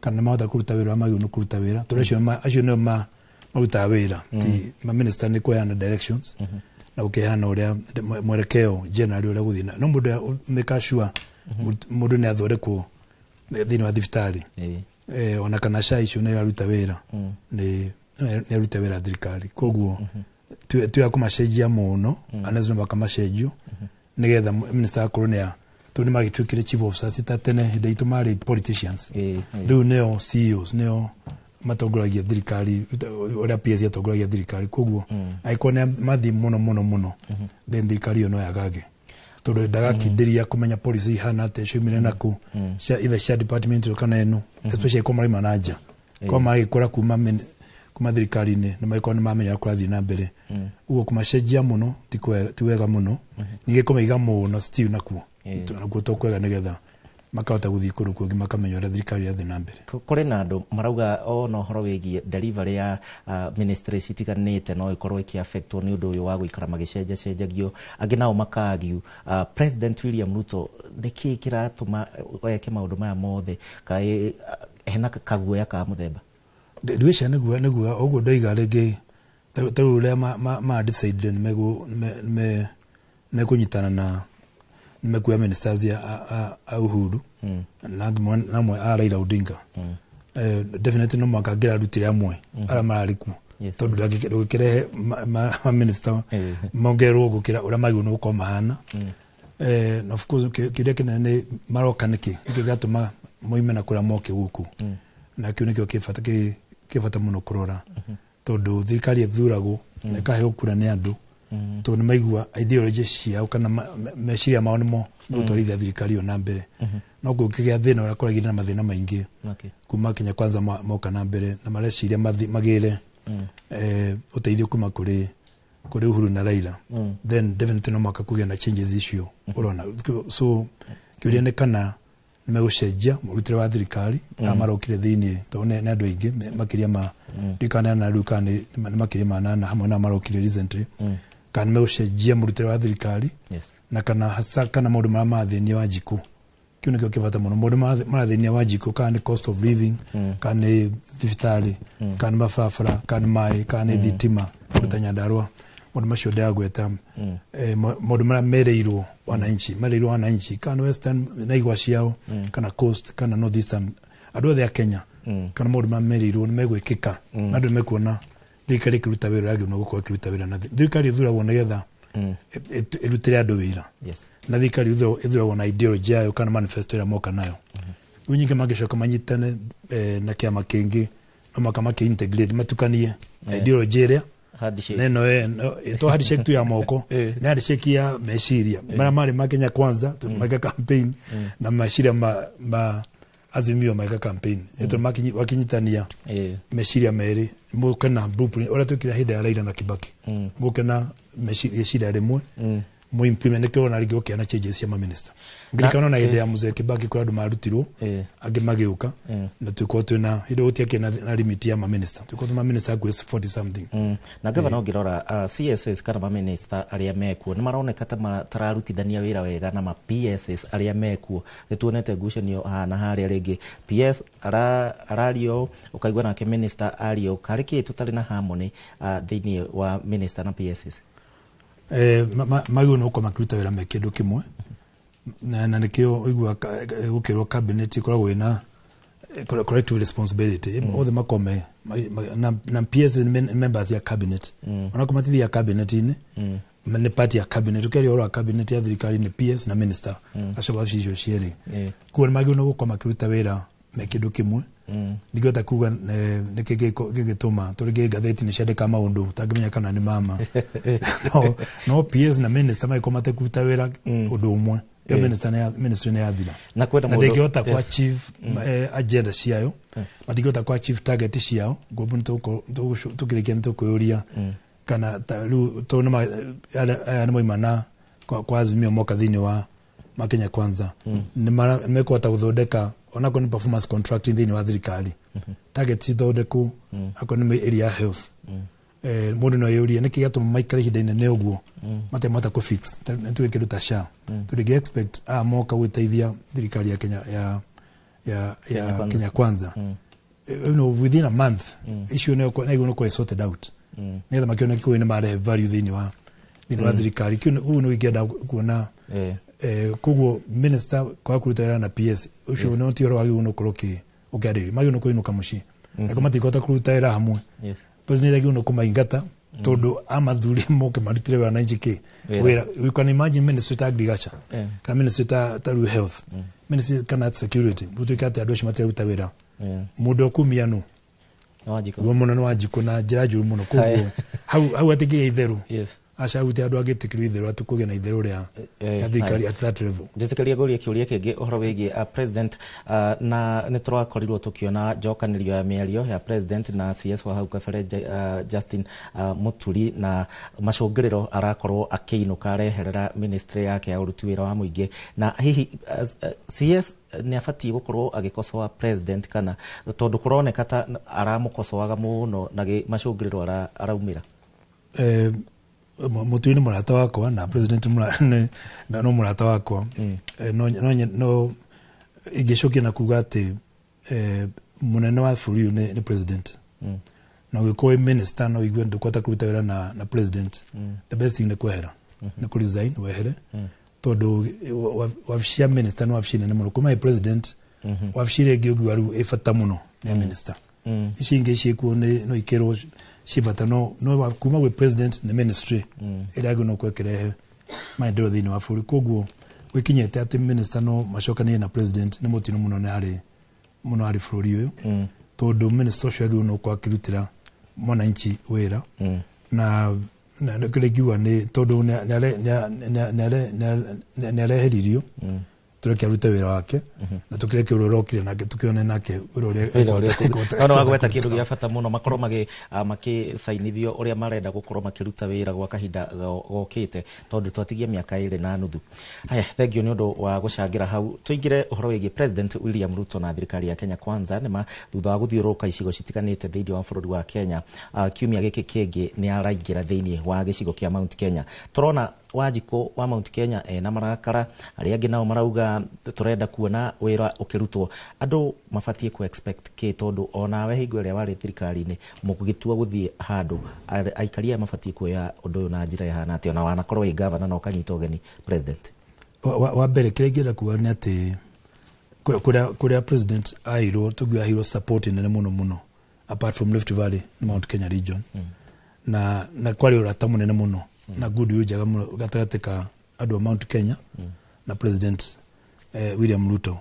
kana nĩ mahota kũruta wĩra ũrĩa magĩrĩirwo nĩ kũruta wĩra, tondũ acio nĩo marutaga wĩra, ti maminista. Nĩ kũheana directions na gũkĩheana ũrĩa mwerekeo generally ũrĩa gũthiĩ no mũndũ make sure mũndũ nĩ athondekwo thĩinĩ wa thibitarĩ, ona kana SHA icio nĩ iraruta wĩra, nĩ aruta wĩra thirikari. Koguo tuya kũmacenjia mũno, unless no makamacenjio nĩgetha minister akorwo nĩ tondũ nĩ magĩtuĩkire chief officers. Ta tene hĩndĩ itũ marĩ politicians, rĩu nĩo CEOs, nĩo matongoragia thirikari ũrĩa PS atongoragia thirikari. Koguo angĩkorwo nĩ mathiĩ mũno mũno mũno, then thirikari ĩyo no yagage, tondũ ndagakindĩria kũmenya policy ihana atĩa, ciumire nakũ, cia either cia department ĩyo kana ĩno, especially ko maraima na nja, ko maragĩkũra kuma thirikari-inĩ, nĩ magĩkorwo nĩ mamenya ũrĩa kũrathiĩ na mbere. Ũguo kũmacenjia mũno ti wega mũno, ningĩ kũmaiga mũno still nakuo to kwega, nĩgetha makahota gũthiĩ kũndũ kũngĩ makamenya ũrĩa thirikari ĩrathiĩ na mbere. Kũrĩ na andũ marauga ona ũhoro wĩgiĩ delivery ya ministry citiganĩte no ĩkorwo ĩkĩaffectwo nĩ ũndũ ũyũ wa gũikara magĩcenjacenjagio. Angĩ nao makaargue, President William Ruto, nĩkĩĩ kĩratũma eke maũndũ maya mothe? Kaĩ hena kaguoya ka mũthemba? Ndwĩciria nĩguo ũguo ndoiga rĩngĩ, ta rĩu ũrĩa ma decide nĩ mekũnyitana na nĩ mekuoya ministers a Uhuru na amwe a Raila Odinga. Definitely no mũhaka angĩrarutire amwe arĩa mararĩ kuo, tondũ ndũngĩkĩrehe maminista mongererwo gũkĩra ũrĩa magĩrĩirwo nĩ gũkorwo mahana. Na of course kĩrĩa kĩnene nĩ maroka nĩkĩ kĩratũma moime na kũrĩa moke gũkũ, na kĩu nĩkĩo kĩ bata mũno kũrora, tondũ thirikari ĩthuragwo na ĩkaheo kura nĩ andũ, tondũ nĩ maigua ideology ciao kana meciria mao nĩmo megũtwarithia thirikari ĩyo na mbere. No kũngĩgĩa thĩna ũrĩa kũragĩire na mathĩna maingĩ kuma Kenya Kwanza moka na mbere na mareciria magĩre ũteithio kuma kũrĩ Uhuru na Raila, then definitely no mũhaka kũgĩa na changes icio ũrona. So kĩũria nĩ kana nĩ megũcenjia mũrutĩre wa thirikari aya marokire thĩinĩ, tondũ nĩ andũ aingĩ makĩria ma ndikana na rĩu kana nĩ makĩria ma 8 hamwe na marokire recently, kana nĩ megũcenjia mũrutĩre wa thirikari, na kana hasa kana maũndũ marĩa marathĩnia Wanjikũ. Kĩu nĩkĩo kĩbata mũno, maũndũ marathĩnia Wanjikũ, kana nĩ cost of living, kana nĩ thibitarĩ, kana nĩ mabarabara, kana nĩ maĩ, kana nĩ thitima kũruta Nyandarũa. Maũndũ macio ndĩragweta, maũndũ marĩa merĩirwo wananchi, kana nĩ western na igwa ciao, kana coast, kana north eastern, andũ othe a Kenya, kana maũndũ marĩa merĩirwo nĩ megwĩkĩka, na andũ nĩ mekuona thirikari ĩkĩruta wĩra ũrĩa yagĩrĩirwo nĩ gũkorwo ĩkĩruta wĩra. Na thirikari ĩthuragwo nĩgetha ĩrutĩre andũ wĩra, na thirikari ĩthuragwo na ideology yayo kana manifesto ĩrĩa moka nayo. Rĩu nyingĩ mangĩcoka manyitane na kĩama kĩngĩ, no maka makĩ-integrate matukanie ideology ĩrĩa Handshake. neno to handshake tu ya moko, nĩ handshake ya meciria marĩa marĩ ma Kenya Kwanza meka campaign na meciria ma Azimio meka campaign. Nĩ tondũ wakinyitania meciria merĩ, mũke na blueprint ũrĩa twĩkire hĩndĩ ya Raila na Kibaki, mũke na meciria rĩmwe, mu implement, nĩkĩo ona rĩngĩ ũkĩona changes cia maminista. Ngirikana na hĩndĩ ya Mzee Kibaki kũrĩ andũ marutirwo, angĩ magĩũka, na twĩkorwo twĩna hĩndĩ gũtiakĩrĩ na limit ya maminista, twĩkorwo twĩ maminista hakuhĩ 40 something. Na gavana, ũngĩrora CSS kana maminista arĩa mekuo nĩ maroneka ta matararutithania wĩra wega na ma PSS arĩa mekuo. Nĩ tuonete ngucanio haha na harĩa, rĩngĩ PS arario ũkaigua nake minister ario. Karĩ kĩ tũtarĩ na harmony thĩinĩ wa minister na PSS? Magĩrĩirwo nĩ gũkorwo makĩruta wĩra me kĩndũ kĩmwe, na nĩkĩo ũigua gũkĩrwo cabinet ĩkoragwo ĩna collective responsibility, othe makorwo me na PS nĩ members ya cabinet, onakorwo matithiaga cabinet-inĩ. Nĩ part ya cabinet. Ũkĩaria ũhoro wa cabinet ya thirikari, nĩ PS na minister. Acio wabici icio cierĩ, koguo nĩ magĩrĩirwo nĩ gũkorwo makĩruta wĩra me kĩndũ kĩmwe. Ndingĩhota kuga nĩkĩ gĩgĩtũma, tondũ rĩngĩ ngathĩti nĩ ciandĩka maũndũ ũtangĩmenya kana nĩ mama. No PS na minister magĩkorwo matekũruta wĩra ũndũ ũmwe, ĩyo ministry nĩ yathira. Na kwĩna na mũndũ- ndĩngĩhota ku achieve agenda ciayo, matingĩhota ku achieve target ciao. Ngombu nĩ tũkĩrĩkia nĩ tũkwĩyũria kana ta rĩu tondũ aya nĩ moima na kwa Azimio moka thĩinĩ wa ma Kenya Kwanza, nĩ mekũhota gũthondeka onakorwo nĩ performance contracting thĩinĩ wa thirikari, target cithondekwo, akorwo nĩ area ya health. Mũndũ no eyũrie nĩkĩ gĩatũma maikare ihinda inene ũguo matemahota kũ fix. Nĩ tuge kĩndũ ta SHA, tũrĩngĩ expect aya moka gwĩteithia thirikari ya Kenya ya Kenya ya Kwanza. Kenya Kwanza, within a month issue nĩ nĩ sorted out, nĩgetha makĩone kĩu nĩ marehe value thĩinĩ wa thirikari. Kĩu ũguo nĩ ingĩenda kuona. Koguo minister kwaga kũruta wĩra na PS ũcio no ti ũhoro wagĩrĩirwo nĩ gũkorwo ũkĩarĩrĩrio. Magĩrĩirwo nĩ kũinũka mũciĩ. Angĩkorwo matingĩhota kũruta wĩra hamwe, president agĩrĩirwo nĩ kũmaingata, tondũ amathuri moke marutire wĩra na njĩkĩ Wĩra. wĩra. You can imagine ministry ta agriculture kana ministry ta rĩu health ministry kana security, gũtuĩke atĩ andũ acio matiraruta wĩra. Mũndũ ũkumia nũ? Wanjikũ. Guo mũno nĩ Wanjikũ na njĩra njũru mũno. Koguo hau hatingĩgĩa itherũ. Aca, hau ti andũ angĩtĩkĩrio itherũ atĩ kũgĩa na itherũ rĩa rĩa thirikari at that level. Njĩtĩkĩria ngũrie kĩũria kĩngĩ ũhoro wĩgiĩ president, na nĩ tũrakorirwo tũkĩona njokanĩrio ya mĩario ya president na CS wa hau kabere, Justin Muturi, na macũngĩrĩro arakorwo akĩinũka areherera ministry yake ya ũruti wĩra wa mũingĩ. Na hihi CS nĩ abatiĩ gũkorwo agĩkosoa president, kana tondũ kũroneka ta aramũkosoaga mũno na macũngĩrĩro araumĩra? Muturi nĩ mũrata wakwa na president no mũrata wakwa. No ingĩcokia na kuga atĩ mũnene wa bũrũri ũyũ nĩ president. Na ũgĩkorwo wĩ minister no igue ndũkũhota kũruta wĩra na president, the best thing nĩ kwehera, nĩ kũ resign wehere, tondũ wabici ya minister nĩ wabici nene mũno kuma ĩ president. Wabici ĩrĩa ĩngĩ ũngiuga rĩu ĩ bata mũno nĩ ya minister. Ici ingĩ ciĩkuo nĩ no ikĩrwo ciĩ bata, no kuma gwĩ president nĩ ministry ĩrĩa yagĩrĩirwo nĩ ĩkĩrehe maendeleo thĩinĩ wa bũrũri. Koguo gwĩkinyĩte atĩ minister no macokanĩrie na president nĩ mũtino mũno nĩ harĩ mũno harĩ bũrũri ũyũ, tondũ minister ũcio agĩrĩirwo nĩ gũkorwo akĩrutĩra mwananchi wĩra. Na kĩrĩa ingiuga nĩ tondũ nĩ areheririo, tũreke arute wĩra wake na tũkĩreke ũrĩa ũrokire nake, tũkĩone nake wĩra ũrĩa Wĩra ũrĩa no wagweta ekũhota kĩndũ gĩa bata mũno, makorwo makĩcainithio ũrĩa marenda gũkorwo makĩruta wĩra gwa kahinda gokĩte, tondũ twatigia mĩaka 2.5. Haya, thengiũ nĩ ũndũ wa gũcangĩra hau. Tũingĩre ũhoro wĩgiĩ President William Ruto na thirikari ya Kenya Kwanza. Nĩma thutha wa gũthiũrũrũka icigo citiganĩte thĩinĩ wa bũrũri wa Kenya, kiumia gĩkĩ kĩngĩ nĩ araingĩra thĩinĩ wa gĩcigo kĩa Mount Kenya. Tũrona Wanjikũ wa Mount Kenya ena marakara, arĩa angĩ nao marauga tũrenda kuona wĩra ũkĩrutwo. Andũ mabatiĩ ku expect kĩ, tondũ onawe hingo ĩrĩa warĩ thirikari-inĩ mũgĩtua gũthiĩ handũ, aikari aya mabatiĩ kuoya ũndũ ũyũ na njĩra ĩhana atĩa, ona wanakorwo wĩ gavana na ũkanyita ũgeni president? Wa mbere kĩrĩa ingĩenda kuga nĩ atĩ kũrĩa president aheirwo, tũngiuga aheirwo support nene mũno mũno apart from Rift Valley nĩ Mount Kenya region. Na kwarĩ ũrata mũnene mũno na goodwill njega mũno gatagatĩ ka andũ a Mount Kenya na President William Ruto.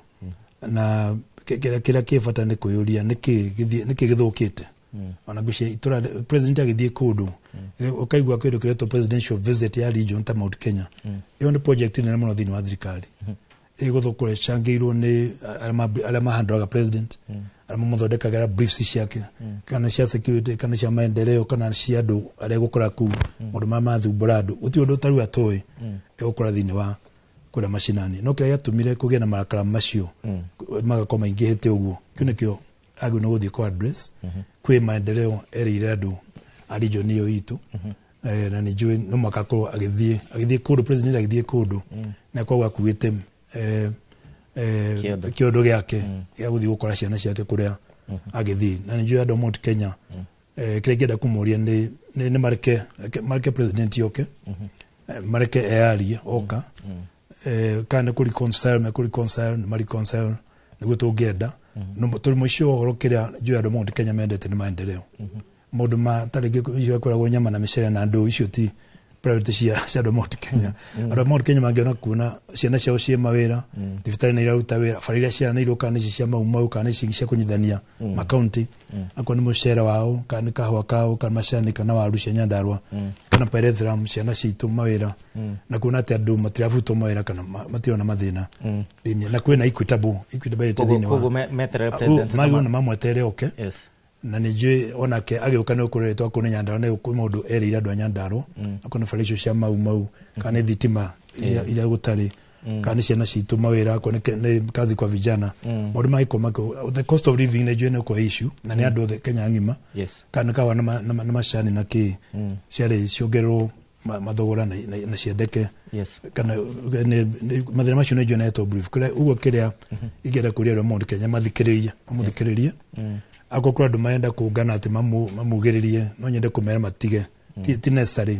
Na kĩrĩa kĩ bata nĩ kwĩyũria nĩkĩ gĩthũkĩte. Ona ngwĩciria itũra president agĩthiĩ kũndũ, ũkaigua kĩndũ kĩretwo presidential visit ya region ta Mount Kenya, ĩyo nĩ project nene mũno thĩinĩ wa thirikari ĩgũthũkũra ĩcangĩirwo nĩ arĩa mahandũraga president, arĩa mamũthondekagĩra briefs ciake, kana cia security, kana cia maendeleo, kana cia andũ arĩa egũkora kũu, maũndũ marĩa mathumbũra andũ. Gũtirĩ ũndũ ũtarĩ atoĩ egũkora thĩinĩ wa kũrĩa macinani. No kĩrĩa gĩatũmire kũgĩe na marakara macio magakorwo maingĩhĩte ũguo, kĩu nĩkĩo agĩrĩirwo nĩ gũthiĩ kũ address. Kwĩ maendeleo erĩire andũ a region ĩyo itũ. Na nĩ njũĩ no mũhaka akorwo agĩthiĩ kũndũ, president agĩthiĩ kũndũ na akoragwo akuĩte Kĩondo. Kĩondo gĩake gĩa gũthiĩ gũkora ciana ciake kũrĩa agĩthiĩ. Na nĩ njũĩ andũ a Mount Kenya, kĩrĩa ingĩenda kũmoria nĩ mareke president oke, mareke eyarie oka. Kana nĩ kũ reconcile, me kũ reconcile, nĩ ma reconcile nĩguo tũngĩenda. No tũrĩ mũico wa ũhoro, kĩrĩa njũĩ andũ a Mount Kenya mendete nĩ maendeleo. Maũndũ ma ta rĩngĩ icio kwĩragwo nyama na mĩcere na ndũ icio ti priority cia andũ a Mount Kenya. Andũ a Mount Kenya mangĩona kuona ciana ciao ciĩ mawĩra, thibitarĩ nĩ iraruta wĩra, bara iria ciaranĩirwo kana nĩ ici cia Mau Mau kana ici cia kũnyitithania makaunti, akorwo nĩ mũcere wao kana nĩ kahũa kao kana macani kana waru cia Nyandarua kana pyrethrum, ciana citũ mawĩra, na kuona atĩ andũ matirabutwo mawĩra kana matirona mathĩna thĩinĩ, na kwĩna equitable rate thĩinĩ wa Koguo meterere president magĩrĩirwo nĩ mamweterere oke. Yes. Na nĩ njũĩ onake agĩũka nĩ ũkũreretwo akorwo nĩ Nyandarua nĩ kwĩ maũndũ erĩire andũ a Nyandarua, akorwo nĩ bara icio cia Mau Mau kana nĩ thitima iria gũtarĩ, kana nĩ ciana citũ mawĩra, akorwo nĩ kazi kwa vijana, maũndũ mangĩkorwo the cost of living nĩ njũĩ nĩ ũkorwo issue na nĩ andũ othe Kenya ng'ima, kana nĩ kahũa na macani na kĩ ciarĩ ciongererwo mathogora na ciendeke, kana mathĩna macio nĩ njũĩ nĩ brief ũguo kĩrĩa ingĩenda kũria andũ a Mount Kenya mathikĩrĩrie, mamũthikĩrĩrie. Akorwo kũrĩ andũ marenda kũngana atĩ mamugĩrĩrie, no nyende kũmera matige, ti necessary.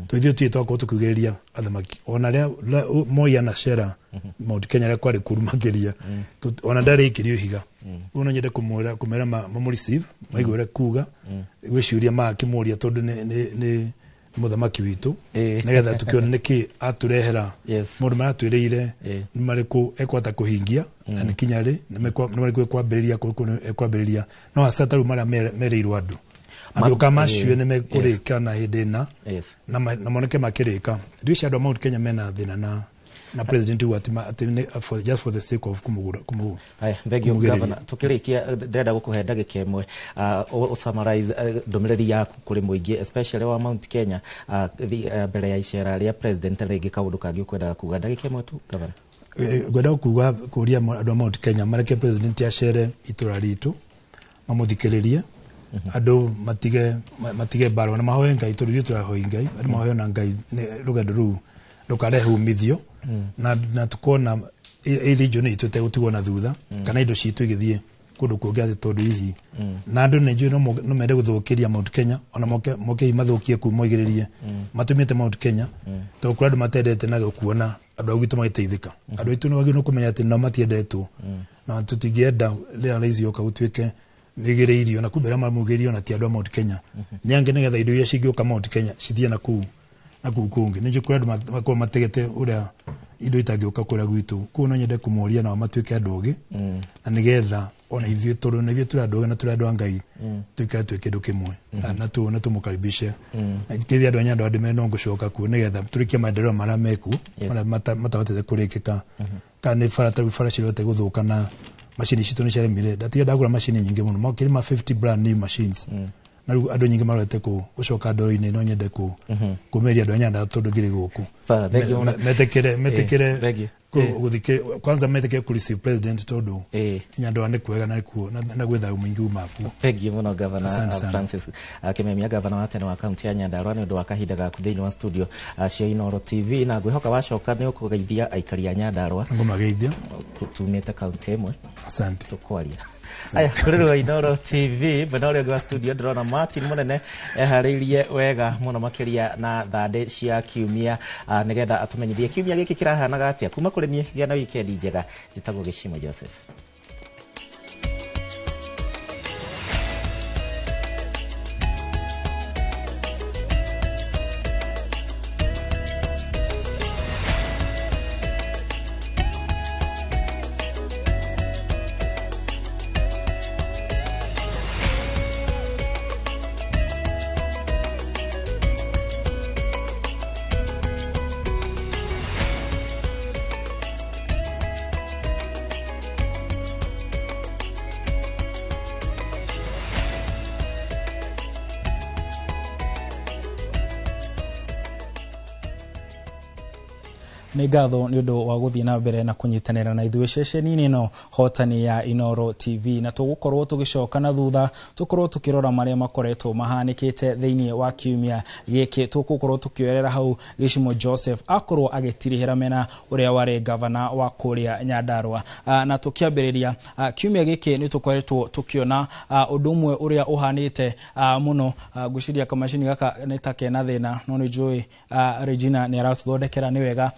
Tondũ ithuĩ tũtirĩ twakorwo tũkiugĩrĩria athamaki ona rĩa Moi anacera Mount Kenya rĩa kwarĩ kũru makĩria, ona ndarĩ ikirio ihiga. Ũguo no nyende kũmera mamũ receive, maigue ũrĩa kuga, gwĩ ciũria makĩmũria tondũ nĩ mũthamaki witũ, nĩgetha tũkĩone nĩkĩ atũrehera, maũndũ marĩa atwĩrĩire nĩ marĩkũ ekũhota kũhingia na nĩ kinya rĩ, nĩ marĩkũ ekwambĩrĩria, ekwambĩrĩria no hasa ta rĩu marĩa merĩirwo andũ angĩũka macio nĩ mekũrĩka na hĩndĩ ĩna na moneke makĩrĩka. Ithuĩ cia andũ a Mount Kenya mena thĩna na president ugu atĩ just for the sake of kumugura Haya, thank you governor. Tukirikia ndĩrenda gũkũhe ndagĩka ĩmwe summarize ndũmĩrĩri yaku kũrĩ mũingĩ especially wa Mount Kenya mbere ya icera rĩa president rĩngĩ kaũndũ kangĩ ũkwendaga kuga ndagĩka ĩmwe tu governor. Ngwenda kuga kũria andũ a Mount Kenya mareke president acere itũra ritũ mamũthikĩrĩrie, andũ matige mbara na mahoe Ngai tondũ ithuĩ tũrahoe Ngai, andũ mahoe na Ngai rũgendo rũu rũkarehe umithio na tukona ĩ region itũ ĩtegũtigwo na thutha kana indo citũ igĩthiĩ kũndũ kũngĩ atĩ tondũ hihi na andũ nĩ njũĩ no mende gũthũkĩria Mount Kenya ona moke hihi mathũkie kuu moigĩrĩrie matũmĩte Mount Kenya tondũ kũrĩ andũ matendete na kuona andũ a gwitũ magĩteithĩka. Andũ aitũ nĩ wagĩrĩirwo kũmenya atĩ nao matiendetwo na tũtingĩenda rĩrĩa raici oka gũtuĩke nĩgĩrĩirio na kumbe arĩa mamugĩrĩirio na ti andũ a Mount Kenya nĩ angĩ nĩgetha indo iria cingĩũka Mount Kenya cithiĩ na kũu kũngĩ. Nĩ njũĩ kũrĩ andũ makoragwo mategete ũrĩa indo itangĩũka kũrĩa gwitũ, koguo no nyende kũmoria nao matuĩke andũ ogĩ na nĩgetha ona ithuĩ tondũ na ithuĩ tũrĩ andũ ogĩ na tũrĩ andũ a Ngai tũikare twĩ kĩndũ kĩmwe na tũmũkaribishe kĩthĩ andũ a Nyandarua ndĩmere no ngũcoka kuo nĩgetha tũrĩkie maendeleo marĩa mekuo marĩa matahotete kũrĩkĩka kana nĩ bara tarĩu bara cirahotete gũthũka na macini citũ nĩ ciaremire ndatiga ndagũra macini nyingĩ mũno makĩria ma 50 brand new machines na rĩu andũ nyingĩ marorete gũcoka ndoro-inĩ no nyende kũmeria andũ a Nyandarua tondũ ngĩrĩ gũkũ metekere kwanza metekere kũ receive president tondũ Nyandarua nĩ kwega na kuo na gwĩ thayũ mũingĩ umaga kuo. Thank you mũno Governor Francis Kimemia, Governor wa tene wa kaunti ya Nyandarua nĩ ũndũ wa kahinda gaku thĩinĩ wa studio cia Inooro TV na ngwĩhoka wacoka nĩ ũkũgeithia aikari a Nyandarua. Ngũmageithia tumĩte kaunti ĩmwe. Asante. Tũkwaria. Aya, kũrĩ rwa Inooro TV mwena ũrĩa ũngĩ wa studio ndĩrona Martin Mũnene eharĩirie wega mũno makĩria na thandĩ cia kiumia nĩgetha atũmenyithie kiumia gĩkĩ kĩrahanaga atĩa. Kuma kũrĩ niĩ gĩa na wikendi njega, njĩtagwo Gĩcimo Joseph. Nĩ ngatho nĩ ũndũ wa gũthiĩ na mbere na kũnyitanĩra na ithuĩ ceceni-inĩ ĩno hotani ya Inooro TV, na tũgũkorwo tũgĩcoka na thutha tũkorwo tũkĩrora marĩa makoretwo mahanĩkĩte thĩinĩ wa kiumia gĩkĩ. Tũgũkorwo tũkĩoerera hau Gĩcimo Joseph akorwo agĩtirihĩra mena ũrĩa warĩ gavana wa kũrĩa Nyandarua. Na tũkĩambĩrĩria kiumia gĩkĩ nĩ tũkoretwo tũkĩona ũndũ ũmwe ũrĩa ũhanĩte mũno. Ngwĩciria kamacini gaka nĩ ta kena thĩna, no nĩ njũĩ Regina nĩ aratũthondekera nĩ wega.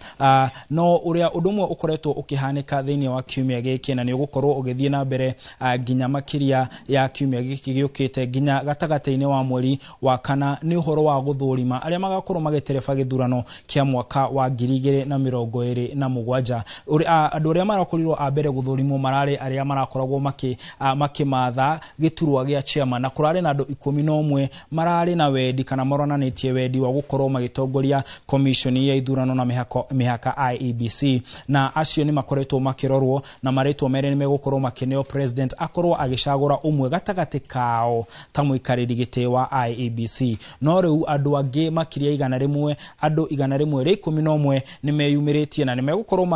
No ũrĩa ũndũ ũmwe ũkoretwo ũkĩhanĩka thĩinĩ wa kiumia gĩkĩ na nĩ ũgũkorwo ũgĩthiĩ na mbere nginya makĩria ya kiumia gĩkĩ gĩũkĩte nginya gatagatĩ-inĩ wa mweri wa kana nĩ ũhoro wa gũthũrima arĩa magakorwo magĩtereba gĩthurano kĩa mwaka wa 2027. Andũ arĩa marakorirwo a mbere gũthũrimwo mararĩ arĩa marakoragwo makĩmatha gĩturwa gĩa chairman, na kũrarĩ na andũ 11 mararĩ na wendi kana maronanĩtie wendi wa gũkorwo magĩtongoria commission ya ithurano na mĩhaka IEBC, na acio nĩ makoretwo makĩrorwo na marĩtwa merĩ nĩ megũkorwo makĩneo president akorwo agĩcagũra ũmwe gatagatĩ kao ta mũikarĩri gĩtĩ wa IEBC. No rĩu andũ angĩ makĩria 100, andũ 111 nĩ meyumĩrĩtie na nĩ megũkorwo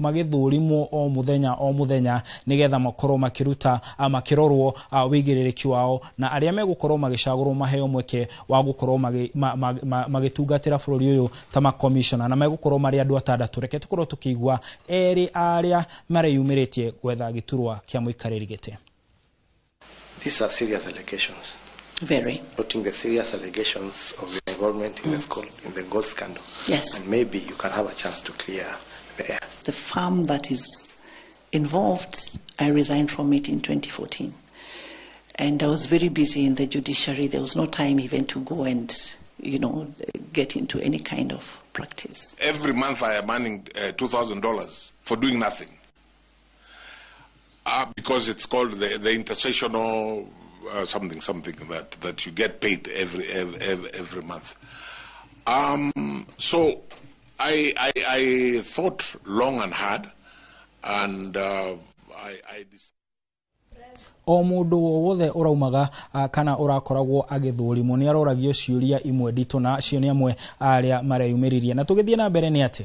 magĩthũrimwo o mũthenya nĩgetha makorwo makĩruta makĩrorwo wĩigĩrĩrĩki wao, na arĩa megũkorwo magĩcagũrwo maheo mweke wa gũkorwo magĩtungatĩra bũrũri ũyũ ta makomishona, na megũkorwo marĩ andũ 6. Reke tũkorwo tũkĩigua erĩ arĩa mareyumĩrĩtie gwetha gĩturwa kĩa mũikarĩri gĩtĩ. These are serious allegations. Very. Noting the serious allegations of your involvement in the gold scandal. Yes. And maybe you can have a chance to clear the air. The firm that is involved, I resigned from it in 2014. And I was very busy in the judiciary. There was no time even to go and, you know, get into any kind of practice. Every month I am earning $2,000 for doing nothing. Because it's called the intersessional something that you get paid every month. So I thought long and hard, and I decided. O mũndũ wothe ũraumaga kana ũrakoragwo agĩthũrimwo nĩ aroragio ciũria imwe nditũ, na acio nĩ amwe arĩa mareyumĩririe. Na tũgĩthiĩ na mbere nĩ atĩ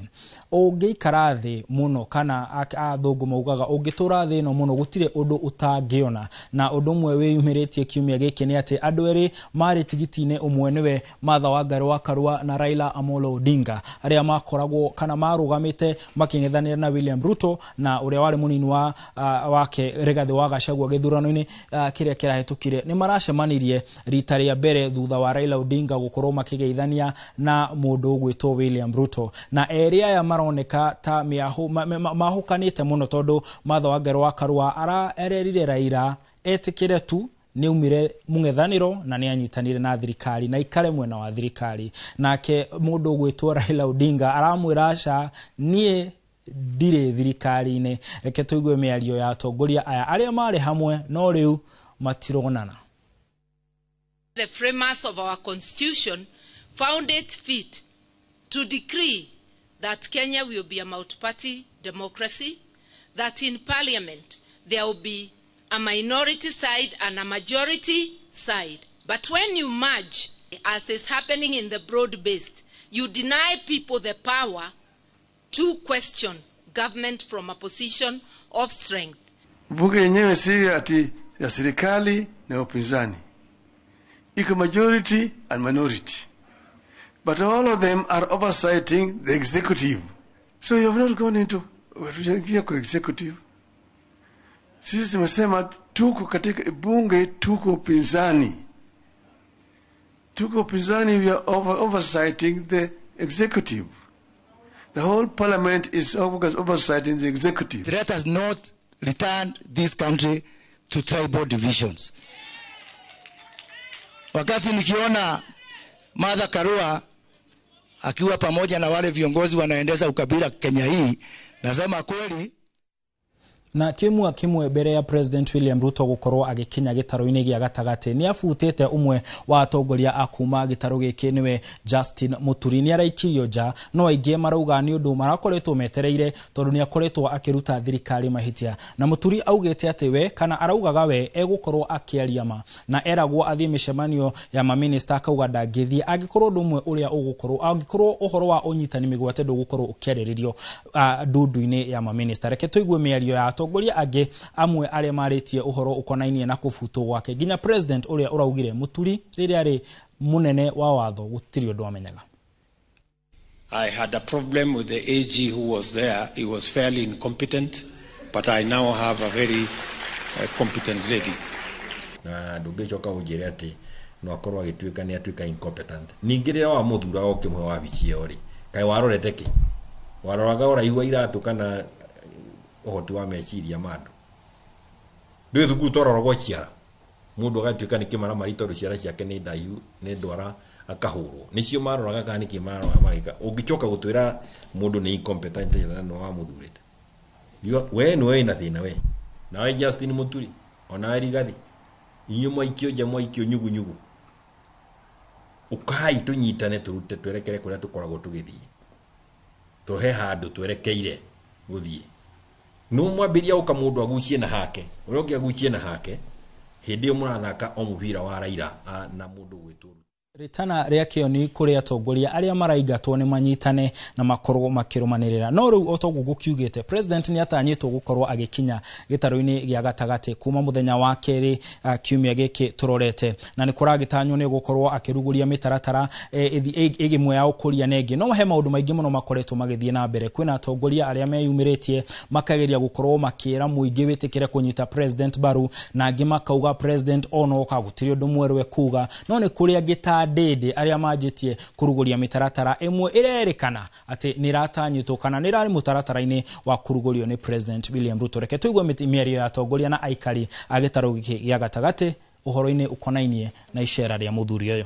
ũngĩikara thĩ mũno, kana athũngũ maugaga ũngĩtũra thĩ ĩno mũno gũtirĩ ũndũ ũtangĩona. Na ũndũ ũmwe wĩyumĩrĩtie kiumia gĩkĩ nĩ atĩ andũ erĩ marĩ tigiti-inĩ ũmwe, nĩwe Martha Wangari wa Karua na Raila Amolo Odinga, arĩa makoragwo kana marũgamĩte makĩng'ethanĩra na William Ruto na ũrĩa warĩ mũnini wake Rigathĩ wa Gachagua gĩthurano-inĩ kĩrĩa kĩrahĩtũkire. Nĩ maracemanirie rita rĩa mbere thutha wa Raila Odinga gũkorwo makĩgeithania na mũndũ ũgwĩtwo William Ruto, na erĩ aya maroneka ta mahũkanĩte mũno, tondũ Martha Wangari wa Karua arerire Raila etĩkĩre tu nĩ aumire mũng'ethanĩro na nĩ anyitanire na thirikari na ikare mwena wa thirikari. Nake mũndũ ũgwĩtwo Raila Odinga aramwĩra aca, niĩ ndirĩ thirikari-inĩ. Reke tũigue mĩario ya atongoria aya arĩa marĩ hamwe no rĩu matironana. The framers of our constitution found it fit to decree that Kenya will be a multi-party democracy, that in parliament there will be a minority side and a majority side. But when you merge, as is happening in the broad-based, you deny people the power to question government from a position of strength. Bunge yenyewe si ati ya serikali na upinzani. Iko majority and minority. But all of them are oversighting the executive. So you have not gone into kwa executive. Sisi tumesema tuko katika bunge, tuko upinzani. Tuko upinzani, we are oversighting the executive. The whole parliament is oversighting the executive. Let us not return this country to tribal divisions. Wakati nikiona Martha Karua akiwa pamoja na wale viongozi wanaendeza ukabila Kenya hii, nasema kweli. Na kimwe kimwe mbere ya President William Ruto gukorwo agikinya gitaro-inĩ gĩa gatagatĩ nĩ abutĩte ũmwe wa atongoria a kuma gĩtaro gĩkĩ nĩwe Justin Muturi. Nĩ araikirio nja, no aingĩ marauga nĩ ũndũ marakoretwo metereire tondũ nĩ akoretwo akĩruta thirikari mahĩtia. Na Muturi augĩte atĩ we kana araugaga we egũkorwo akĩaria ma, na eragwo athiĩ mĩcemanio ya maminista akauga ndangĩthiĩ angĩkorwo ũndũ ũmwe ũrĩa ũgũkorwo angĩkorwo ũhoro wa ũnyitani mĩgwate ndũgũkorwo ũkĩarĩrĩrio ndundu-inĩ ya maminista. Reke tũigue mĩario ya atongoria angĩ amwe arĩa marĩtie ũhoro ũkonainie na kũbutwo gwake, nginya president ũrĩa ũraugire Muturi rĩrĩa arĩ mũnene wa watho gũtirĩ ũndũ amenyaga. I had a problem with the AG who was there. He was fairly incompetent, but I now have a very competent lady. Na ndũngĩcoka ũnjĩre atĩ no akorwo agĩtuĩka nĩ atuĩka incompetent. Ningĩ rĩrĩa wamũthura ũkĩmũhe wabici ĩyo rĩ, kaĩ warorete kĩ? Waroraga ũraihu wa iratũ kana ũhoti wa meciria ma andũ. Ndũĩ thukuru twaroragwo ciara. Mũndũ agatuĩka nĩ kĩmaramari tondũ ciara ciake nĩ ndaihu nĩ ndwara akahũrwo. Nĩcio maroraga kana nĩkĩ maroraga magĩka. Ũngĩcoka gũtwĩra mũndũ nĩ incompetent na nĩ wamũthurĩte. We nĩwe wĩna thĩna we. Nawe Justin Muturi, onawe Rigathi. Inyuĩ mwaikio nja mwaikio nyugunyugu. Ũkai tũnyitane tũrute twerekere kũrĩa tũkoragwo tũgĩthiĩ. Tũhe handũ twerekeire gũthiĩ. No mwambĩrĩria gũka mũndũ agucie na hake, ũrĩa ũngĩ agucie na hake, hĩndĩ ĩyo mũrathaka o mũbira wa Raila na mũndũ ũgwĩtwo Ritana rĩa kĩoni kũrĩ atongoria arĩa maraingatwo nĩ manyitane na makorwo makĩrũmanĩrĩra. No rĩu o toguo gũkiugĩte, president nĩ atanyĩtwo gũkorwo agĩkinya gĩtarũ-inĩ gĩa gatagatĩ kuma mũthenya wa kerĩ kiumia gĩkĩ tũrorete, na nĩ kũragĩtanywo nĩ gũkorwo akĩrugũria mĩtaratara ĩmwe ya ũkũria na ĩngĩ. No he maũndũ maingĩ mũno makoretwo magĩthiĩ na mbere. Kwĩna atongoria arĩa meyumĩrĩtie makageria gũkorwo makĩra mũingĩ wĩtĩkĩre kũnyita president mbaru, na angĩ makauga president onoka gũtirĩ ũndũ mwerũ ekuga. No nĩ kũrĩ angĩ ta Ndĩndĩ arĩa manjĩtie kũrugũria mĩtaratara ĩmwe ĩrerĩkana atĩ nĩ ĩratanyĩtwo kana nĩ ĩrarĩ mũtaratara-inĩ wa kũrugũrio nĩ President William Ruto. Reke tũigue mĩario ya atongoria na aikari a gĩtarũ gĩkĩ gĩa gatagatĩ ũhoro-inĩ ũkonainie na icera rĩa mũthuri ũyũ.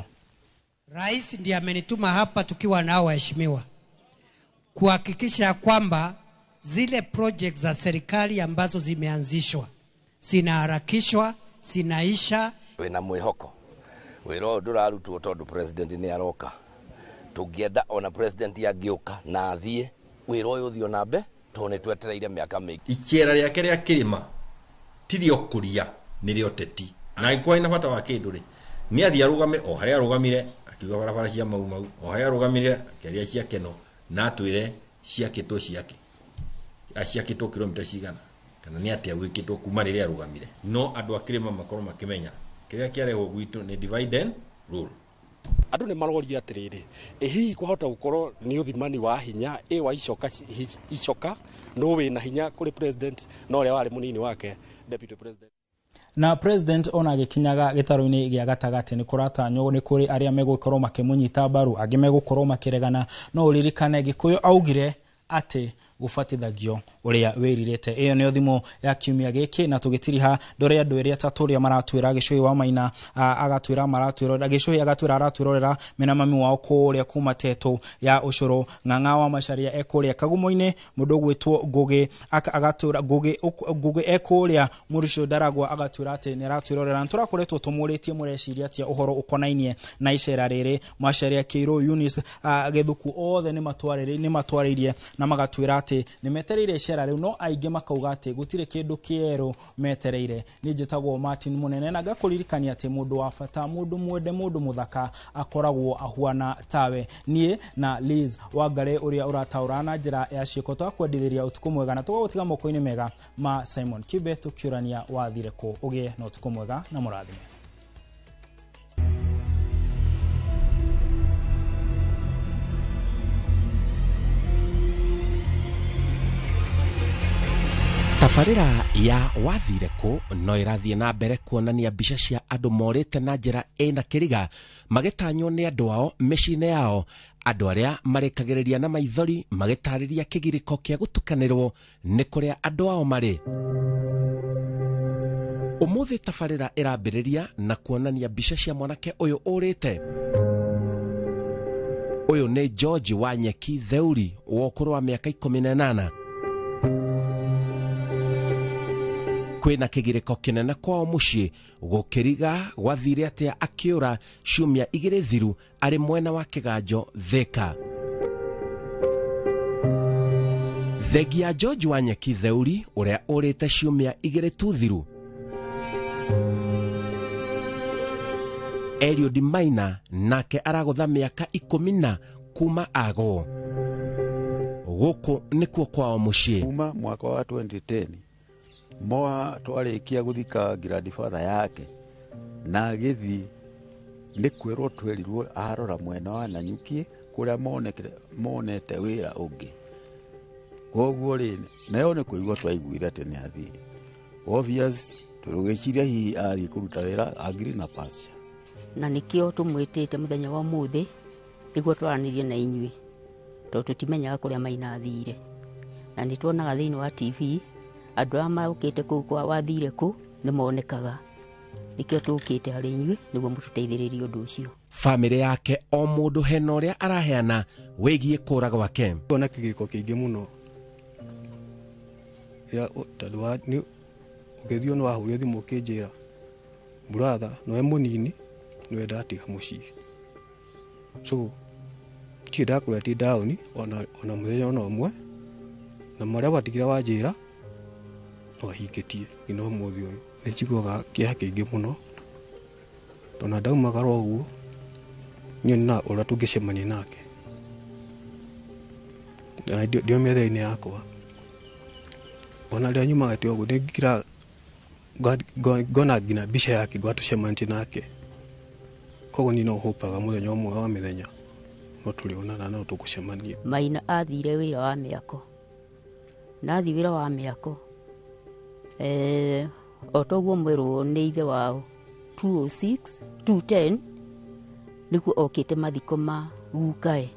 Rais ndiye amenituma hapa tukiwa nao waheshimiwa kuhakikisha kwamba zile projects za serikali ambazo zimeanzishwa zinaharakishwa, zinaisha. Wĩna mwĩhoko wĩra ũyũ ndũrarutwo tondũ president nĩ aroka. Tũngĩenda ona president angĩũka na athiĩ wĩra ũyũ ũthiĩ na mbere tondũ nĩ twetereire mĩaka mĩingĩ. Icera rĩake rĩa kĩrĩma ti rĩa ũkũria, nĩ rĩa ũteti. Na angĩkorwo ena bata wa kĩndũ rĩ, nĩ athiĩ arũgame o harĩa arũgamire akiuga barabara cia Mau Mau, o harĩa arũgamire akĩaria cia Keno, na atwĩre ciakĩtwo ciake. Ciakĩtwo kilomita cigana kana nĩ atĩa gwĩkĩtwo kuma rĩrĩa arũgamire. No andũ a kĩrĩma makorwo makĩmenya kĩrĩa kĩarehwo gwitũ nĩ divide and rule. Andũ nĩ maroria atĩrĩrĩ, ĩ hihi kwahota gũkorwo nĩ ũthimani wa hinya, ĩ wa icoka icoka no wĩna hinya kũrĩ president no ũrĩa warĩ mũnini wake deputy president. Na president ona agĩkinyaga gĩtarũ-inĩ gĩa gatagatĩ nĩ kũratanywo nĩ kũrĩ arĩa megũkorwo makĩmũnyita mbaru, angĩ megũkorwo makĩregana. No ũririkane Gĩkũyũ augire atĩ gũbatithagio ũrĩa wĩrirĩte. Ĩyo nĩyo thimo ya kiumia gĩkĩ, na tũgĩtiriha ndore andũ erĩ atatũ ũrĩa maratwĩra. Gĩcũhĩ wa Maina agatwĩra maratwĩrorera, Gĩcũhĩ agatwĩra aratwĩrorera mena mami wao kũrĩa kuma Tetũ ya Ũcũrũ. Ng'ang'a wa Macharia e kũrĩa Kagumo-inĩ, mũndũ ũgwĩtwo Ngũgĩ agatwĩra Ngũgĩ e kũrĩa Mũricũ Ndaragwa agatwĩra atĩ nĩ aratwĩrorera. Nĩ tũrakoretwo tũmũrĩtie mũreciria atĩa ũhoro ũkonainie na icera rĩrĩ. Macharia Kĩirũ, Eunice Gĩthuku, othe nĩ matwarĩirie na magatwĩra atĩ nĩ metereire icera rĩu, no aingĩ makauga atĩ gũtirĩ kĩndũ kĩerũ metereire. Niĩ njĩtagwo Martin Mũnene na ngakũririkania atĩ mũndũ wa bata, mũndũ mwende, mũndũ mũthaka akoragwo ahuana tawe. Niĩ na Liz Wangare ũrĩa ũrataũra na njĩra ya ciĩko twakwendithĩria ũtukũ mwega na tũgagũtiga moko-inĩ mega ma Simon Kibe tũkĩũrania wathire kũ. Ũgĩe na ũtukũ mwega na mũrathime. Tabarĩra ya wathire kũ no ĩrathiĩ na mbere kuonania mbica cia andũ morĩte na njĩra ĩna kĩriga magĩtanywo nĩ andũ ao mĩciĩ-inĩ yao, andũ arĩa marĩkagĩrĩria na maithori magĩtarĩria kĩgirĩko kĩa gũtukanĩrwo nĩ kũrĩa andũ ao marĩ. Ũmũthĩ tabarĩra ĩrambĩrĩria na kuonania mbica cia mwanake ũyũ ũrĩte. Ũyũ nĩ George Wanyeki Theuri wa ũkũrũ wa mĩaka 18. Kwĩna kĩgirĩko kĩnene kwao mũciĩ gũkĩriga gwathire atĩa akĩũra ciumia 2 thiru arĩ mwena wa Kĩganjo Thika. Thengia George Wanyeki Theuri ũrĩa ũrĩte ciumia 2 tu thiru, Eliud Maina nake aragũtha mĩaka 10 kuma agwo. Gũkũ nĩkuo kwao mũciĩ. Kuma mwaka wa 2010 moa twarĩkia gũthika grandfather yake na agĩthiĩ nĩ kwĩrwo twerirwo arora mwena wa Nanyuki kũrĩa monete wĩra ũngĩ. Koguo rĩ, nayo nĩ kũigua twaiguire atĩ nĩ athiĩ. Obvious tũgĩciria hihi athiĩ kũruta wĩra agri na pasture. Na nĩkĩo tũmwĩtĩte mũthenya wa ũmũthĩ nĩguo twaranĩrie na inyuĩ. Tondũ tũtimenyaga kũrĩa Maina athire. Na nĩ tuonaga thĩinĩ wa TV andũ arĩa maũkĩte kũu kwa wathire kũ nĩ monekaga. Nĩkĩo tũkĩte harĩ inyuĩ nĩguo mũtũteithĩrĩrie ũndũ ũcio. Bamĩrĩ yake o mũndũ hena ũrĩa araheana wĩgiĩ kũra gwake. Ona kĩgirĩko kĩingĩ mũno tondũ ũgĩthiĩ nĩ wahũrire thimũ ũkĩnjĩra brother nowe mũnini nĩwe ndatiga mũciĩ, so ndirĩ ndakũrĩa ti down ona mũthenya ona ũmwe, na marĩa watigire wanjĩra no ahingĩtie nginya ũmũthĩ ũyũ. Nĩ njiguaga kĩeha kĩingĩ mũno tondũ ona ndaumagara ũguo niĩ na ũrĩa tũngĩcemania nake na ndio metha-inĩ yakwa. Ona rĩrĩa nyumaga ti ũguo nĩ ngona nginya mbica yake ngona tũcemanĩtie nake, koguo niĩ no hopaga mũthenya ũmwe wa mĩthenya no tũrĩonana no tũgũcemania. Maina athire wĩra wa mĩako na athi wĩra wa mĩako o toguo mwerwo nĩ ithe wao 206 210 nĩguo okĩte mathiko ma gukae,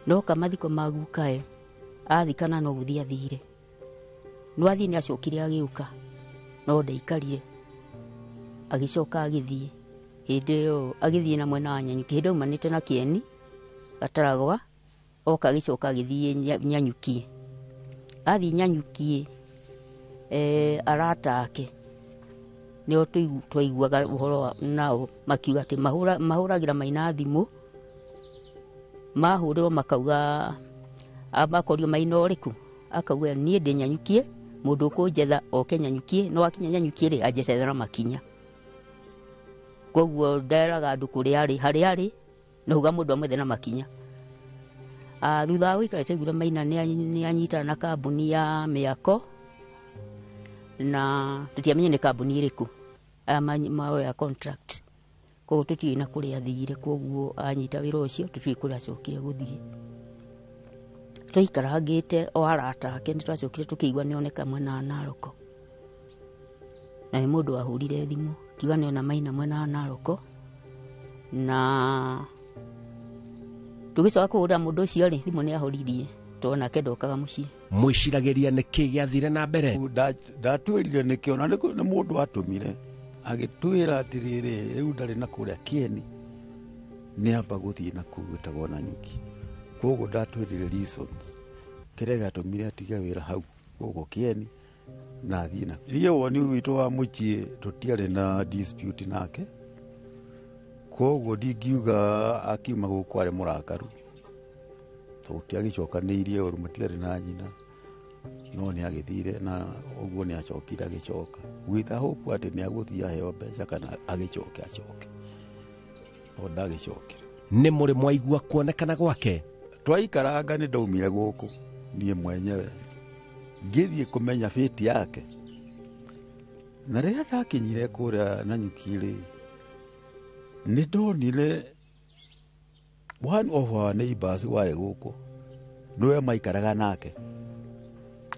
noka mathiko ma gukae athikana no gũthiĩ athire, no athiĩ nĩ acokire agĩũka no ndaikarire, agĩcoka agĩthiĩ hĩndĩ ĩyo agĩthiĩ na mwena wa Nyanyuki, hĩndĩ aumanĩte na Kĩeni Gataragwa oka agĩcoka agĩthiĩ Nyanyuki, athiĩ Nyanyuki arata ake nĩo twaiguaga ũhoro nao makiuga atĩ mahũragĩra Maina thimũ, mahũrĩrwo makauga makorio Maina ũrĩkũ, akauga niĩ ndĩ Nyanyukie, mũndũ ũkũnjetha oke Nyanyukie, no akinya Nyanyukie rĩ anjethere na makinya. Koguo nderaga andũ kũrĩa arĩ harĩa arĩ no uga mũndũ amwethe na makinya. Thutha wa gũikara twaiguire Maina nĩ anyitana na kambuni ya mĩako na tũtiamenye nĩ kambuni ĩrĩkũ aya maoya contract, koguo tũtiũĩ na kũrĩa athire, koguo anyita wĩra ũcio tũtiũĩ kũrĩa acokire gũthiĩ. Twaikarangĩte o arata ake nĩ twacokire tũkĩigua nĩoneka mwena wa Naroko, na nĩ mũndũ wahũrire thimũ akiuga nĩona Maina mwena wa Naroko, na tũgĩcoka kũhũrĩra mũndũ ũcio rĩ thimũ nĩ ahũririe tondũ nake ndokaga mũciĩ. Mwĩciragĩria nĩkĩ gĩathire na mbere? Ndatwĩrire nĩkĩo na nĩ mũndũ atũmire agĩtwĩra atĩrĩrĩ rĩu ndarĩ na kũrĩa Kĩeni nĩ amba gũthiĩ na kũu gwĩtagwo Nanyuki, koguo ndatwĩrire reasons kĩrĩa gĩatũmire atige wĩra hau gũkũ Kĩeni na athiĩ na niĩ woni witũ wa mũciĩ tũtiarĩ na dispute nake, koguo ndingiuga akiuma gũkũ arĩ mũrakaru tondũ tũtiagĩcokanĩirie ũru, matiarĩ na nyina, no nĩ agĩthire na ũguo nĩ acokire agĩcoka with a hope atĩ nĩ agũthiĩ aheo mbeca kana agĩcoke acoke, no ndagĩcokire. Nĩ mũrĩ mwaigua kuonekana gwake? Twaikaranga nĩ ndaumire gũkũ niĩ mwenyewe ngĩthiĩ kũmenya fate yake, na rĩrĩa ndakinyire kũrĩa Nanyuki rĩ nĩ ndonire one of our neighbors warĩ gũkũ nĩwe maikaraga nake,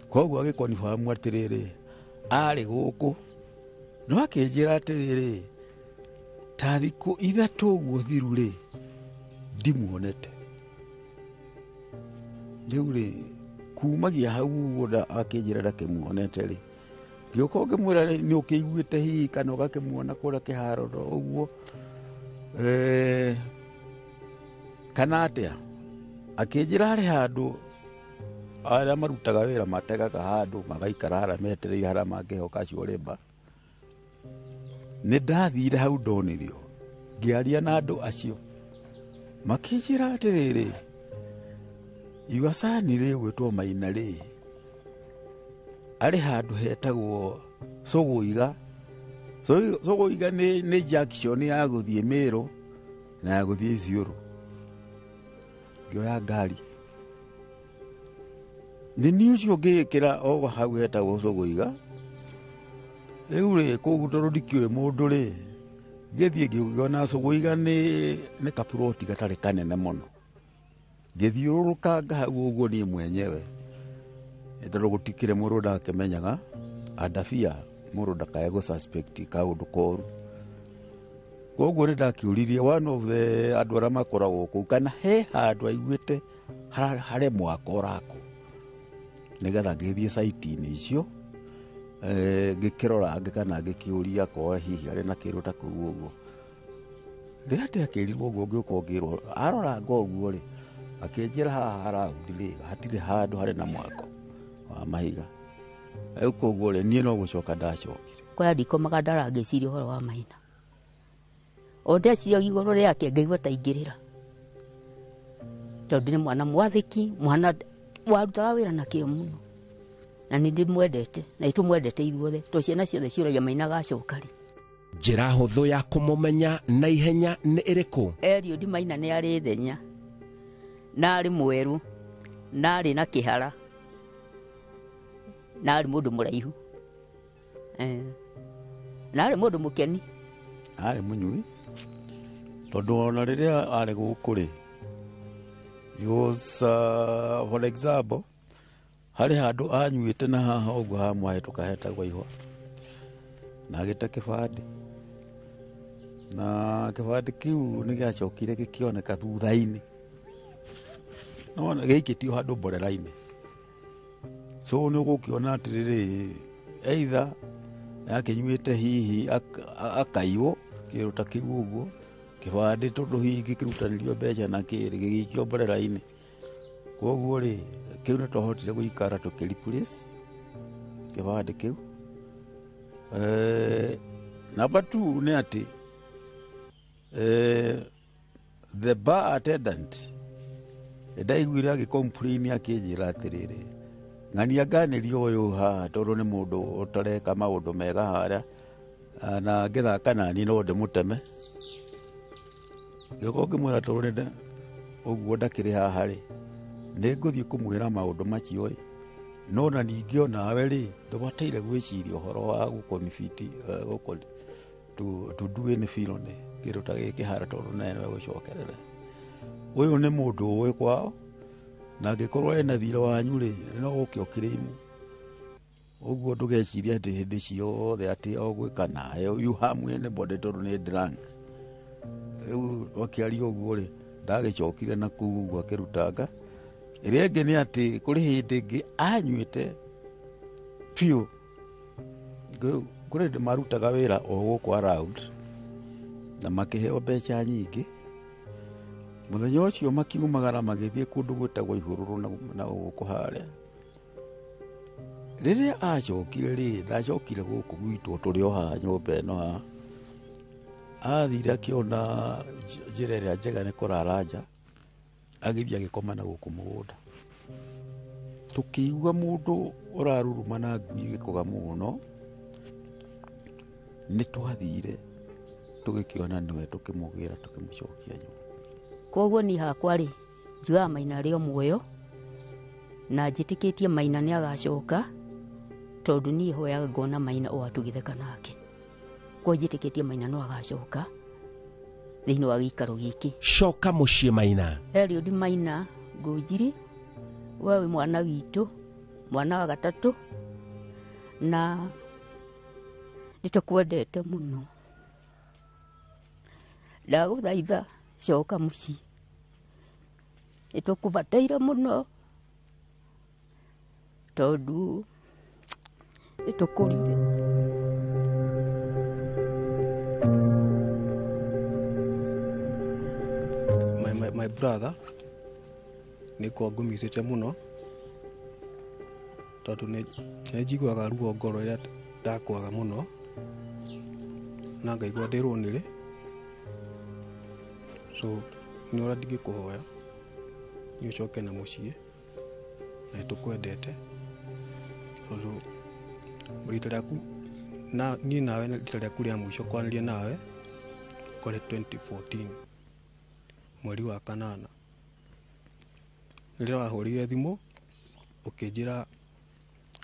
koguo agĩkonfamu atĩrĩrĩ arĩ gũkũ, no akĩnjĩra atĩrĩrĩ ta thikũ ithatũ ũguo thiru rĩ ndimuonete. Rĩu rĩ kumagia hau ũguo akĩnjĩra ndakĩmuonete rĩ ngĩũka ngĩmwĩra nĩ ũkĩiguĩte hihi kana ũgakĩmuona kũrĩa kĩharo ũguo kana atĩa, akĩnjĩra harĩ handũ arĩa marutaga wĩra mategaga handũ magaikara harĩa metereire harĩa mangĩhoka acio rĩmba. Nĩ ndathire hau ndonirio ngĩaria na andũ acio makĩnjĩra atĩrĩrĩ Iwasani rĩ gwĩtwo Maina rĩ arĩ handũ hetagwo Sũgũiga. Sũgũiga nĩ junction ya gũthiĩ Mĩrũ na ya gũthiĩ Isiolo. Ngĩoya ngari nĩ niĩ ũcio ngĩĩkĩra o hau hetagwo Sũgũiga. Rĩu rĩ kũu tondũ ndikĩũĩ mũndũ rĩ ngĩthiĩ ngĩona Sũgũiga nĩ kaburoti gatarĩ kanene mũno, ngĩthiũrũrũkanga hau ũguo niĩ mwenyewe tondũ gũtikĩrĩ mũndũ ndakĩmenyaga andabia mũndũ ndakae gũ suspect kaũndũ koru. Koguo nĩ ndakĩũririe one of the andũ arĩa makoragwo kũu kana he handũ aiguĩte harĩ mwako ũrakwo, nĩgetha ngĩthiĩ site-inĩ icio, ngĩkĩrora angĩ kana ngĩkĩũria akorwo hihi arĩ na kĩndũ ta kĩu ũguo. Rĩrĩa ndakĩrirwo ũguo ngĩũka ngĩrwo aroranga ũguo rĩ, akĩnjĩra haha haraundi rĩ hatirĩ handũ harĩ na mwako wa mahiga. Rĩu koguo rĩ niĩ no gũcoka ndacokire. Kũrĩa ndikomaga ndarangĩciria ũhoro wa Maina. O ndeciria igũrũ rĩake ngaigua ta ingĩrĩra. Tondũ nĩ mwana mwathĩki, mwana warutaga wĩra na kĩo mũno. Na nĩ ndĩmwendete, na nĩtũmwendete ithuothe, tondũ ciana ciothe ciũragia Maina agacoka rĩ. Njĩra hũthũ ya kũmũmenya na ihenya nĩ ĩrĩkũ? Eliud Maina nĩ arĩ thenya, na arĩ mwerũ, na arĩ na kĩhara, na arĩ mũndũ mũraihu, na arĩ mũndũ mũkeni. Arĩ mũnyui, tondũ ona rĩrĩa arĩ gũkũ rĩ, he was, for example, harĩ handũ anyuĩte na haha ũguo hamwahĩtũka hetagwo ihwa, na agĩte kĩbandĩ, na kĩbandĩ kĩu nĩ gĩacokire gĩkĩoneka thutha-inĩ, no gĩikĩtio handũ mborera-inĩ. So nĩ ũgũkĩona atĩrĩrĩ, either akĩnyuĩte hihi akaiywo kĩndũ ta kĩu ũguo, kĩbandĩ tondũ hihi gĩkĩrutanĩrio mbeca na kĩrĩ gĩgĩikio mborera-inĩ. Koguo rĩ kĩu nĩ twahotire gũikara tũkĩ replace kĩbandĩ kĩu. Number 2 nĩ atĩ the bar attendant ndaiguire agĩcomplain akĩnjĩra atĩrĩrĩ, ng'ania nganĩrio ũyũ haha tondũ nĩ mũndũ ũtareka maũndũ mega harĩa, na ngĩthaka nani no ndĩmũteme. Ngĩũka ngĩmwĩra tondũ nĩ ũguo ndakĩrĩ haha rĩ, nĩ ngũthiĩ kũmwĩra maũndũ macio rĩ, no na ningĩ onawe rĩ ndũbataire gwĩciria ũhoro wa gũkonfiti, to do any felony kĩndũ ta gĩkĩ harĩa tondũ nawe nĩwe gũcokerera. Ũyũ nĩ mũndũ ũĩ kwao, na angĩkorwo ena thirĩ wanyu rĩ, no ũke ũkĩrĩimwo. Ũguo ndũgecirie atĩ hĩndĩ ciothe atĩ o gwĩka nawe you harm anybody tondũ nĩ drunk. Rĩu twakĩaria ũguo rĩ, ndagĩcokire na kũu ũguo akĩrutanga. Ĩrĩa ĩngĩ nĩ atĩ kũrĩ hĩndĩ ĩngĩ anyuĩte biũ, kũrĩ hĩndĩ marutaga wĩra o gũkũ around na makĩheo mbeca nyingĩ. Mũthenya ũcio makiumagara magĩthiĩ kũndũ gwĩtagwo Ihũrũrũ na gũkũ harĩa. Rĩrĩa acokire rĩ, ndacokire gũkũ gwitũ tũrĩ o haha nyũmba ĩno haha. Athire akĩona njĩra ĩrĩa njega nĩ kũrara nja, agĩthiĩ agĩkoma na gũkũ mũgũnda. Tũkĩigua mũndũ ũraruruma na ngui ĩgĩkũga mũno, nĩ twathire tũgĩkĩona nĩwe, tũkĩmũgĩra tũkĩmũcokia nyũmba. Koguo niĩ hakwa rĩ, njugaga Maina arĩ o muoyo, na njĩtĩkĩtie Maina nĩ agacoka, tondũ niĩ hoyaga ngona Maina o atũgĩtheka nake. Koguo njĩtĩkĩtie Maina no agacoka thĩinĩ wa gĩikaro gĩkĩ. Coka mũciĩ Maina. Eliud Maina Ngũnjiri, we wĩ mwana witũ, mwana wa gatatũ, na nĩtũkwendete mũno. Ndagũthaitha coka mũciĩ, nĩtũkũbataire mũno tondũ nĩtũkũrire. My brother nĩ kwa ngũmicĩte mũno tondũ nĩ njiguaga ruo ngoro rĩrĩa ndakwaga mũno na ngaigua ndĩ lonely. So nĩ ũrĩa ndingĩkũhoya nĩ ũcoke na mũciĩ, na nĩtũkwendete tondũ rita rĩaku na niĩ nawe rita rĩaku rĩa mũico kwaranĩria nawe kwarĩ 2014 mweri wa kanana, rĩrĩa wahũrire thimũ ũkĩnjĩra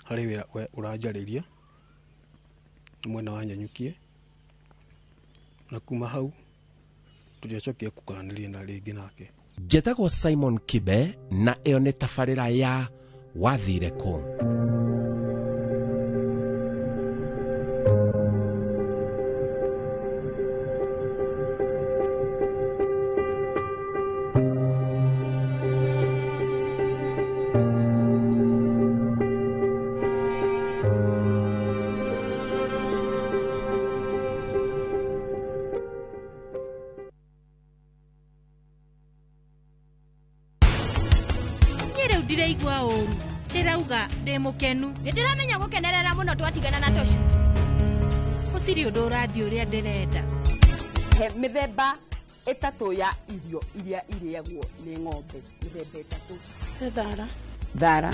harĩ wĩra ũranjarĩria mwena wa Nanyukie, na kuma hau tũtiacokire kũkaranĩria na rĩngĩ nake. Njĩtagwo Simon Kibe na ĩyo nĩ tabarĩra ya Wathire Kũ. kuga ndĩ mũkenu. Nĩ ndĩramenya gũkenerera mũno twatigana na tũcu. Gũtirĩ ũndũ ũrathiĩ ũrĩa ndĩrenda. He mĩthemba ĩtatũ ya irio iria irĩagwo nĩ ng'ombe, mĩthemba ĩtatũ. Thara. Thara.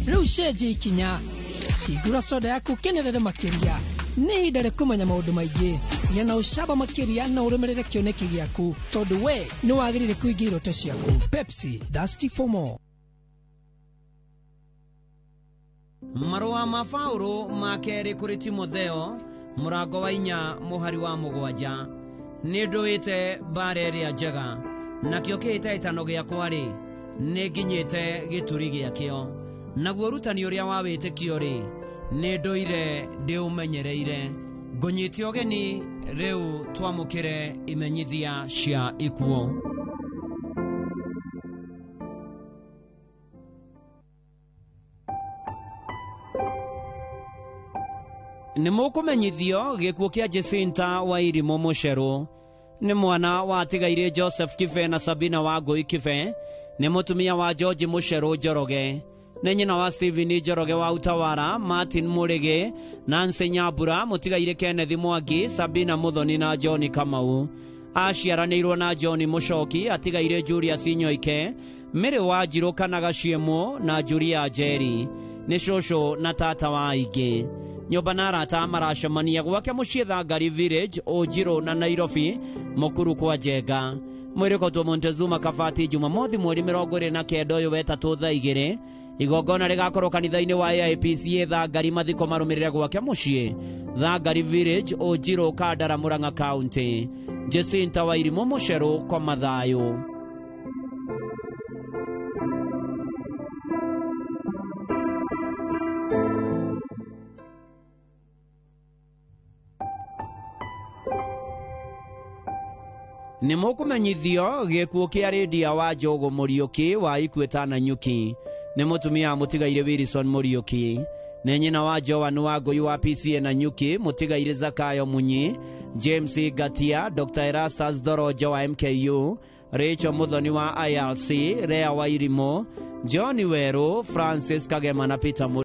Rĩu cenjia ikinya, hingũra soda yaku ũkenerere makĩria. Nĩ ihinda rĩa kũmenya maũndũ maingĩ. Gĩa na ũcamba makĩria na ũrũmĩrĩre kĩoneki gĩaku, tondũ we nĩ wagĩrĩire kũhingia iroto ciaku. Pepsi, thirsty for more. Marũa ma Paũlũ ma kerĩ kũrĩ Timotheo mũrango wa 4 mũhari wa 7. Nĩ ndũĩte mbara ĩrĩa njega, nakĩo kĩhĩtahĩtano gĩakwa-rĩ, nĩ nginyĩte gĩturi gĩakĩo. Naguo ũrutani ũrĩa wa wĩtĩkio-rĩ, nĩ ndũire ndĩũmenyereire. Ngũnyite ũgeni rĩu twamũkĩre imenyithia cia ikuũ. Nĩ mũkũmenyithio gĩkuũ kĩa Jacinta Wairimũ Mũcerũ. Nĩ mwana wa atigaire Joseph Kibe na Sabina Wangũi Kibe, nĩ mũtumia wa George Mũcerũ Njoroge, nĩ nyina wa Stephen Njoroge wa Utawara, Martin Mũrĩgĩ, Nancy Nyambura, mũtigaire Kenneth Mwangi, Sabina Muthoni na John Kamau. Aciaranĩirwo na John Mũcoki, atigaire Julius Nyoike, Mary Wanjirũ kana Gaciemũ na Julia Njeri. Nĩ cũcũ na tata wa aingĩ. Nyũmba na arata maracemania gwake mũciĩ Thangari Village, Ũnjirũ na Nairobi, Mũkuru kwa Njenga. Mwĩrĩ ũkotwo Montezuma Kabati Jumamothi mweri 29 ũyũ wetatũ thaa 2. Igongona rĩgakorwo kanitha-inĩ wa AIPCA Thangari, mathiko marũmĩrĩre gwake mũciĩ Thangari Village, Ũnjirũ, Kandara, Murang'a County. Jacinta Wairimũ Mũcerũ, koma thayũ. Nĩ mũkũmenyithio gĩkuũ kĩa Rĩndia wa Njũgũ Mũriũki wa Ikwĩta na Nyuki. Nĩ mũtumia wa mũtigaire Wilson Mũriũki. Nĩ nyina wa Joan Wangũi wa PCA na Nyuki, mũtigaire Zakayo Munyi, James Ngatia, Dr. Erastus Dorojo wa MKU, Rachel Muthoni wa IRC, Rea Wairimũ, John Werũ, Francis Kagema na Peter Mũriũki.